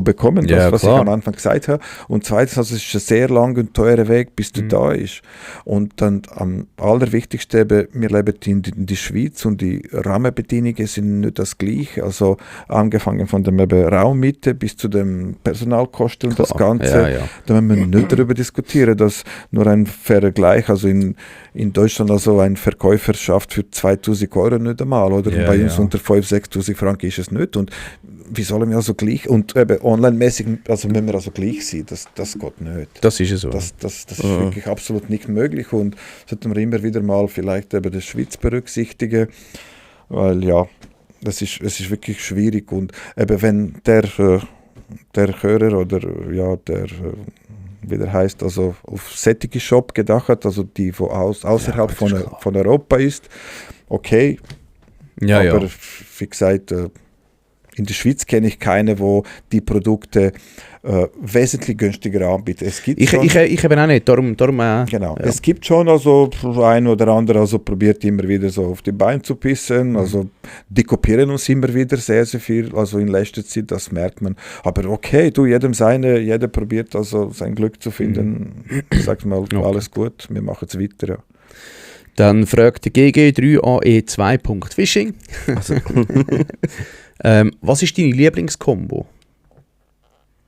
bekommen, Ja, was ich am Anfang gesagt habe. Und zweitens, also es ist ein sehr langer und teurer Weg, bis du da bist. Und dann am allerwichtigsten eben, wir leben in der Schweiz und die Rahmenbedingungen sind nicht das Gleiche. Also angefangen von dem eben Raummiete bis zu den Personalkosten und das Ganze. Ja. Da müssen wir nicht darüber diskutieren, dass nur ein Vergleich, also in Deutschland also ein Verkäufer schafft für 2'000 € nicht einmal, oder? Ja, bei uns ja. unter 5'000, 6'000 Franken ist es nicht. Und wie sollen wir also gleich, und eben online-mäßig, also müssen wir also gleich sein, das geht nicht. Das ist ja so. Das ist wirklich absolut nicht möglich und sollten wir immer wieder mal vielleicht eben die Schweiz berücksichtigen, weil ja, es ist wirklich schwierig und eben wenn der Hörer oder ja, der wie der heißt, also auf sättige Shop gedacht hat, also die wo außerhalb von Europa ist, okay, aber wie gesagt, in der Schweiz kenne ich keine, wo die Produkte wesentlich günstiger anbietet. Es gibt Ich eben auch nicht, darum genau. ja. Es gibt schon also ein oder andere, also probiert immer wieder so auf die Beine zu pissen, also die kopieren uns immer wieder sehr, sehr viel, also in letzter Zeit, das merkt man. Aber okay, jeder probiert also sein Glück zu finden. Ich sag mal, alles gut, wir machen es weiter, ja. Dann fragt der GG3AE2.Fishing. Also, Was ist deine Lieblingskombo?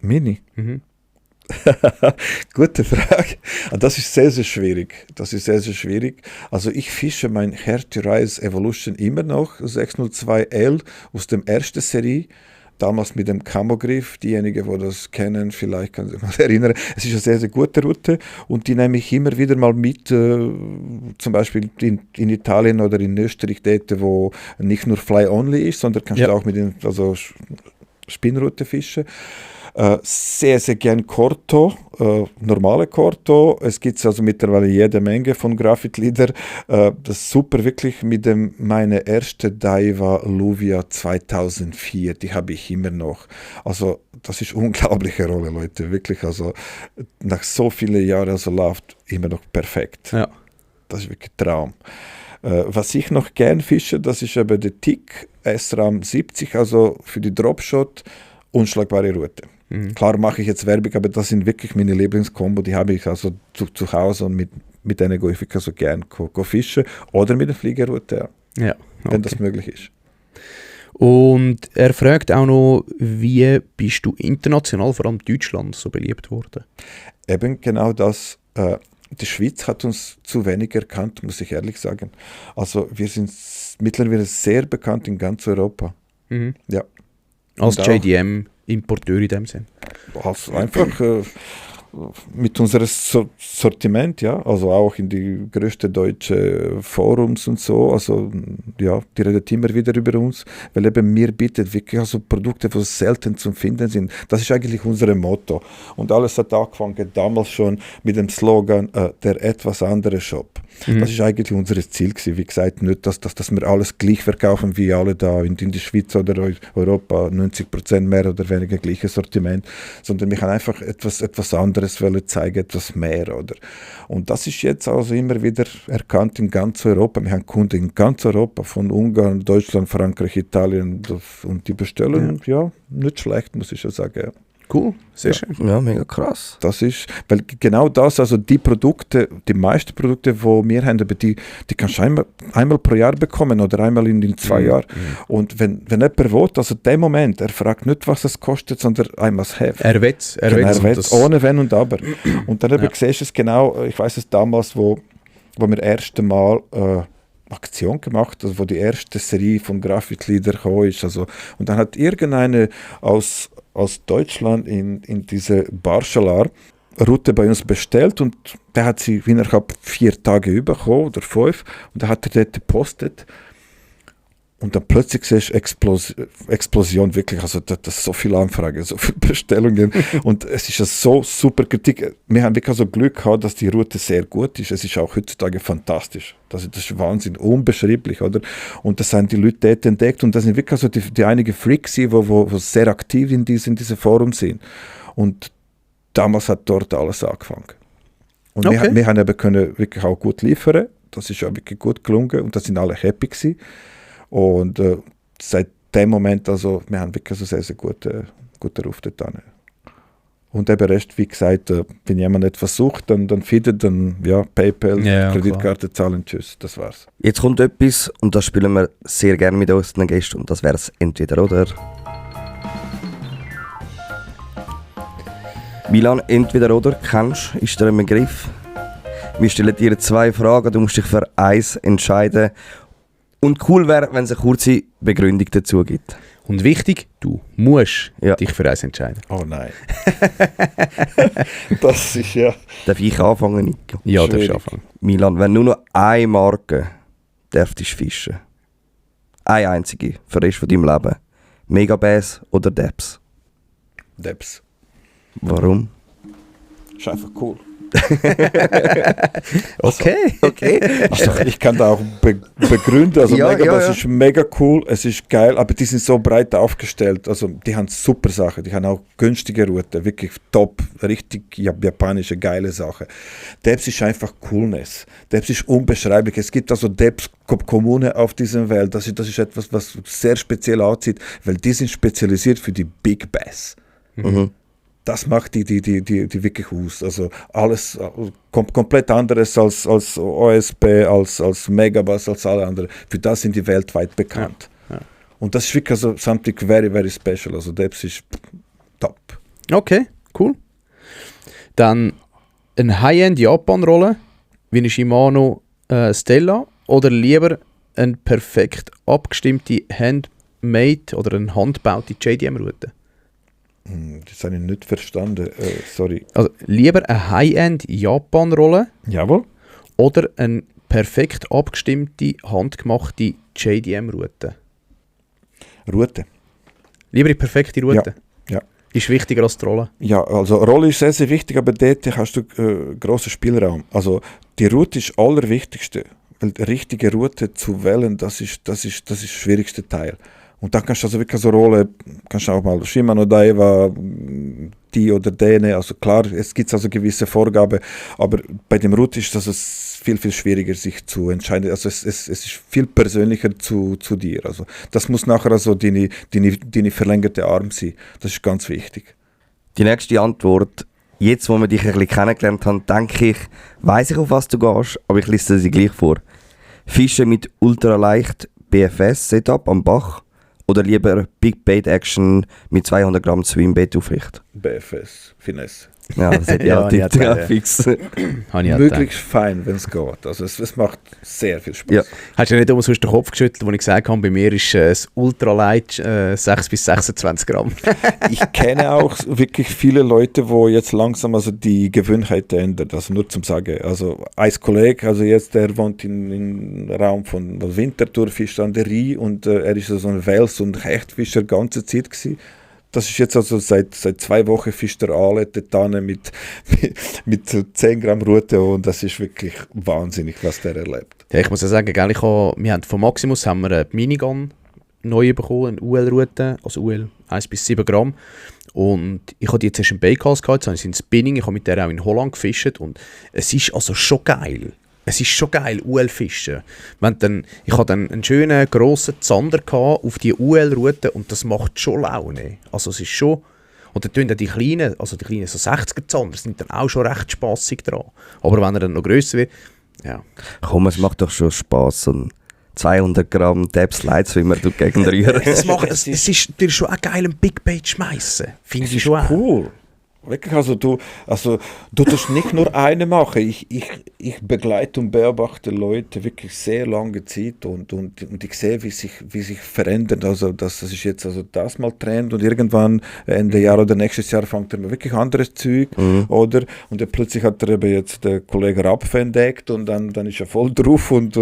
Mini? Mhm. Gute Frage. Das ist sehr, sehr schwierig. Also ich fische mein Hertie Rise Evolution immer noch 602L aus der ersten Serie. Damals mit dem Camo-Griff. Diejenigen, die das kennen, vielleicht kann sich mal erinnern. Es ist eine sehr, sehr gute Route und die nehme ich immer wieder mal mit, zum Beispiel in Italien oder in Österreich, dort, wo nicht nur Fly-Only ist, sondern kannst du auch mit den Spinnroute fischen. Sehr, sehr gern Corto, normale Corto. Es gibt also mittlerweile jede Menge von Graphit-Leader. Das ist super, wirklich mit meine erste Daiwa Luvia 2004, die habe ich immer noch. Also das ist eine unglaubliche Rolle, Leute, wirklich. Also nach so vielen Jahren also läuft immer noch perfekt. Ja. Das ist wirklich ein Traum. Was ich noch gern fische, das ist eben der TIC SRAM 70, also für die Dropshot unschlagbare Route. Klar mache ich jetzt Werbung, aber das sind wirklich meine Lieblingskombo, die habe ich also zu Hause und mit denen gehe ich wirklich so gern fischen oder mit der Fliegerroute, Ja, wenn das möglich ist. Und er fragt auch noch, wie bist du international, vor allem Deutschland, so beliebt worden? Eben genau das. Die Schweiz hat uns zu wenig erkannt, muss ich ehrlich sagen. Also wir sind mittlerweile sehr bekannt in ganz Europa. Mhm. Ja. Als Und auch- JDM-Importeur in dem Sinn. Also einfach mit unserem Sortiment, ja, also auch in die größten deutschen Forums und so, also ja, die reden immer wieder über uns, weil eben wir bieten wirklich also Produkte, die selten zu finden sind. Das ist eigentlich unser Motto. Und alles hat angefangen damals schon mit dem Slogan, der etwas andere Shop. Das ist eigentlich unser Ziel gewesen. Wie gesagt, nicht, dass wir alles gleich verkaufen wie alle da in der Schweiz oder Europa, 90% mehr oder weniger gleiches Sortiment, sondern wir können einfach etwas anderes wollen zeigen, etwas mehr, oder? Und das ist jetzt also immer wieder erkannt in ganz Europa. Wir haben Kunden in ganz Europa, von Ungarn, Deutschland, Frankreich, Italien, und die bestellen, ja, nicht schlecht, muss ich schon sagen. Ja. Cool, sehr schön. ja, mega krass. Das ist, weil genau das, also die Produkte, die meisten Produkte, die wir haben, die kannst du einmal pro Jahr bekommen oder einmal in 2 Jahren. Und wenn jemand will, also in dem Moment, er fragt nicht, was es kostet, sondern einmal das Heft. Er will's, Ohne Wenn und Aber. Und dann siehst du es genau, ich weiß es damals, wo wir das erste Mal Aktion gemacht, also wo die erste Serie von Graphit-Leader gekommen ist. Also, und dann hat irgendeine aus Deutschland in diese Barschelar Route bei uns bestellt und der hat sie innerhalb 4 Tage bekommen oder 5 und dann hat er dort gepostet und dann plötzlich siehst du Explosion, wirklich, also das ist so viele Anfragen, so viele Bestellungen und es ist ja so super Kritik. Wir haben wirklich so Glück gehabt, dass die Route sehr gut ist. Es ist auch heutzutage fantastisch. Das ist Wahnsinn, unbeschreiblich, oder? Und das haben die Leute dort entdeckt und das sind wirklich so die einige Freaks, die sehr aktiv in diesem Forum sind. Und damals hat dort alles angefangen. Und wir haben eben können wirklich auch gut liefern. Das ist ja wirklich gut gelungen und da sind alle happy gewesen. Und seit dem Moment, also, wir haben wirklich so sehr, sehr guten Ruf dort an. Und eben Rest, wie gesagt, wenn jemand etwas sucht, dann findet dann ja, PayPal, Kreditkarte zahlen, tschüss, das war's. Jetzt kommt etwas und das spielen wir sehr gerne mit unseren Gästen und das wäre es entweder oder. Milan, entweder oder, kennst du, ist da ein Begriff? Wir stellen dir 2 Fragen, du musst dich für eins entscheiden. Und cool wäre, wenn es eine kurze Begründung dazu gibt. Und wichtig, du musst Ja. dich für eins entscheiden. Oh nein. Das ist ja... Darf ich anfangen, Nico? Ja, darfst Schwierig. du anfangen. Milan, wenn nur noch eine Marke dürftest fischen, eine einzige für den Rest von deinem Leben, Megabass oder Debs? Debs. Warum? Ist einfach cool. Okay. Okay. Also, ich kann da auch begründen, also Ja, Megabass ja. ist mega cool, es ist geil, aber die sind so breit aufgestellt, also die haben super Sachen, die haben auch günstige Routen, wirklich top, richtig japanische, geile Sachen. Debs ist einfach Coolness, Debs ist unbeschreiblich, es gibt also Debs Kommune auf dieser Welt, das ist etwas, was sehr speziell aussieht, weil die sind spezialisiert für die Big Bass. Mhm. Das macht die wirklich aus. Also alles komplett anderes als OSB, als Megabass, als alle anderen. Für das sind die weltweit bekannt. Ja. Und das ist wirklich so something very, very special. Also Debs ist top. Okay, cool. Dann eine High-End-Japan-Rolle wie eine Shimano Stella oder lieber eine perfekt abgestimmte Handmade oder eine handgebaute JDM-Route? Das habe ich nicht verstanden. Sorry. Also lieber eine High-End-Japan-Rolle Jawohl. oder eine perfekt abgestimmte, handgemachte JDM-Route? Route. Lieber die perfekte Route? Ja. Ist wichtiger als die Rolle? Ja, also Rolle ist sehr, sehr wichtig, aber dort hast du grossen Spielraum. Also die Route ist das Allerwichtigste. Weil die richtige Route zu wählen, das ist das schwierigste Teil. Und dann kannst du also wirklich so Rolle, kannst du auch mal Shimano, Daiwa, die oder dene, also klar, es gibt also gewisse Vorgaben, aber bei dem Route ist das viel, viel schwieriger, sich zu entscheiden. Also es ist viel persönlicher zu dir. Also das muss nachher also deine verlängerte Arm sein. Das ist ganz wichtig. Die nächste Antwort, jetzt wo wir dich ein bisschen kennengelernt haben, denke ich, weiss ich, auf was du gehst, aber ich lese sie gleich vor. Fischen mit ultraleicht BFS-Setup am Bach oder lieber Big Bait Action mit 200 Gramm Swimbait aufrichten? BFS, Finesse. Ja, das hätte ich Ja, auch ich tippt, hätte ja, auch, ja. fix. Habe ich auch Möglichst fein, wenn es geht. Also es macht sehr viel Spaß. Ja. Hast du ja nicht umsonst den Kopf geschüttelt, als ich gesagt habe, bei mir ist das Ultralight 6 bis 26 Gramm. Ich kenne auch wirklich viele Leute, wo jetzt langsam also die Gewohnheit ändert. Also nur zum Sagen. Also ein Kollege, also jetzt der wohnt im Raum von Winterthur, fischt an der Rie und er ist so ein Wels- und Hechtfischer die ganze Zeit gewesen. Das ist jetzt also seit 2 Wochen fischt er alle Tanne mit 10 Gramm Rute und das ist wirklich wahnsinnig, was der erlebt. Ja, ich muss ja sagen, gell, wir haben von Maximus haben wir eine Minigun neu bekommen, eine UL-Route, also UL 1 bis 7 Gramm. Und ich hatte jetzt erst einen Baitcast gehabt, jetzt habe ich in Spinning, ich habe mit der auch in Holland gefischt und es ist also schon geil. Es ist schon geil, UL-Fischen. Ich hatte dann einen schönen, grossen Zander auf die UL-Route und das macht schon Laune. Also es ist schon... Und dann tun dann die kleinen so 60er Zander, sind dann auch schon recht spassig dran. Aber wenn er dann noch grösser wird, ja. Komm, es macht doch schon Spass, so ein 200 Gramm Debs Light Swimmer gegen rühren. Es ist natürlich schon auch geil, einen Big Bait schmeißen. Finde ich schon auch. Cool. Wirklich, also du tust nicht nur eine machen. Ich begleite und beobachte Leute wirklich sehr lange Zeit und ich sehe, wie sich verändert. Also das ist jetzt also das mal Trend und irgendwann Ende Jahr oder nächstes Jahr fängt er wirklich anderes Zeug, oder? Und dann plötzlich hat er eben jetzt den Kollegen Rapf entdeckt und dann ist er voll drauf und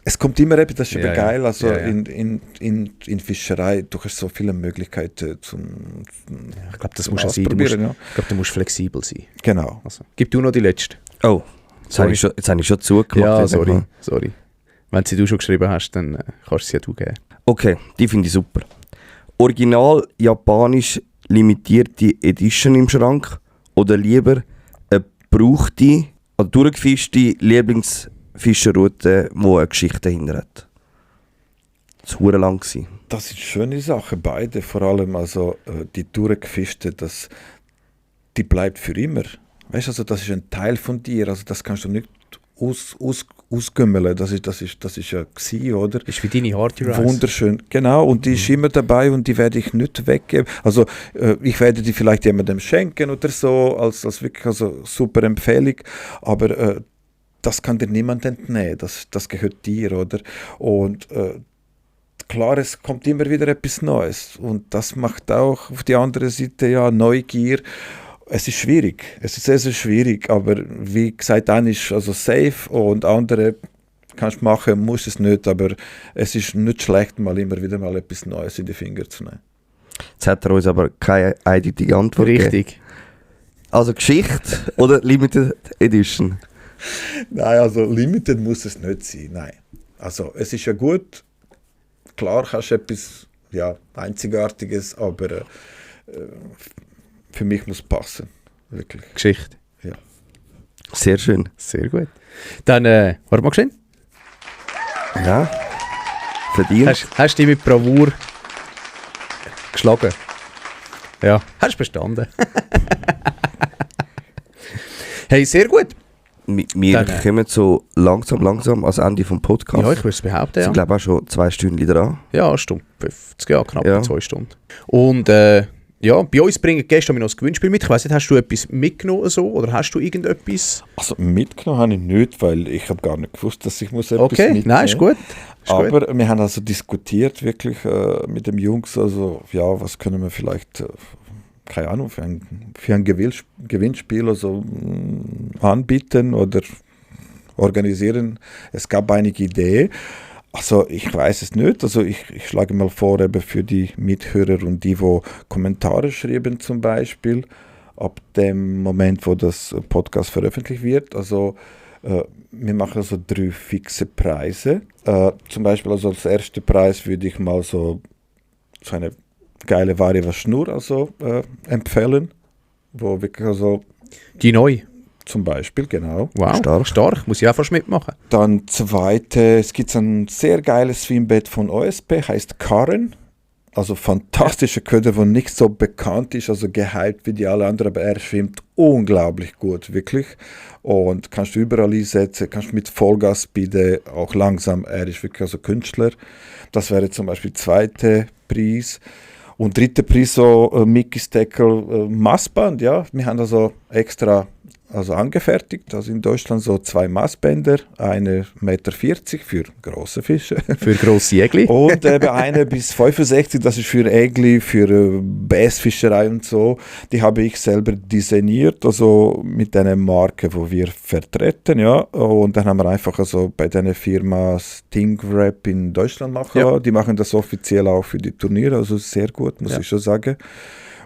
es kommt immer eben, das ist eben geil. Also in Fischerei, du hast so viele Möglichkeiten Ich glaube, das muss ja sein. Ich glaube, du musst flexibel sein. Genau. Also, gib du noch die letzte. Oh, jetzt habe ich schon zugemacht. Ja, sorry. Wenn sie du schon geschrieben hast, dann kannst du sie ja du geben. Okay, die finde ich super. Original japanisch limitierte Edition im Schrank oder lieber eine gebrauchte, oder durchgefischte Lieblingsfischerroute, die eine Geschichte dahinter hat? Das war lang gewesen. Das sind schöne Sachen, beide. Vor allem also die durchgefischte, die bleibt für immer. Weißt du, also das ist ein Teil von dir. Also das kannst du nicht ausgümmeln. Das ist ja gewesen, oder? Das ist wie deine Hardy Rice. Wunderschön, genau. Und die ist immer dabei und die werde ich nicht weggeben. Also ich werde die vielleicht jemandem schenken oder so, als wirklich also super Empfehlung. Aber das kann dir niemand entnehmen. Das gehört dir, oder? Und klar, es kommt immer wieder etwas Neues und das macht auch auf die andere Seite ja Neugier. Es ist schwierig, es ist sehr, sehr schwierig, aber wie gesagt, einer ist also safe und andere kannst du machen, musst es nicht, aber es ist nicht schlecht, immer wieder mal etwas Neues in die Finger zu nehmen. Jetzt hat er uns aber keine eindeutige Antwort gegeben. Richtig. Also Geschichte oder Limited Edition? Nein, also Limited muss es nicht sein, nein. Also es ist ja gut, klar kannst du etwas Einzigartiges, aber für mich muss es passen, wirklich. Geschichte. Ja. Sehr schön. Sehr gut. Dann, warte mal geschehen. Ja. Verdient. Hast du dich mit Bravour geschlagen? Ja, hast bestanden. Hey, sehr gut. Wir Dann, kommen so langsam ans Ende vom Podcast. Ja, ich würde es behaupten, Ich ja. glaube auch schon 2 Stunden dran. Ja, eine Stunde 50, ja, knapp Ja. 2 Stunden. Und ja, bei uns bringen gestern noch ein Gewinnspiel mit. Ich weiss nicht, hast du etwas mitgenommen so, oder hast du irgendetwas? Also mitgenommen habe ich nicht, weil ich habe gar nicht gewusst, dass ich muss etwas Okay, mitnehmen. nein, ist gut. Ist gut. Aber wir haben also diskutiert wirklich mit den Jungs, also ja, was können wir vielleicht, keine Ahnung, für ein Gewinnspiel also, anbieten oder organisieren. Es gab einige Ideen. Also ich weiß es nicht, also ich schlage mal vor, eben für die Mithörer und die Kommentare schreiben zum Beispiel, ab dem Moment, wo das Podcast veröffentlicht wird, also wir machen also 3 fixe Preise. Zum Beispiel also als erster Preis würde ich mal so eine geile Variva Schnur also, empfehlen, wo wirklich also Die neu. zum Beispiel, genau. Wow, stark. Muss ich auch fast mitmachen. Dann zweite, es gibt ein sehr geiles Schwimmbad von OSP, heißt Karen. Also fantastischer Köder, der nicht so bekannt ist, also gehypt wie die alle anderen, aber er schwimmt unglaublich gut, wirklich. Und kannst du überall einsetzen, kannst mit Vollgas-Speed auch langsam, er ist wirklich also Künstler. Das wäre zum Beispiel zweiter Preis. Und dritter Preis so Mickey's Tackle Maßband, ja. Wir haben also extra also angefertigt, also in Deutschland so 2 Maßbänder, 1,40 Meter für grosse Fische. Für grosse Jägli. Und eben eine bis 65, das ist für Ägli, für Bassfischerei und so. Die habe ich selber designiert, also mit einer Marke, wo wir vertreten, ja. Und dann haben wir einfach also bei der Firma Stingwrap in Deutschland machen. Ja. Die machen das offiziell auch für die Turniere, also sehr gut, muss ich schon sagen.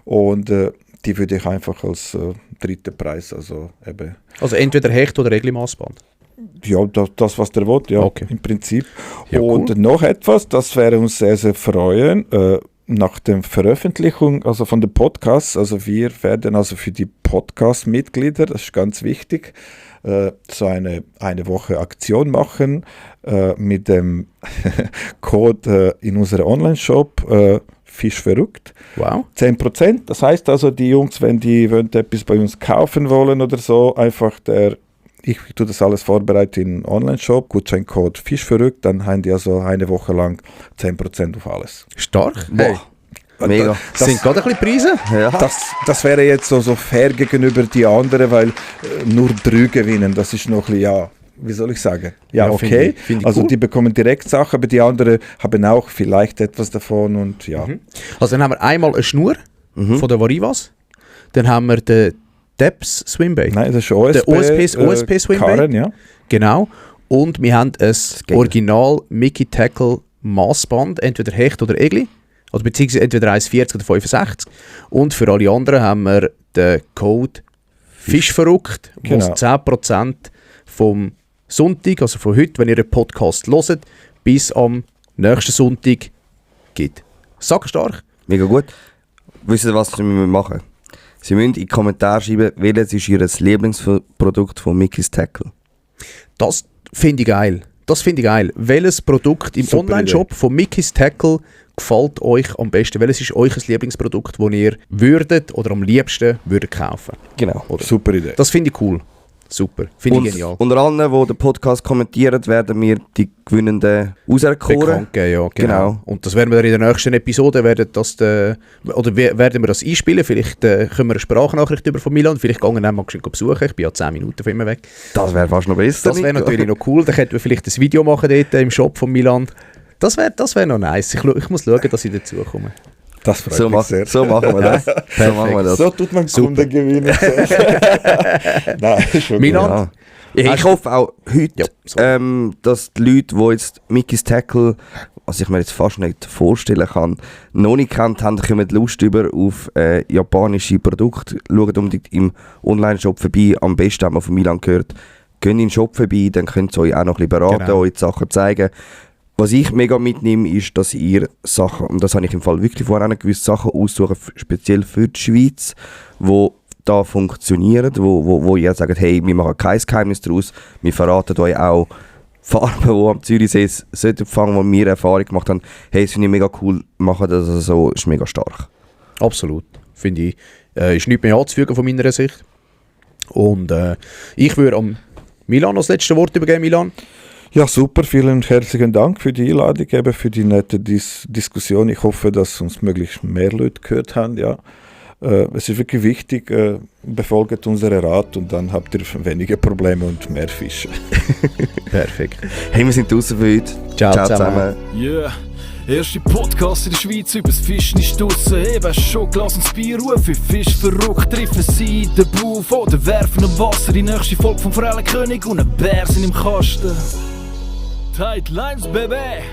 Und die würde ich einfach als dritten Preis, also eben. Also entweder Hecht oder Egli-Maßband. Ja, das was der will, ja, Okay. im Prinzip. Ja, und cool. noch etwas, das wäre uns sehr, sehr freuen, nach der Veröffentlichung, also von dem Podcast, also wir werden also für die Podcast-Mitglieder, das ist ganz wichtig, so eine Woche Aktion machen mit dem Code in unserem Online-Shop Fisch verrückt. Wow. 10%. Das heißt also, die Jungs, wenn die etwas bei uns kaufen wollen oder so, einfach ich tue das alles vorbereitet in Online-Shop, Gutscheincode Fisch verrückt, dann haben die also eine Woche lang 10% auf alles. Stark. Boah, mega. Das sind gerade ein bisschen Preise. Ja. Das wäre jetzt so fair gegenüber die anderen, weil nur 3 gewinnen, das ist noch ein bisschen, ja, wie soll ich sagen? Ja, Ja, okay. find ich Also cool. die bekommen direkt Sachen, aber die anderen haben auch vielleicht etwas davon und ja. Also dann haben wir einmal eine Schnur von der Varivas. Dann haben wir den Depps Swimbait. Nein, das ist OSP. Der OSP Swimbait. Karen, ja. Genau. Und wir haben ein geil. Original Mickey Tackle Maßband, entweder Hecht oder Egli. Oder beziehungsweise entweder 1,40 oder 65. Und für alle anderen haben wir den Code Fischverrückt, wo Genau. es 10% vom Sonntag, also von heute, wenn ihr einen Podcast hört, bis am nächsten Sonntag gibt. Sackstark. Mega gut. Wisst ihr, was sie machen? Sie müssen in die Kommentare schreiben, welches ist ihr Lieblingsprodukt von Mickey's Tackle. Das finde ich geil. Das finde ich geil. Welches Produkt im Super Online-Shop von Mickey's Tackle gefällt euch am besten? Welches ist euch ein Lieblingsprodukt, das ihr würdet oder am liebsten würdet kaufen? Genau. Oder? Super Idee. Das finde ich cool. Super. Finde ich Und genial. unter allen, die den Podcast kommentieren, werden wir die Gewinnenden auserkoren. Bekannt geben, ja, genau. Genau. Und das werden wir in der nächsten Episode, werden wir das einspielen. Vielleicht können wir eine Sprachnachricht über von Milan. Vielleicht gehen wir ihn mal besuchen. Ich bin ja 10 Minuten von ihm weg. Das wäre fast noch besser. Das wäre Nico. natürlich noch cool. Dann könnten wir vielleicht ein Video machen dort im Shop von Milan. Das wär noch nice. Ich muss schauen, dass ich dazukomme. Das freut So, mich sehr. so machen wir das. So machen wir das. So tut man Super. Kunden gewinnen. Nein, schon Milan, Ja. Ich hoffe auch heute, Ja, so. dass die Leute, die jetzt Mickey's Tackle, was ich mir jetzt fast nicht vorstellen kann, noch nicht kennt haben, kommen Lust über auf japanische Produkte. Schaut unbedingt im Online-Shop vorbei. Am besten, haben wir von Milan gehört, geht in den Shop vorbei, dann könnt ihr euch auch noch ein bisschen beraten, Genau. euch die Sachen zeigen. Was ich mega mitnehme, ist, dass ihr Sachen, und das habe ich im Fall wirklich vorher auch nicht gewusst, Sachen aussuchen, speziell für die Schweiz, wo da funktionieren, wo ihr sagt, hey, wir machen kein Geheimnis daraus, wir verraten euch auch Farben, die am Zürichsee sollten fangen, wo wir Erfahrung gemacht haben, hey, das finde ich mega cool, machen das so, ist mega stark. Absolut, finde ich. Ist nichts mehr anzufügen von meiner Sicht. Und ich würde am Milan das letzte Wort übergeben, Milan. Ja, super, vielen herzlichen Dank für die Einladung, eben für die nette Diskussion. Ich hoffe, dass uns möglichst mehr Leute gehört haben. Ja. Es ist wirklich wichtig, befolgt unseren Rat und dann habt ihr weniger Probleme und mehr Fische. Perfekt. Hey, wir sind draußen für heute. Ciao zusammen. Yeah. Erste Podcast in der Schweiz übers Fischen ist draussen. Eben schon Glas und Bier rufen. Fisch verrückt, treffen sie den Buff oder werfen im Wasser. Die nächste Folge vom Forellenkönig und ein Bär sind im Kasten. Tight Lines, Baby!